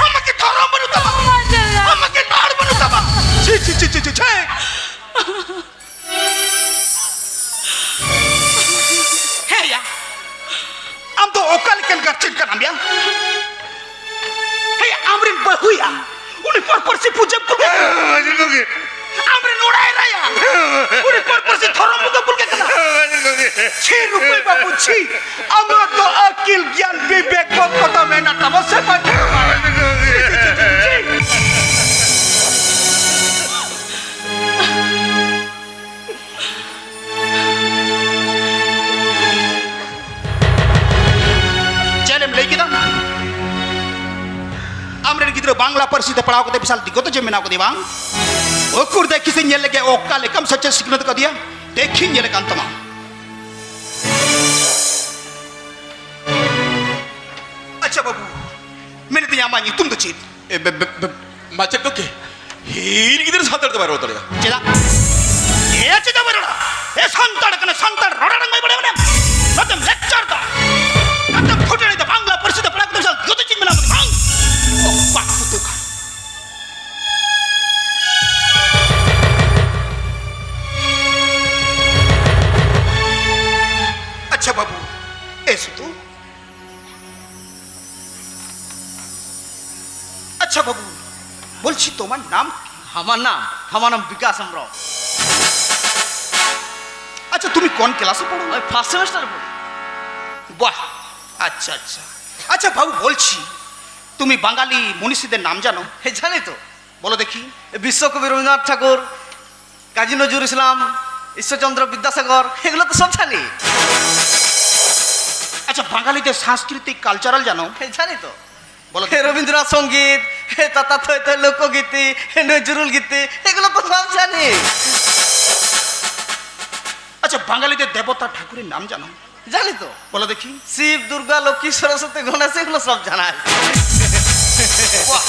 ᱟᱢᱟᱜ ᱠᱤ ᱫᱷᱚᱨᱚᱢ ᱵᱟᱹᱱᱩᱜ ᱛᱟᱢᱟ? ᱢᱟᱪᱮᱫ ᱜᱚᱢᱠᱮ᱾ ᱟᱢᱟᱜ ᱠᱤ ᱨᱚᱲ ᱵᱟᱹᱱᱩᱜ ᱛᱟᱢᱟ? ᱪᱷᱤ, ᱪᱷᱤ, ᱪᱷᱤ, ᱪᱷᱤ, ᱪᱷᱤ, ᱪᱷᱤ᱾ ᱦᱮᱸ ᱭᱟ, ᱟᱢ ᱫᱚ ᱚᱠᱟ ᱞᱮᱠᱟᱱ ᱜᱟᱨᱡᱮᱱ ᱠᱟᱱᱟᱢ ᱭᱟ? ᱦᱮᱸ ᱭᱟ, ᱟᱢᱨᱮᱱ ᱵᱟᱹᱦᱩᱭᱟ, ᱩᱱᱤ ᱯᱚᱨ ᱯᱟᱹᱨᱥᱤ ᱯᱩᱡᱟᱹ ᱠᱚ ᱟᱢᱨᱮᱱ ᱚᱲᱟᱜ ᱮᱨᱟᱭᱟ, ᱩᱱᱤ ᱯᱚᱨ ᱯᱟᱹᱨᱥᱤ ᱫᱷᱚᱨᱚᱢ ᱵᱚᱸᱜᱟ ᱵᱩᱞ ᱜᱮ ᱠᱟᱱᱟ᱾ ᱪᱷᱤ ᱨᱩᱯᱟᱹᱭ ᱵᱟᱹᱵᱩ, ᱪᱷᱤ, ᱟᱢᱟᱜ ᱫᱚ ᱟᱹᱠᱤᱞ ᱜᱮᱭᱟᱱ ᱵᱤᱵᱮᱠ ᱵᱚᱫᱷ ᱠᱚᱫᱚ ᱢᱮᱱᱟᱜ ᱛᱟᱢᱟ ᱥᱮ ᱵᱟᱝ? ᱪᱮᱫ ᱮᱢ ᱞᱟᱹᱭ ᱠᱮᱫᱟ? ᱟᱢᱨᱮᱱ ᱜᱤᱫᱽᱨᱟᱹ ᱵᱟᱝᱞᱟ ᱯᱟᱹᱨᱥᱤ ᱛᱮ ᱯᱟᱲᱦᱟᱣ ᱠᱟᱛᱮ ᱵᱤᱥᱟᱞ ᱫᱤᱜᱜᱚᱛ ᱮ ᱵᱮᱱᱟᱣ ᱠᱟᱫᱮᱭᱟ ᱵᱟᱝ? ᱩᱠᱩᱨ ᱫᱮᱠᱷᱤ ᱥᱮ ᱧᱮᱞ ᱞᱮᱜᱮ, ᱚᱠᱟ ᱞᱮᱠᱟᱢ ᱥᱮᱪᱮᱫ ᱥᱤᱠᱷᱱᱟᱹᱛ ᱠᱟᱫᱮᱭᱟ? ᱫᱮᱠᱷᱤᱧ ᱧᱮᱞ ᱠᱟᱱ ᱛᱟᱢᱟ᱾ ᱟᱪᱪᱷᱟ ᱵᱟᱹᱵᱩ, ᱢᱮᱱᱮᱫᱟᱹᱧ ᱟᱢᱟᱜ ᱧᱩᱛᱩᱢ ᱫᱚ ᱪᱮᱫ? ᱮ, ᱵᱮ-, ᱵᱮ-, ᱵᱮ-, ᱢᱟᱪᱮᱫ ᱜᱚᱢᱠᱮ, ᱤᱧ ᱜᱤᱫᱽᱨᱟᱹ ᱥᱟᱱᱛᱟᱲ ᱛᱮ ᱵᱟᱭ ᱨᱚᱲ ᱫᱟᱲᱮᱭᱟᱜᱼᱟ᱾ ᱪᱮᱫᱟᱜ? ᱮ, ᱪᱮᱫᱟᱜ ᱵᱟᱭ ᱨᱚᱲᱟ? ᱮ, ᱥᱟᱱᱛᱟᱲ ᱠᱟᱱᱟ, ᱥᱟᱱᱛᱟᱲ ᱨᱚᱲ ᱟᱲᱟᱝ ᱵᱟᱭ ᱵᱟᱲᱟᱭᱟ ᱢᱟᱱᱮ? ᱱᱚᱛᱮᱢ lecture ᱫᱟ, ᱱᱚᱛᱮᱢ ᱯᱷᱩᱴᱟᱹᱱᱤ ᱫᱟ, ᱵᱟᱝᱞᱟ ᱯᱟᱹᱨᱥᱤ ᱛᱮ ᱯᱟᱲᱦᱟᱣ ᱠᱟᱛᱮ ᱡᱚᱛᱚ ᱪᱮᱫ ᱢᱮᱱᱟᱜ ᱢᱟᱱᱮ ᱵᱟᱝ? ᱚ, ᱵᱟᱝ ᱩᱛᱩ ᱠᱷᱟᱱ᱾ ᱟᱪᱪᱷᱟ ᱵᱟᱹᱵᱩ, ᱮ ᱥᱩᱛᱩ, আচ্ছা বাবু, বলছি তোমার নাম কি? আমার নাম, আমার নাম বিকাশ হেমব্রম। আচ্ছা, তুমি কোন ক্লাসে পড়ো? আমি ফার্স্ট সেমিস্টারে পড়ি। বাহ, আচ্ছা আচ্ছা। আচ্ছা বাবু, বলছি তুমি বাঙালি মনীষীদের নাম জানো? হ্যাঁ, জানি তো। বলো দেখি। বিশ্বকবি রবীন্দ্রনাথ ঠাকুর, কাজী নজরুল ইসলাম, ঈশ্বরচন্দ্র বিদ্যাসাগর, এগুলো তো সব জানি। আচ্ছা, বাঙালিদের সাংস্কৃতিক কালচারাল জানো? জানি তো। বলো তো। রবীন্দ্রনাথ সঙ্গীত, তাতা থই থই লোকগীতি, নজরুল গীতি, এগুলো তো সব জানি। আচ্ছা, বাঙালিদের দেবতা ঠাকুরের নাম জানো? জানি তো। বলো দেখি। শিব, দুর্গা, লক্ষ্মী, সরস্বতী, গণেশ, এগুলো সব জানা আছে। বাহ,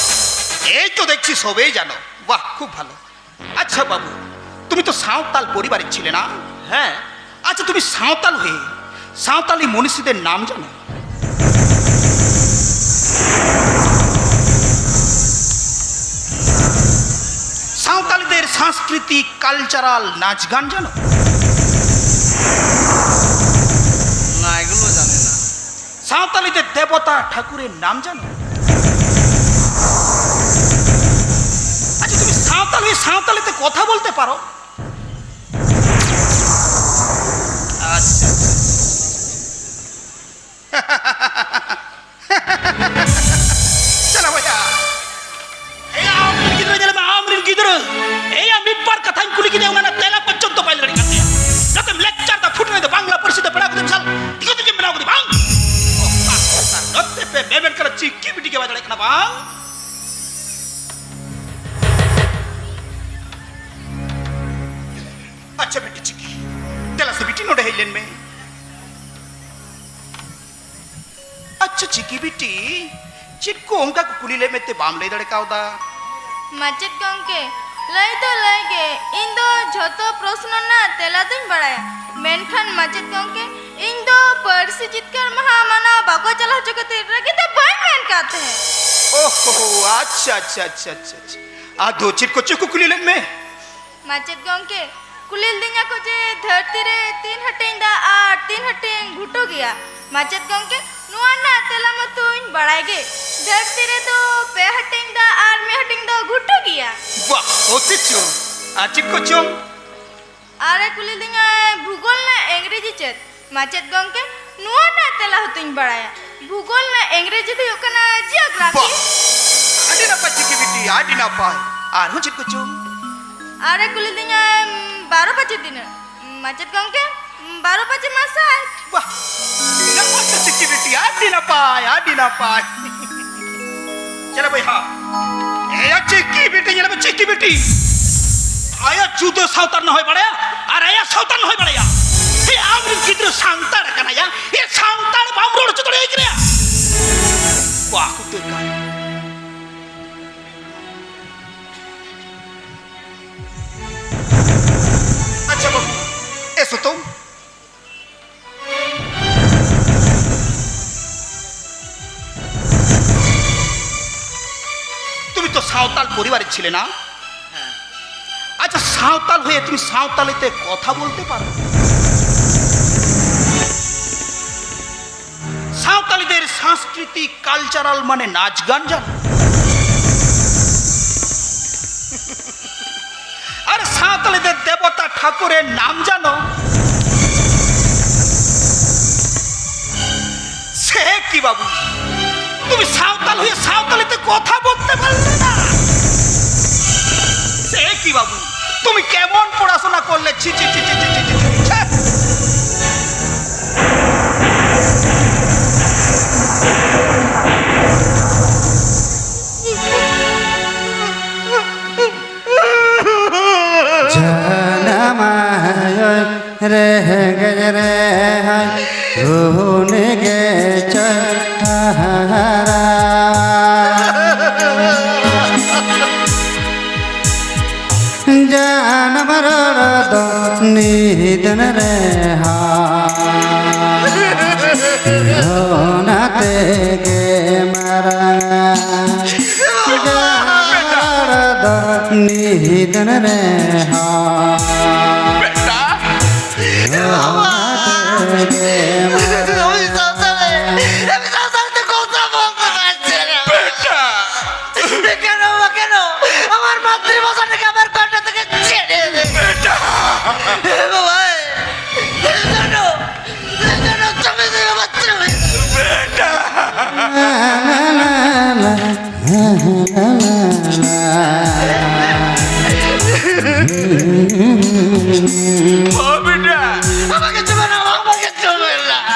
এই তো দেখছি সবেই জানো। বাহ, খুব ভালো। আচ্ছা বাবু, তুমি তো সাঁওতাল পরিবারের ছেলে না? হ্যাঁ। আচ্ছা, তুমি সাঁওতাল হয়ে সাঁওতালি মনীষীদের নাম জানো? সাঁওতালিদের সাংস্কৃতিক কালচারাল নাচ গান জানো? না, এগুলো জানি না। সাঁওতালিদের দেবতা ঠাকুরের নাম জানো? আচ্ছা, তুমি সাঁওতাল হয়ে সাঁওতালিতে কথা বলতে পারো? আচ্ছা, আচ্ছা। ᱪᱟᱞᱟᱣᱭᱟ᱾ ᱮᱭᱟ, ᱟᱢᱨᱮᱱ ᱜᱤᱫᱽᱨᱟᱹ, ᱧᱮᱞ ᱢᱮ, ᱟᱢᱨᱮᱱ ᱜᱤᱫᱽᱨᱟᱹ᱾ ᱮᱭᱟ, ᱢᱤᱫ ᱵᱟᱨ ᱠᱟᱛᱷᱟᱧ ᱠᱩᱞᱤ ᱠᱮᱫᱮᱭᱟ, ᱚᱱᱟ ᱨᱮᱱᱟᱜ ᱛᱮᱞᱟ ᱯᱚᱨᱡᱚᱱᱛᱚ ᱵᱟᱭ ᱞᱟᱹᱭ ᱫᱟᱲᱮᱭᱟᱜ ᱠᱟᱱ ᱛᱟᱭᱟ᱾ ᱱᱚᱛᱮᱢ lecture ᱫᱟ, ᱯᱷᱩᱴᱱᱟᱹᱭ ᱫᱟ, ᱵᱟᱝᱞᱟ ᱯᱟᱹᱨᱥᱤ ᱛᱮ ᱯᱮᱲᱟ ᱠᱚᱫᱚ ᱵᱤᱥᱟᱞ ᱫᱤᱠᱩ ᱛᱮᱜᱮᱢ ᱵᱮᱱᱟᱣ ᱠᱮᱫᱮ, ᱵᱟᱝ? ᱚ, ᱟᱨ ᱱᱚᱛᱮ ᱯᱮ ᱢᱮᱢᱮᱱ ᱠᱟᱱᱟ, ᱪᱤᱠᱤ ᱵᱤᱴᱤ ᱜᱮ ᱵᱟᱭ ᱫᱟᱲᱮᱭᱟᱜ ᱠᱟᱱᱟ, ᱵᱟᱝ? ᱟᱪᱪᱷᱟ, ᱵᱤᱴᱤ ᱪᱤᱠᱤ, ᱫᱮᱞᱟ ᱥᱮ ᱵᱤᱴᱤ, ᱱᱚᱰᱮ ᱦᱮᱡ ᱞᱮᱱ ᱢᱮ᱾ ᱟᱪᱪᱷᱟ ᱪᱤᱠᱤ ᱵᱤᱴᱤ, ᱪᱮᱫ ᱠᱚ ᱚᱱᱠᱟ ᱠᱚ ᱠᱩᱞᱤ ᱞᱮᱫ ᱢᱮᱛᱮ ᱵᱟᱢ ᱞᱟᱹᱭ ᱫᱟᱲᱮ ᱠᱟᱣᱫᱟ? ᱢᱟᱪᱮᱫ ᱜᱚᱢᱠᱮ, ᱞᱟᱹᱭ ᱫᱚ ᱞᱟᱹᱭ ᱜᱮ, ᱤᱧ ᱫᱚ ᱡᱷᱚᱛᱚ ᱯᱨᱚᱥᱱᱚ ᱨᱮᱱᱟᱜ ᱛᱮᱞᱟ ᱫᱚᱧ ᱵᱟᱲᱟᱭᱟ᱾ ᱢᱮᱱᱠᱷᱟᱱ ᱢᱟᱪᱮᱫ ᱜᱚᱢᱠᱮ, ᱤᱧ ᱫᱚ ᱯᱟᱹᱨᱥᱤ ᱡᱤᱛᱠᱟᱹᱨ ᱢᱟᱦᱟ ᱢᱟᱱᱟᱣ ᱵᱟᱠᱚ ᱪᱟᱞᱟᱣ ᱦᱚᱪᱚ ᱠᱷᱟᱹᱛᱤᱨ ᱨᱟᱹᱜᱤ ᱛᱮ ᱵᱟᱹᱧ ᱢᱮᱱ ᱠᱟᱫ ᱛᱟᱦᱮᱸᱫ᱾ ᱳᱦᱳ, ᱟᱪᱪᱷᱟ, ᱟᱪᱪᱷᱟ, ᱟᱪᱪᱷᱟ, ᱟᱪᱪᱷᱟ, ᱟᱪᱪᱷᱟ᱾ ᱟᱫᱚ ᱪᱮᱫ ᱠᱚᱪᱚ ᱠᱚ ᱠᱩᱞᱤ ᱞᱮᱫ ᱢᱮ? ᱢᱟᱪᱮᱫ ᱜᱚᱢᱠᱮ, ᱠᱩᱞᱤ ᱞᱤᱫᱤᱧᱟ ᱠᱚ ᱡᱮ ᱫᱷᱟᱹᱨᱛᱤ ᱨᱮ ᱛᱤᱱ ᱦᱟᱹᱴᱤᱧ ᱫᱟᱜ ᱟᱨ ᱛᱤᱱ ᱦᱟᱹᱴᱤᱧ ᱜᱷᱩᱴᱩ ᱜᱮᱭᱟ᱾ ᱢᱟᱪᱮᱫ ᱜᱚᱢᱠᱮ, ᱱᱚᱣᱟ ᱨᱮᱱᱟᱜ ᱛᱮᱞᱟ ᱢᱟᱛᱚᱧ ᱵᱟᱲᱟᱭ ᱜᱮ᱾ ᱫᱷᱟᱹᱨᱛᱤ ᱨᱮᱫᱚ ᱯᱮ ᱦᱟᱹᱴᱤᱧ ᱫᱟᱜ ᱟᱨ ᱢᱤᱫ ᱦᱟᱹᱴᱤᱧ ᱫᱚ ᱜᱷᱩᱴᱩ ᱜᱮᱭᱟ᱾ ᱵᱟᱦ, ᱚᱛᱤ ᱪᱚᱨᱚᱠ᱾ ᱟᱨ ᱪᱮᱫ ᱠᱚ ᱪᱚᱝ? ᱟᱨᱮ ᱠᱩᱞᱤ ᱞᱤᱫᱤᱧᱟᱭ, ᱵᱷᱩᱜᱳᱞ ᱨᱮᱱᱟᱜ ᱤᱝᱨᱮᱡᱤ ᱪᱮᱫ? ᱢᱟᱪᱮᱫ ᱜᱚᱢᱠᱮ, ᱱᱚᱣᱟ ᱨᱮᱱᱟᱜ ᱛᱮᱞᱟ ᱦᱚᱸᱛᱚᱧ ᱵᱟᱲᱟᱭᱟ᱾ ᱵᱷᱩᱜᱳᱞ ᱨᱮᱱᱟᱜ ᱤᱝᱨᱮᱡᱤ ᱫᱚ ᱦᱩᱭᱩᱜ ᱠᱟᱱᱟ geography᱾ ᱵᱟᱦ! ᱟᱹᱰᱤ ᱱᱟᱯᱟᱭ ᱪᱤᱠᱤ ᱵᱤᱴᱤ, ᱟᱹᱰᱤ ᱱᱟᱯᱟᱭ᱾ ᱟᱨᱦᱚᱸ ᱪᱮᱫ ᱠᱚᱪᱚ? ᱟᱨᱮ ᱠᱩᱞᱤ ᱞᱤᱫᱤᱧᱟᱭ, ᱵᱟᱨᱚ ᱵᱟᱡᱮ ᱛᱤᱱᱟᱹᱜ? ᱢᱟᱪᱮᱫ ᱜᱚᱢᱠᱮ, ᱵᱟᱨᱚ ᱵᱟᱡᱮ ᱢᱟ ᱥᱟᱭ᱾ ᱵᱟᱦ! ᱱᱟᱯᱟᱭ ᱛᱚ ᱪᱤᱠᱤ ᱵᱤᱴᱤ, ᱟᱹᱰᱤ ᱱᱟᱯᱟᱭ, ᱟᱹᱰᱤ ᱱᱟᱯᱟᱭ᱾ ᱪᱮᱞᱮ ᱵᱚᱭᱦᱟ, ᱮᱭᱟ ᱪᱤᱠᱤ ᱵᱤᱴᱤ, ᱧᱮᱞ ᱢᱮ ᱪᱤᱠᱤ ᱵᱤᱴᱤ᱾ ᱟᱭᱟᱜ ᱡᱩᱫᱟᱹ ᱥᱟᱶᱛᱟ ᱨᱮᱱᱟᱜ ᱦᱚᱭ ᱵᱟᱲᱟᱭᱟ ᱟᱨ ᱟᱭᱟᱜ ᱥᱟᱶᱛᱟ ᱨᱮᱱᱟᱜ ᱦᱚᱭ ᱵᱟᱲᱟᱭᱟ᱾ ᱮ, ᱟᱢᱨᱮᱱ ᱜᱤᱫᱽᱨᱟᱹ ᱥᱟᱱᱛᱟᱲ ᱠᱟᱱᱟᱭᱟ, ᱮ ᱥᱟᱱᱛᱟᱲ ᱵᱟᱢ ᱨᱚᱲ ᱦᱚᱪᱚ ᱫᱟᱲᱮᱭᱟᱭ ᱠᱟᱱᱟ᱾ ᱵᱟᱦ, ᱩᱛᱟᱹᱨ ᱠᱟᱱ᱾ আচ্ছা বাবু, এসো তো। তুমি তো সাঁওতাল পরিবারের ছেলে না? আচ্ছা, সাঁওতাল হয়ে তুমি সাঁওতালিতে কথা বলতে পারো? সাঁওতালিদের সাংস্কৃতিক কালচারাল মানে নাচ গান জানো? আর সাঁওতালিদের দেবতা ঠাকুরের নাম জানো? সে কি বাবু, তুমি সাঁওতাল হয়ে সাঁওতালিতে কথা বলতে পারলে না? সে কি বাবু, তুমি কেমন পড়াশোনা করলে? ছি, ছি, ছি, ছি, ছি, ছি, ছি, ছি, ছি। ᱡᱟᱱᱟᱢᱟᱭ ᱨᱮᱸᱜᱮᱡ ᱨᱮᱦᱚᱸᱭ ᱩᱱᱤ ᱜᱮ ᱪᱟᱦᱟᱨᱟ᱾ ᱡᱟᱱᱟᱢ ᱨᱚᱲ ᱫᱚ ᱱᱤᱫᱷᱟᱹᱱ ᱨᱮᱦᱚᱸ ᱚᱱᱟ ᱛᱮᱜᱮ ᱢᱟᱨᱟᱝᱟ᱾ ᱡᱟᱱᱟᱢ ᱨᱚᱲ ᱫᱚ ᱱᱤᱫᱷᱟᱹᱱ ᱨᱮᱦᱚᱸ ᱚᱱᱟ ᱛᱮᱜᱮ ᱢᱟᱨᱟᱝᱟ᱾ কেন, মা, কেন? আমার মাতৃভাষাটাকে আমার কণ্ঠ থেকে ছেড়ে দে। বেটা! এ বাবা, এ, এ জন্য, এ জন্য তুমি যে বাবা, তুমি বেটা!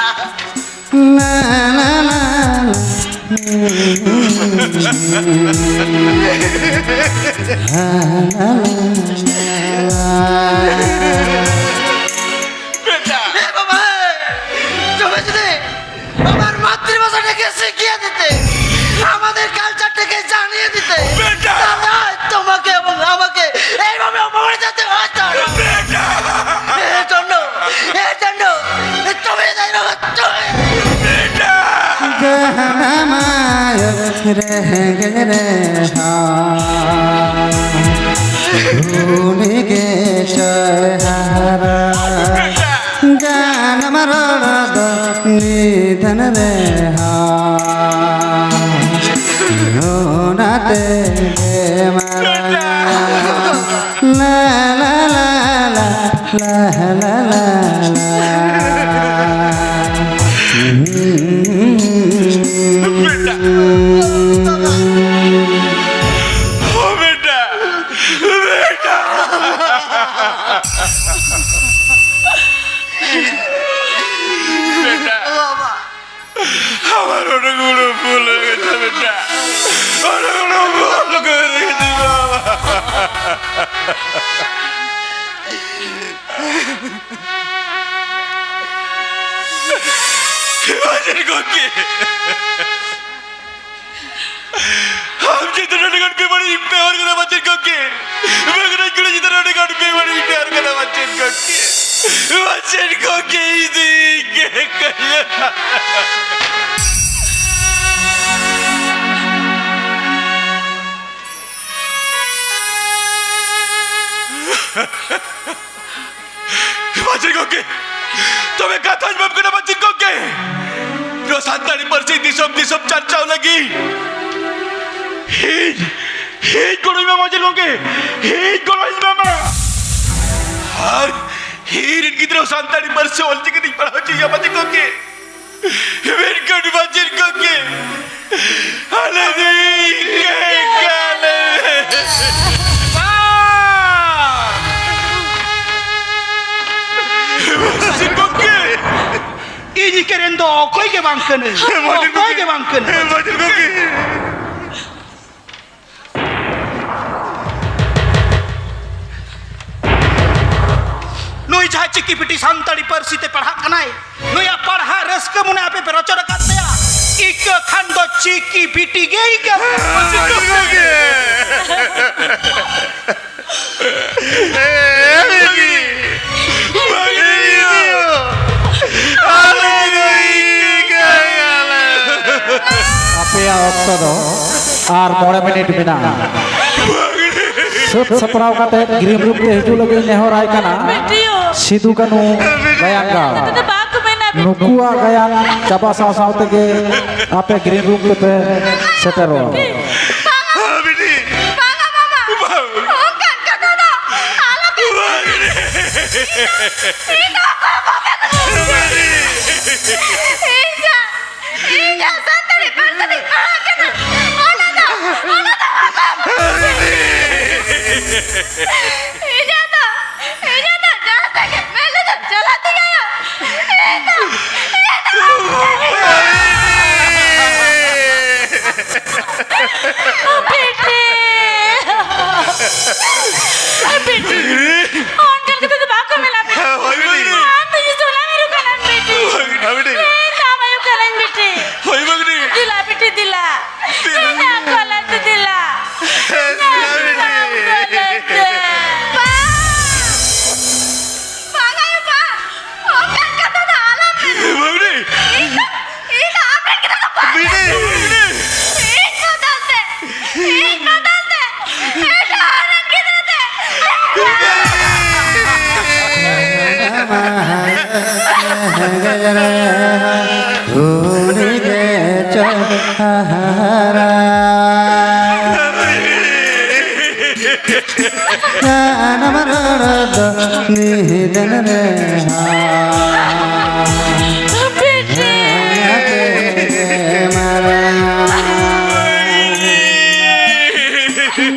বেটা। এ বাবা, তুমি যদি আমার মাতৃভাষাটাকে শিখিয়ে দিতে, আমাদের কালচারটাকে জানিয়ে দিতে, বেটা। তাহলে আজ তোমাকে এবং আমাকে এইভাবে অপমানিত হতে হতো না। বেটা। এর জন্য, এর জন্য তুমি দায়ী বাবা, তুমি। বেটা। जनम मायक रह गए रे हाँ। भूल के शहर। जनम मरण निधन रे हाँ। रोना तेरे मारा। ला ला ला ला। ला ला ला ला। बेटा, ओ बेटा, बेटा, बेटा। আমার অনেক বড় ভুল হয়ে গেছে বেটা, অনেক বড় ভুল করে গেছি বাবা। বাঁচেন গঙ্গে। हम जितना निकट बीमारी पे और कदा बाँचेन गंगे। मैं निकट जितना निकट बीमारी पे और कदा बाँचेन गंगे। बाँचेन गंगे इदी के कहिया। ᱵᱟᱡᱮ ᱜᱚᱢᱠᱮ, ᱛᱚᱵᱮ ᱠᱟᱛᱷᱟᱧ ᱮᱢᱟᱢ ᱠᱟᱱᱟ ᱵᱟᱡᱮ ᱜᱚᱢᱠᱮ᱾ ᱱᱚᱣᱟ ᱥᱟᱱᱛᱟᱲᱤ ᱯᱟᱹᱨᱥᱤ ᱫᱤᱥᱚᱢ ᱫᱤᱥᱚᱢ ᱪᱟᱨᱪᱟᱣ ᱞᱟᱹᱜᱤᱫ ᱤᱧ, ᱤᱧ ᱜᱚᱲᱚᱧ ᱮᱢᱟᱢᱟ ᱵᱟᱡᱮ ᱜᱚᱢᱠᱮ, ᱤᱧ ᱜᱚᱲᱚᱧ ᱮᱢᱟᱢᱟ᱾ ᱟᱨ ᱤᱧ ᱨᱮᱱ ᱜᱤᱫᱽᱨᱟᱹ ᱥᱟᱱᱛᱟᱲᱤ ᱯᱟᱹᱨᱥᱤ ᱚᱞᱪᱤᱠᱤ ᱛᱤᱧ ᱯᱟᱲᱦᱟᱣ ᱦᱚᱪᱚᱭᱮᱭᱟ ᱵᱟᱡᱮ ᱜᱚᱢᱠᱮ᱾ ᱢᱮᱱᱠᱷᱟᱱ ᱵᱟᱡᱮ ᱜᱚᱢᱠᱮ, ᱟᱞᱮ ᱫᱚ ᱤᱱᱠᱟᱹ ᱤᱱᱠᱟᱹ ᱟᱞᱮ᱾ ᱵᱟᱡᱮ ᱜᱚᱢᱠᱮ, ᱤᱧ ᱠᱮᱨᱮᱱ ᱫᱚ ᱚᱠᱚᱭ ᱜᱮ ᱵᱟᱝ ᱠᱟᱹᱱᱟᱹᱧ᱾ ᱚᱠᱚᱭ ᱜᱮ ᱵᱟᱝ ᱠᱟᱹᱱᱟᱹᱧ᱾ ᱢᱟᱹᱡᱷᱤ ᱜᱚᱢᱠᱮ᱾ ᱱᱩᱭ ᱡᱟᱦᱟᱸ ᱪᱤᱠᱤ ᱵᱤᱴᱤ ᱥᱟᱱᱛᱟᱲᱤ ᱯᱟᱹᱨᱥᱤ ᱛᱮ ᱯᱟᱲᱦᱟᱜ ᱠᱟᱱᱟᱭ, ᱱᱩᱭᱟᱜ ᱯᱟᱲᱦᱟᱜ ᱨᱟᱹᱥᱠᱟᱹ ᱢᱚᱱᱮ ᱟᱯᱮ ᱯᱮ ᱨᱚᱪᱚᱫ ᱟᱠᱟᱫ ᱛᱟᱭᱟ᱾ ᱤᱠᱟᱹ ᱠᱷᱟᱱ ᱫᱚ ᱪᱤᱠᱤ ᱵᱤᱴᱤ ᱜᱮ ᱤᱠᱟᱹ᱾ ᱢᱟᱹᱡᱷᱤ ᱜᱚᱢᱠᱮ᱾ ᱟᱯᱮᱭᱟᱜ ᱚᱠᱛᱚ ᱫᱚ ᱟᱨ ᱢᱚᱬᱮ ᱢᱤᱱᱤᱴ ᱢᱮᱱᱟᱜᱼᱟ᱾ ᱥᱟᱹᱛ ᱥᱟᱯᱲᱟᱣ ᱠᱟᱛᱮ ᱜᱨᱤᱱ ᱨᱩᱢ ᱛᱮ ᱦᱤᱡᱩᱜ ᱞᱟᱹᱜᱤᱫ ᱱᱮᱦᱚᱨ ᱟᱭ ᱠᱟᱱᱟ᱾ ᱵᱤᱴᱤᱭᱳ᱾ ᱥᱤᱫᱩ ᱠᱟᱹᱱᱦᱩ ᱜᱟᱭᱟᱱ ᱜᱟᱲ᱾ ᱱᱩᱠᱩᱣᱟᱜ ᱜᱟᱭᱟᱱ ᱪᱟᱵᱟ ᱥᱟᱶ ᱥᱟᱶ ᱛᱮᱜᱮ ᱟᱯᱮ ᱜᱨᱤᱱ ᱨᱩᱢ ᱛᱮᱯᱮ ᱥᱮᱴᱮᱨᱚᱜᱼᱟ᱾ ᱵᱟᱝᱟ, ᱵᱤᱴᱤ᱾ ᱵᱟᱝᱟ ᱵᱟᱵᱟ᱾ ᱵᱟᱝ᱾ ᱚᱱᱠᱟᱱ ᱠᱟᱛᱷᱟ ᱫᱚ ᱟᱞᱚᱯᱮ ᱢᱮᱱᱟ᱾ ᱤᱧ ᱫᱚ, ᱤᱧ ᱫᱚ ᱚᱠᱚᱭ ᱦᱚᱸ ᱵᱟᱯᱮ ᱠᱩᱞᱤ ᱠᱟᱫᱤᱧᱟ᱾ ᱤᱧ ᱡᱟᱦᱟᱸ, ᱤᱧ ᱡᱟᱦᱟᱸ ᱥᱟᱱᱛᱟᱲᱤ ᱯᱟᱹᱨᱥᱤ ᱛᱤᱧ ᱯᱟᱲᱦᱟᱜ ᱠᱟᱱᱟ, ᱚᱱᱟ ᱫᱚ, ᱚᱱᱟ ᱫᱚ ᱵᱟᱵᱟ᱾ ᱤᱧᱟᱹᱜ ᱫᱚ, ᱤᱧᱟᱹᱜ ᱫᱚ ᱡᱟᱦᱟᱸ ᱥᱮᱫ ᱜᱮ ᱢᱮᱱ ᱞᱮᱫᱟ ᱪᱟᱞᱟᱜ ᱛᱤᱧ ᱟᱭᱳ᱾ ᱤᱧ ᱫᱚ, ᱤᱧ ᱫᱚ ᱵᱤᱴᱤ! ᱵᱤᱴᱤ! ᱚᱱᱠᱟᱱ ᱠᱟᱛᱷᱟ ᱫᱚ ᱵᱟᱠᱚ ᱢᱮᱱᱟ, ᱵᱤᱴᱤ᱾ ᱦᱳᱭ, ᱵᱤᱴᱤ᱾ ᱟᱢ ᱫᱚ ᱤᱧ ᱥᱚᱱᱟ ᱢᱤᱨᱩ ᱠᱟᱱᱟᱢ, ᱵᱤᱴᱤ᱾ ᱦᱳᱭ, ᱵᱤᱴᱤ᱾ ᱤᱧ ᱫᱚ ᱟᱢ ᱟᱭᱳ ᱠᱟᱹᱱᱟᱹᱧ, ᱵᱤᱴᱤ᱾ ᱦᱳᱭ, ᱵᱤᱴᱤ᱾ ᱫᱮᱞᱟ, ᱵᱤᱴᱤ, ᱫᱮᱞᱟ᱾ ᱫᱮᱞᱟ᱾ ᱤᱧ ᱟᱢ ᱠᱚᱞᱟᱛᱮ, ᱫᱮᱞᱟ᱾ ᱫᱮᱞᱟ, ᱤᱧ ᱟᱢ ᱵᱤᱴᱤ᱾ ᱠᱚᱞᱟᱛᱮ᱾ ᱵᱟᱝ, ᱟᱭᱳ, ᱵᱟᱝ᱾ ᱚᱱᱠᱟᱱ ᱠᱟᱛᱷᱟ ᱫᱚ ᱟᱞᱚᱢ ᱢᱮᱱᱟ᱾ ᱵᱟᱹᱵᱽᱞᱤ! ᱤᱧ ᱫᱚ, ᱤᱧ ᱫᱚ ᱟᱢ ᱨᱮᱱ ᱜᱤᱫᱽᱨᱟᱹ ᱫᱚ ᱵᱟᱝ ᱵᱤᱴᱤ! ᱠᱟᱹᱱᱟᱹᱧ᱾ ᱤᱧ ᱵᱚᱫᱚᱞ ᱛᱮ, ᱤᱧ ᱵᱚᱫᱚᱞ ᱛᱮ ᱮᱴᱟᱜ ᱦᱚᱲ ᱨᱮᱱ ᱜᱤᱫᱽᱨᱟᱹ ᱛᱮ᱾ ᱩᱱᱤ ᱜᱮ ᱪᱚᱭ ᱦᱟᱦᱟᱨᱟ᱾ ᱡᱟᱱᱟᱢ ᱨᱚᱲ ᱫᱚ ᱱᱤᱫᱟᱹᱱ ᱨᱮᱦᱚᱸ ᱵᱤᱴᱤ! ᱦᱮᱸ ᱟᱯᱮ ᱜᱮ ᱢᱟᱨᱟᱝ᱾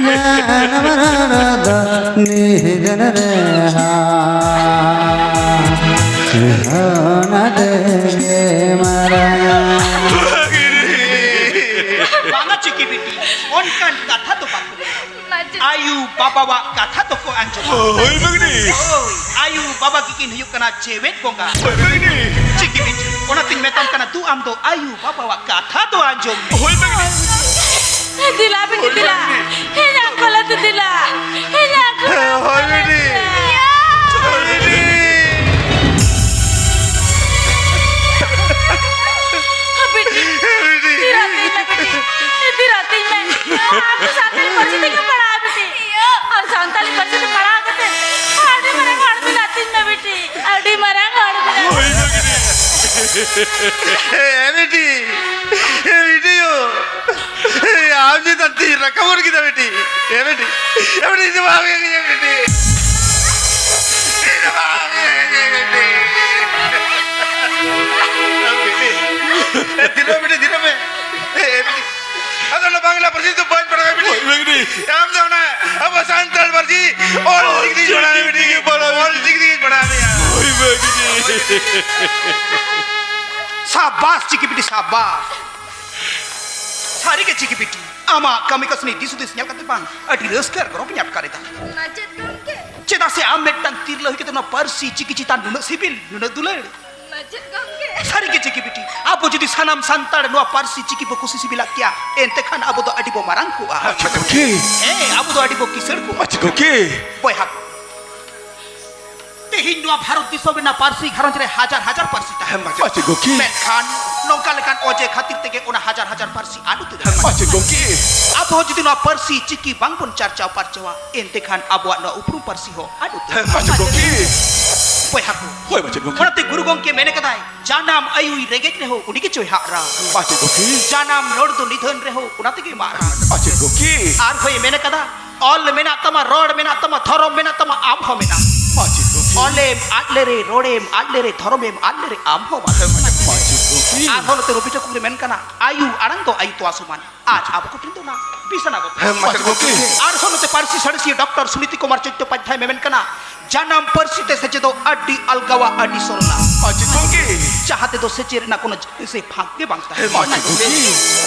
ᱡᱟᱱᱟᱢ ᱨᱚᱲ ᱫᱚ ᱱᱤᱫᱟᱹᱱ ᱨᱮᱦᱚᱸ ᱚᱱᱟ ᱛᱮᱜᱮ ᱢᱟᱨᱟᱝ᱾ ᱵᱟᱝᱟ ᱪᱤᱠᱤ ᱵᱤᱴᱤ, ᱚᱱᱠᱟᱱ ᱠᱟᱛᱷᱟ ᱫᱚ ᱵᱟᱠᱚ ᱞᱟᱹᱭᱟ᱾ ᱢᱟᱪᱮᱫ᱾ ᱟᱭᱩ ᱵᱟᱵᱟᱣᱟᱜ ᱠᱟᱛᱷᱟ ᱫᱚᱠᱚ ᱟᱸᱡᱚᱢᱟ᱾ ᱦᱳᱭ, ᱵᱟᱹᱜᱽᱱᱤ᱾ ᱦᱳᱭ, ᱟᱭᱩ ᱵᱟᱵᱟ ᱜᱮᱠᱤᱱ ᱦᱩᱭᱩᱜ ᱠᱟᱱᱟ ᱡᱮᱣᱮᱫ ᱵᱚᱸᱜᱟ᱾ ᱦᱳᱭ, ᱵᱟᱹᱜᱽᱱᱤ᱾ ᱪᱤᱠᱤ ᱵᱤᱴᱤ, ᱚᱱᱟᱛᱤᱧ ᱢᱮᱛᱟᱢ ᱠᱟᱱᱟ, ᱫᱩ ᱟᱢ ᱫᱚ ᱟᱭᱩ ᱵᱟᱵᱟᱣᱟᱜ ᱠᱟᱛᱷᱟ ᱫᱚ ᱟᱸᱡᱚᱢ ᱢᱮ᱾ ᱦᱳᱭ, ᱵᱟᱹᱜᱽᱱᱤ᱾ ᱫᱮᱞᱟ ᱵᱤᱴᱤ, ᱦᱳᱭ, ᱫᱮᱞᱟ᱾ ᱵᱟᱹᱜᱽᱱᱤ᱾ ᱤᱧᱟᱜ ᱠᱚᱞᱮ ᱛᱮ ᱫᱮᱞᱟ᱾ ᱤᱧᱟᱜ ᱠᱚᱞᱮ ᱦᱳᱭ, ᱵᱤᱴᱤ᱾ ᱛᱮ᱾ ᱦᱳᱭ, ᱵᱤᱴᱤ᱾ ᱵᱤᱴᱤ᱾ ᱵᱤᱴᱤ᱾ ᱛᱤᱨ ᱟᱹᱛᱤᱧ ᱢᱮ, ᱵᱤᱴᱤ᱾ ᱛᱤᱨ ᱟᱹᱛᱤᱧ ᱢᱮ᱾ ᱟᱢ ᱫᱚ ᱥᱟᱱᱛᱟᱲᱤ ᱯᱟᱹᱨᱥᱤ ᱛᱮᱜᱮᱢ ᱯᱟᱲᱦᱟᱜᱼᱟ, ᱵᱤᱴᱤ᱾ ᱟᱨ ᱥᱟᱱᱛᱟᱲᱤ ᱯᱟᱹᱨᱥᱤ ᱛᱮ ᱯᱟᱲᱦᱟᱣ ᱠᱟᱛᱮ ᱟᱹᱰᱤ ᱢᱟᱨᱟᱝ ᱦᱚᱲ ᱵᱮᱱ ᱟᱹᱛᱤᱧ ᱢᱮ, ᱵᱤᱴᱤ᱾ ᱟᱹᱰᱤ ᱢᱟᱨᱟᱝ ᱦᱚᱲ ᱵᱮᱱ ᱟᱹᱛᱤᱧ ᱢᱮ᱾ ᱦᱳᱭ, ᱵᱤᱴᱤ᱾ ᱮ ᱵᱤᱴᱤ, ᱮ ᱵᱤᱴᱤ ᱭᱳ, ᱮ ᱟᱢ ᱪᱮᱛᱟᱱ ᱛᱤ ᱨᱟᱠᱟᱵ ᱜᱚᱫ ᱠᱮᱫᱟ ᱵᱤᱴᱤ, ᱮ ᱵᱤᱴᱤ, ᱮ ᱵᱤᱴᱤ, ᱤᱧ ᱫᱚ ᱵᱟᱝ ᱮ ᱵᱤᱴᱤ, ᱤᱧ ᱫᱚ ᱵᱟᱝ ᱮ ᱵᱤᱴᱤ, ᱮ ᱵᱤᱴᱤ, ᱮ ᱫᱷᱤᱨᱮ ᱵᱤᱴᱤ, ᱫᱷᱤᱨᱮ ᱢᱮ, ᱮ ᱵᱤᱴᱤ, ᱟᱫᱚ ᱚᱱᱟ ᱵᱟᱝᱞᱟ ᱯᱟᱹᱨᱥᱤ ᱫᱚ ᱵᱟᱹᱧ ᱯᱟᱲᱦᱟᱣᱟ ᱵᱤᱴᱤ, ᱦᱳᱭ ᱵᱤᱴᱤ᱾ ᱟᱢ ᱫᱚ ᱚᱱᱟ ᱟᱵᱚ ᱥᱟᱱᱛᱟᱲ ᱯᱟᱹᱨᱥᱤ ᱚᱞ ᱪᱤᱠᱤ ᱛᱮᱜᱮ ᱯᱟᱲᱦᱟᱣᱟ ᱵᱤᱴᱤ, ᱚᱞ ᱪᱤᱠᱤ ᱛᱮᱜᱮ ᱯᱟᱲᱦᱟᱣᱟ ᱵᱤᱴᱤ᱾ ᱦᱳᱭ ᱵᱤᱴᱤ᱾ ᱥᱟᱵᱟᱥ ᱪᱤᱠᱤ ᱵᱤᱴᱤ, ᱥᱟᱵᱟᱥ᱾ ᱥᱟᱹᱨᱤᱜᱮ ᱪᱤᱠᱤ ᱵᱤᱴᱤ, ᱟᱢᱟᱜ ᱠᱟᱹᱢᱤ ᱠᱟᱹᱥᱱᱤ ᱫᱤᱥ ᱦᱩᱫᱤᱥ ᱧᱮᱞ ᱠᱟᱛᱮ ᱵᱟᱝ, ᱟᱹᱰᱤ ᱨᱟᱹᱥᱠᱟᱹ ᱟᱨ ᱜᱚᱨᱚᱵᱽ ᱤᱧ ᱟᱴᱠᱟᱨ ᱮᱫᱟ᱾ ᱢᱟᱪᱮᱫ ᱜᱚᱢᱠᱮ᱾ ᱪᱮᱫᱟᱜ ᱥᱮ ᱟᱢ ᱢᱤᱫᱴᱟᱝ ᱛᱤᱨᱞᱟᱹ ᱦᱩᱭ ᱠᱟᱛᱮ ᱱᱚᱣᱟ ᱯᱟᱹᱨᱥᱤ ᱪᱤᱠᱤ ᱪᱮᱛᱟᱱ ᱱᱩᱱᱟᱹᱜ ᱥᱤᱵᱤᱞ, ᱱᱩᱱᱟᱹᱜ ᱫᱩᱞᱟᱹᱲ᱾ ᱢᱟᱪᱮᱫ ᱜᱚᱢᱠᱮ᱾ ᱥᱟᱹᱨᱤᱜᱮ ᱪᱤᱠᱤ ᱵᱤᱴᱤ, ᱟᱵᱚ ᱡᱩᱫᱤ ᱥᱟᱱᱟᱢ ᱥᱟᱱᱛᱟᱲ ᱱᱚᱣᱟ ᱯᱟᱹᱨᱥᱤ ᱪᱤᱠᱤ ᱵᱚ ᱠᱩᱥᱤ ᱥᱤᱵᱤᱞᱟᱜ ᱠᱮᱭᱟ, ᱮᱱᱛᱮ ᱠᱷᱟᱱ ᱟᱵᱚ ᱫᱚ ᱟᱹᱰᱤ ᱵᱚ ᱢᱟᱨᱟᱝ ᱠᱚᱜᱼᱟ᱾ ᱟᱪᱪᱷᱟ ᱜᱚᱢᱠᱮ᱾ ᱦᱮᱸ, ᱟᱵᱚ ᱫᱚ ᱟᱹᱰᱤ ᱵᱚ ᱠᱤᱥᱟᱹᱬ ᱠᱚᱜᱼᱟ᱾ ᱟᱪᱪᱷᱟ ᱜᱚᱢᱠᱮ᱾ ᱵᱚᱭᱦᱟ ᱠᱚ, ᱛᱮᱦᱮᱧ ᱱᱚᱣᱟ ᱵᱷᱟᱨᱚᱛ ᱫᱤᱥᱚᱢ ᱨᱮᱱᱟᱜ ᱯᱟᱹᱨᱥᱤ ᱜᱷᱟᱨᱚᱸᱡᱽ ᱨᱮ ᱦᱟᱡᱟᱨ ᱦᱟᱡᱟᱨ ᱯᱟᱹᱨᱥᱤ ᱛᱟᱦᱮᱸ᱾ ᱦᱮᱸ, ᱢᱟᱪᱮᱫ᱾ ᱢᱟᱪᱮᱫ ᱜᱚᱢᱠᱮ᱾ ᱢᱮᱱᱠᱷᱟᱱ ᱱᱚᱝᱠᱟ ᱞᱮᱠᱟᱱ ᱚᱡᱮ ᱠᱷᱟᱹᱛᱤᱨ ᱛᱮᱜᱮ ᱚᱱᱟ ᱦᱟᱡᱟᱨ ᱦᱟᱡᱟᱨ ᱯᱟᱹᱨᱥᱤ ᱟᱫ ᱩᱛᱟᱹᱨ ᱟᱠᱟᱱᱟ᱾ ᱢᱟᱪᱮᱫ ᱜᱚᱢᱠᱮ᱾ ᱟᱵᱚ ᱦᱚᱸ ᱡᱩᱫᱤ ᱱᱚᱣᱟ ᱯᱟᱹᱨᱥᱤ ᱪᱤᱠᱤ ᱵᱟᱝᱵᱚᱱ ᱪᱟᱨᱪᱟᱣ ᱯᱟᱨᱪᱟᱣᱟ, ᱮᱱᱛᱮ ᱠᱷᱟᱱ ᱟᱵᱚᱣᱟᱜ ᱱᱚᱣᱟ ᱩᱯᱨᱩᱢ ᱯᱟᱹᱨᱥᱤ ᱦᱚᱸ ᱟᱫ ᱩᱛᱟᱹᱨ᱾ ᱦᱮᱸ, ᱢᱟᱪᱮᱫ ᱜᱚᱢᱠᱮ᱾ ᱵᱚᱭᱦᱟ ᱠᱚ, ᱦᱳᱭ, ᱢᱟᱪᱮᱫ ᱜᱚᱢᱠᱮ᱾ ᱚᱱᱟᱛᱮ ᱜᱩᱨᱩ ᱜᱚᱢᱠᱮ ᱢᱮᱱ ᱠᱟᱫᱟᱭ, ᱡᱟᱱᱟᱢ ᱟᱭᱳᱭ ᱨᱮᱸᱜᱮᱡ ᱨᱮᱦᱚᱸ ᱩᱱᱤ ᱜᱮ ᱪᱚᱭ ᱦᱟᱜ ᱨᱟ᱾ ᱢᱟᱪᱮᱫ ᱜᱚᱢᱠᱮ᱾ ᱡᱟᱱᱟᱢ ᱨᱚᱲ ᱫᱚ ᱱᱤᱫᱷᱟᱹᱱ ᱨᱮᱦᱚᱸ ᱚᱱᱟ ᱛᱮᱜᱮ ᱢᱟᱜ ᱨᱟ᱾ ᱢᱟᱪᱮᱫ ᱜᱚᱢᱠᱮ᱾ ᱟᱨ ᱦᱳᱭ ᱢᱮᱱ ᱠᱟᱫᱟ, ᱚᱞ ᱢᱮᱱᱟᱜ ᱛᱟᱢᱟ, ᱨᱚᱲ ᱢᱮᱱᱟᱜ ᱛᱟᱢᱟ, ᱫᱷᱚᱨᱚᱢ ᱢᱮᱱᱟᱜ ᱛᱟᱢᱟ, ᱟᱢ ᱦᱚᱸ ᱢᱮᱱᱟᱢ᱾ ᱢᱟᱪᱮᱫ ᱜᱚᱢᱠᱮ᱾ ᱚᱞᱮᱢ ᱟᱫ ᱞᱮᱨᱮ, ᱨᱚᱲᱮᱢ ᱟᱫ ᱞᱮᱨᱮ, ᱫᱷᱚᱨᱚᱢᱮᱢ ᱟᱫ ᱞᱮᱨᱮ, ᱟᱢ ᱦᱚᱸ ᱟᱫ᱾ ᱢᱟᱪᱮᱫ ᱜᱚᱢᱠᱮ᱾ ᱟᱨᱦᱚᱸ ᱱᱚᱛᱮ ᱨᱚᱵᱤ ᱴᱷᱟᱹᱠᱩᱨ ᱮ ᱢᱮᱱ ᱠᱟᱱᱟ, ᱟᱭᱩ ᱟᱲᱟᱝ ᱫᱚ ᱟᱭᱩ ᱛᱚᱣᱟ ᱥᱚᱢᱟᱱ᱾ ᱟᱨ ᱟᱵᱚ ᱠᱚᱴᱷᱮᱱ ᱫᱚ ᱚᱱᱟ ᱵᱤᱥᱟᱱᱟ ᱵᱚᱛᱚᱨ᱾ ᱦᱮᱸ, ᱢᱟᱪᱮᱫ ᱜᱚᱢᱠᱮ᱾ ᱟᱨᱦᱚᱸ ᱱᱚᱛᱮ ᱯᱟᱹᱨᱥᱤ ᱥᱟᱬᱮᱥᱤᱭᱟᱹ ᱰᱚᱠᱴᱚᱨ ᱥᱩᱱᱤᱛᱤ ᱠᱩᱢᱟᱨ ᱪᱚᱴᱴᱳᱯᱟᱫᱽᱫᱷᱟᱭ ᱢᱮᱢᱮᱱ ᱠᱟᱱᱟ, ᱡᱟᱱᱟᱢ ᱯᱟᱹᱨᱥᱤ ᱛᱮ ᱥᱮᱪᱮᱫᱚᱜ ᱟᱹᱰᱤ ᱟᱞᱜᱟᱣᱟ, ᱟᱹᱰᱤ ᱥᱚᱨᱚᱞᱟ᱾ ᱢᱟᱪᱮᱫ ᱜᱚᱢᱠᱮ᱾ ᱡᱟᱦᱟᱸ ᱛᱮᱫᱚ ᱥᱮᱪᱮᱫ ᱨᱮᱱᱟᱜ ᱠᱳᱱᱳ ᱥᱮ ᱯᱷᱟᱸᱠ ᱜᱮ ᱵᱟᱝ ᱛᱟᱦᱮᱸ᱾ ᱦᱮᱸ, ᱢᱟᱪᱮᱫ ᱜᱚᱢᱠᱮ᱾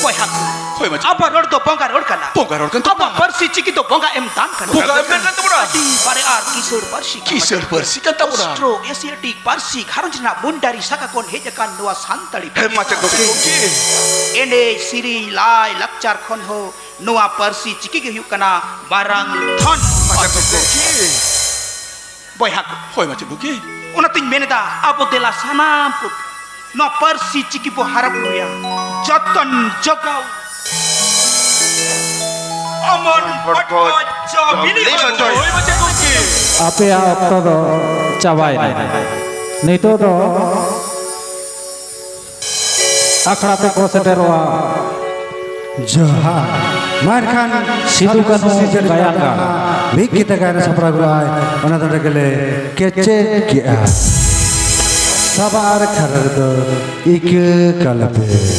ᱵᱚᱭᱦᱟ ᱠᱚ, ᱦᱳᱭ, ᱢᱟᱪᱮᱫ᱾ ᱟᱵᱚᱣᱟᱜ ᱨᱚᱲ ᱫᱚ ᱵᱚᱸᱜᱟ ᱨᱚᱲ ᱠᱟᱱᱟ᱾ ᱵᱚᱸᱜᱟ ᱨᱚᱲ ᱠᱟᱱ ᱛᱟᱵᱚᱱᱟ᱾ ᱟᱵᱚᱣᱟᱜ ᱯᱟᱹᱨᱥᱤ ᱪᱤᱠᱤ ᱫᱚ ᱵᱚᱸᱜᱟ ᱮᱢ ᱫᱟᱱ ᱠᱟᱱᱟ᱾ ᱵᱚᱸᱜᱟ ᱮᱢ ᱫᱟᱱ ᱠᱟᱱ ᱛᱟᱵᱚᱱᱟ᱾ ᱟᱹᱰᱤ ᱵᱟᱨᱮ ᱟᱨ ᱠᱤᱥᱟᱹᱬ ᱯᱟᱹᱨᱥᱤ ᱠᱟᱱᱟ᱾ ᱠᱤᱥᱟᱹᱬ ᱯᱟᱹᱨᱥᱤ ᱠᱟᱱ ᱛᱟᱵᱚᱱᱟ᱾ ᱚᱥᱴᱨᱳ ᱮᱥᱤᱭᱟᱴᱤᱠ ᱯᱟᱹᱨᱥᱤ ᱜᱷᱟᱨᱚᱸᱡᱽ ᱨᱮᱱᱟᱜ ᱢᱩᱱᱰᱟᱨᱤ ᱥᱟᱠᱟ ᱠᱷᱚᱱ ᱦᱮᱡ ᱟᱠᱟᱱ ᱱᱚᱣᱟ ᱥᱟᱱᱛᱟᱲᱤ ᱦᱮᱸ, ᱢᱟᱪᱮᱫ ᱜᱚᱢᱠᱮ᱾ ᱮᱱᱮᱡ, ᱥᱮᱨᱮᱧ, ᱞᱟᱭ, ᱞᱟᱠᱪᱟᱨ ᱠᱷᱚᱱ ᱦᱚᱸ ᱱᱚᱣᱟ ᱯᱟᱹᱨᱥᱤ ᱪᱤᱠᱤ ᱜᱮ ᱦᱩᱭᱩᱜ ᱠᱟᱱᱟ ᱢᱟᱨᱟᱝ ᱫᱷᱚᱱ᱾ ᱢᱟᱪᱮᱫ ᱜᱚᱢᱠᱮ᱾ ᱵᱚᱭᱦᱟ ᱠᱚ᱾ ᱦᱳᱭ, ᱢᱟᱪᱮᱫ ᱜᱚᱢᱠᱮ᱾ ᱚᱱᱟᱛᱤᱧ ᱢᱮᱱᱮᱫᱟ, ᱟᱵᱚ ᱫᱮᱞᱟ ᱥᱟᱱᱟᱢ ᱠᱚ ᱱᱚᱣᱟ ᱯᱟᱹᱨᱥᱤ ᱪᱤᱠᱤ ᱵᱚ ᱦᱟᱨᱟ ᱵᱩᱨᱩᱭᱟ, ᱡᱚᱛᱚᱱ ᱡᱚᱜᱟᱣ᱾ ᱚᱢᱚᱱ ᱯᱚᱴᱠᱚᱡ ᱡᱚ ᱵᱤᱞᱤ ᱦᱚᱪᱚᱭ᱾ ᱦᱳᱭ, ᱢᱟᱪᱮᱫ ᱜᱚᱢᱠᱮ᱾ ᱟᱯᱮᱭᱟᱜ ᱚᱠᱛᱚ ᱫᱚ ᱪᱟᱵᱟᱭᱮᱱᱟ᱾ ᱱᱤᱛᱚᱜ ᱫᱚ ᱟᱠᱷᱲᱟ ᱛᱮᱠᱚ ᱥᱮᱴᱮᱨᱚᱜᱼᱟ᱾ ᱡᱚᱦᱟᱨ᱾ ᱢᱟ ᱮᱱᱠᱷᱟᱱ ᱥᱤᱫᱩ ᱠᱟᱹᱱᱦᱩ ᱥᱤᱫᱩ ᱜᱟᱭᱟᱱ ᱜᱟᱲ᱾ ᱢᱤᱫ ᱠᱤᱛᱟᱹ ᱜᱟᱭᱟᱱ ᱥᱟᱯᱲᱟᱣ ᱜᱚᱫᱚᱜᱼᱟᱭ, ᱚᱱᱟ ᱫᱚ ᱱᱚᱰᱮ ᱜᱮᱞᱮ ᱠᱮᱪᱮᱫ ᱠᱮᱜᱼᱟ᱾ ᱥᱟᱵᱟᱨ ᱠᱷᱟᱨᱟᱨ ᱫᱚ ᱤᱠᱟᱹ ᱠᱟᱞᱯᱮ᱾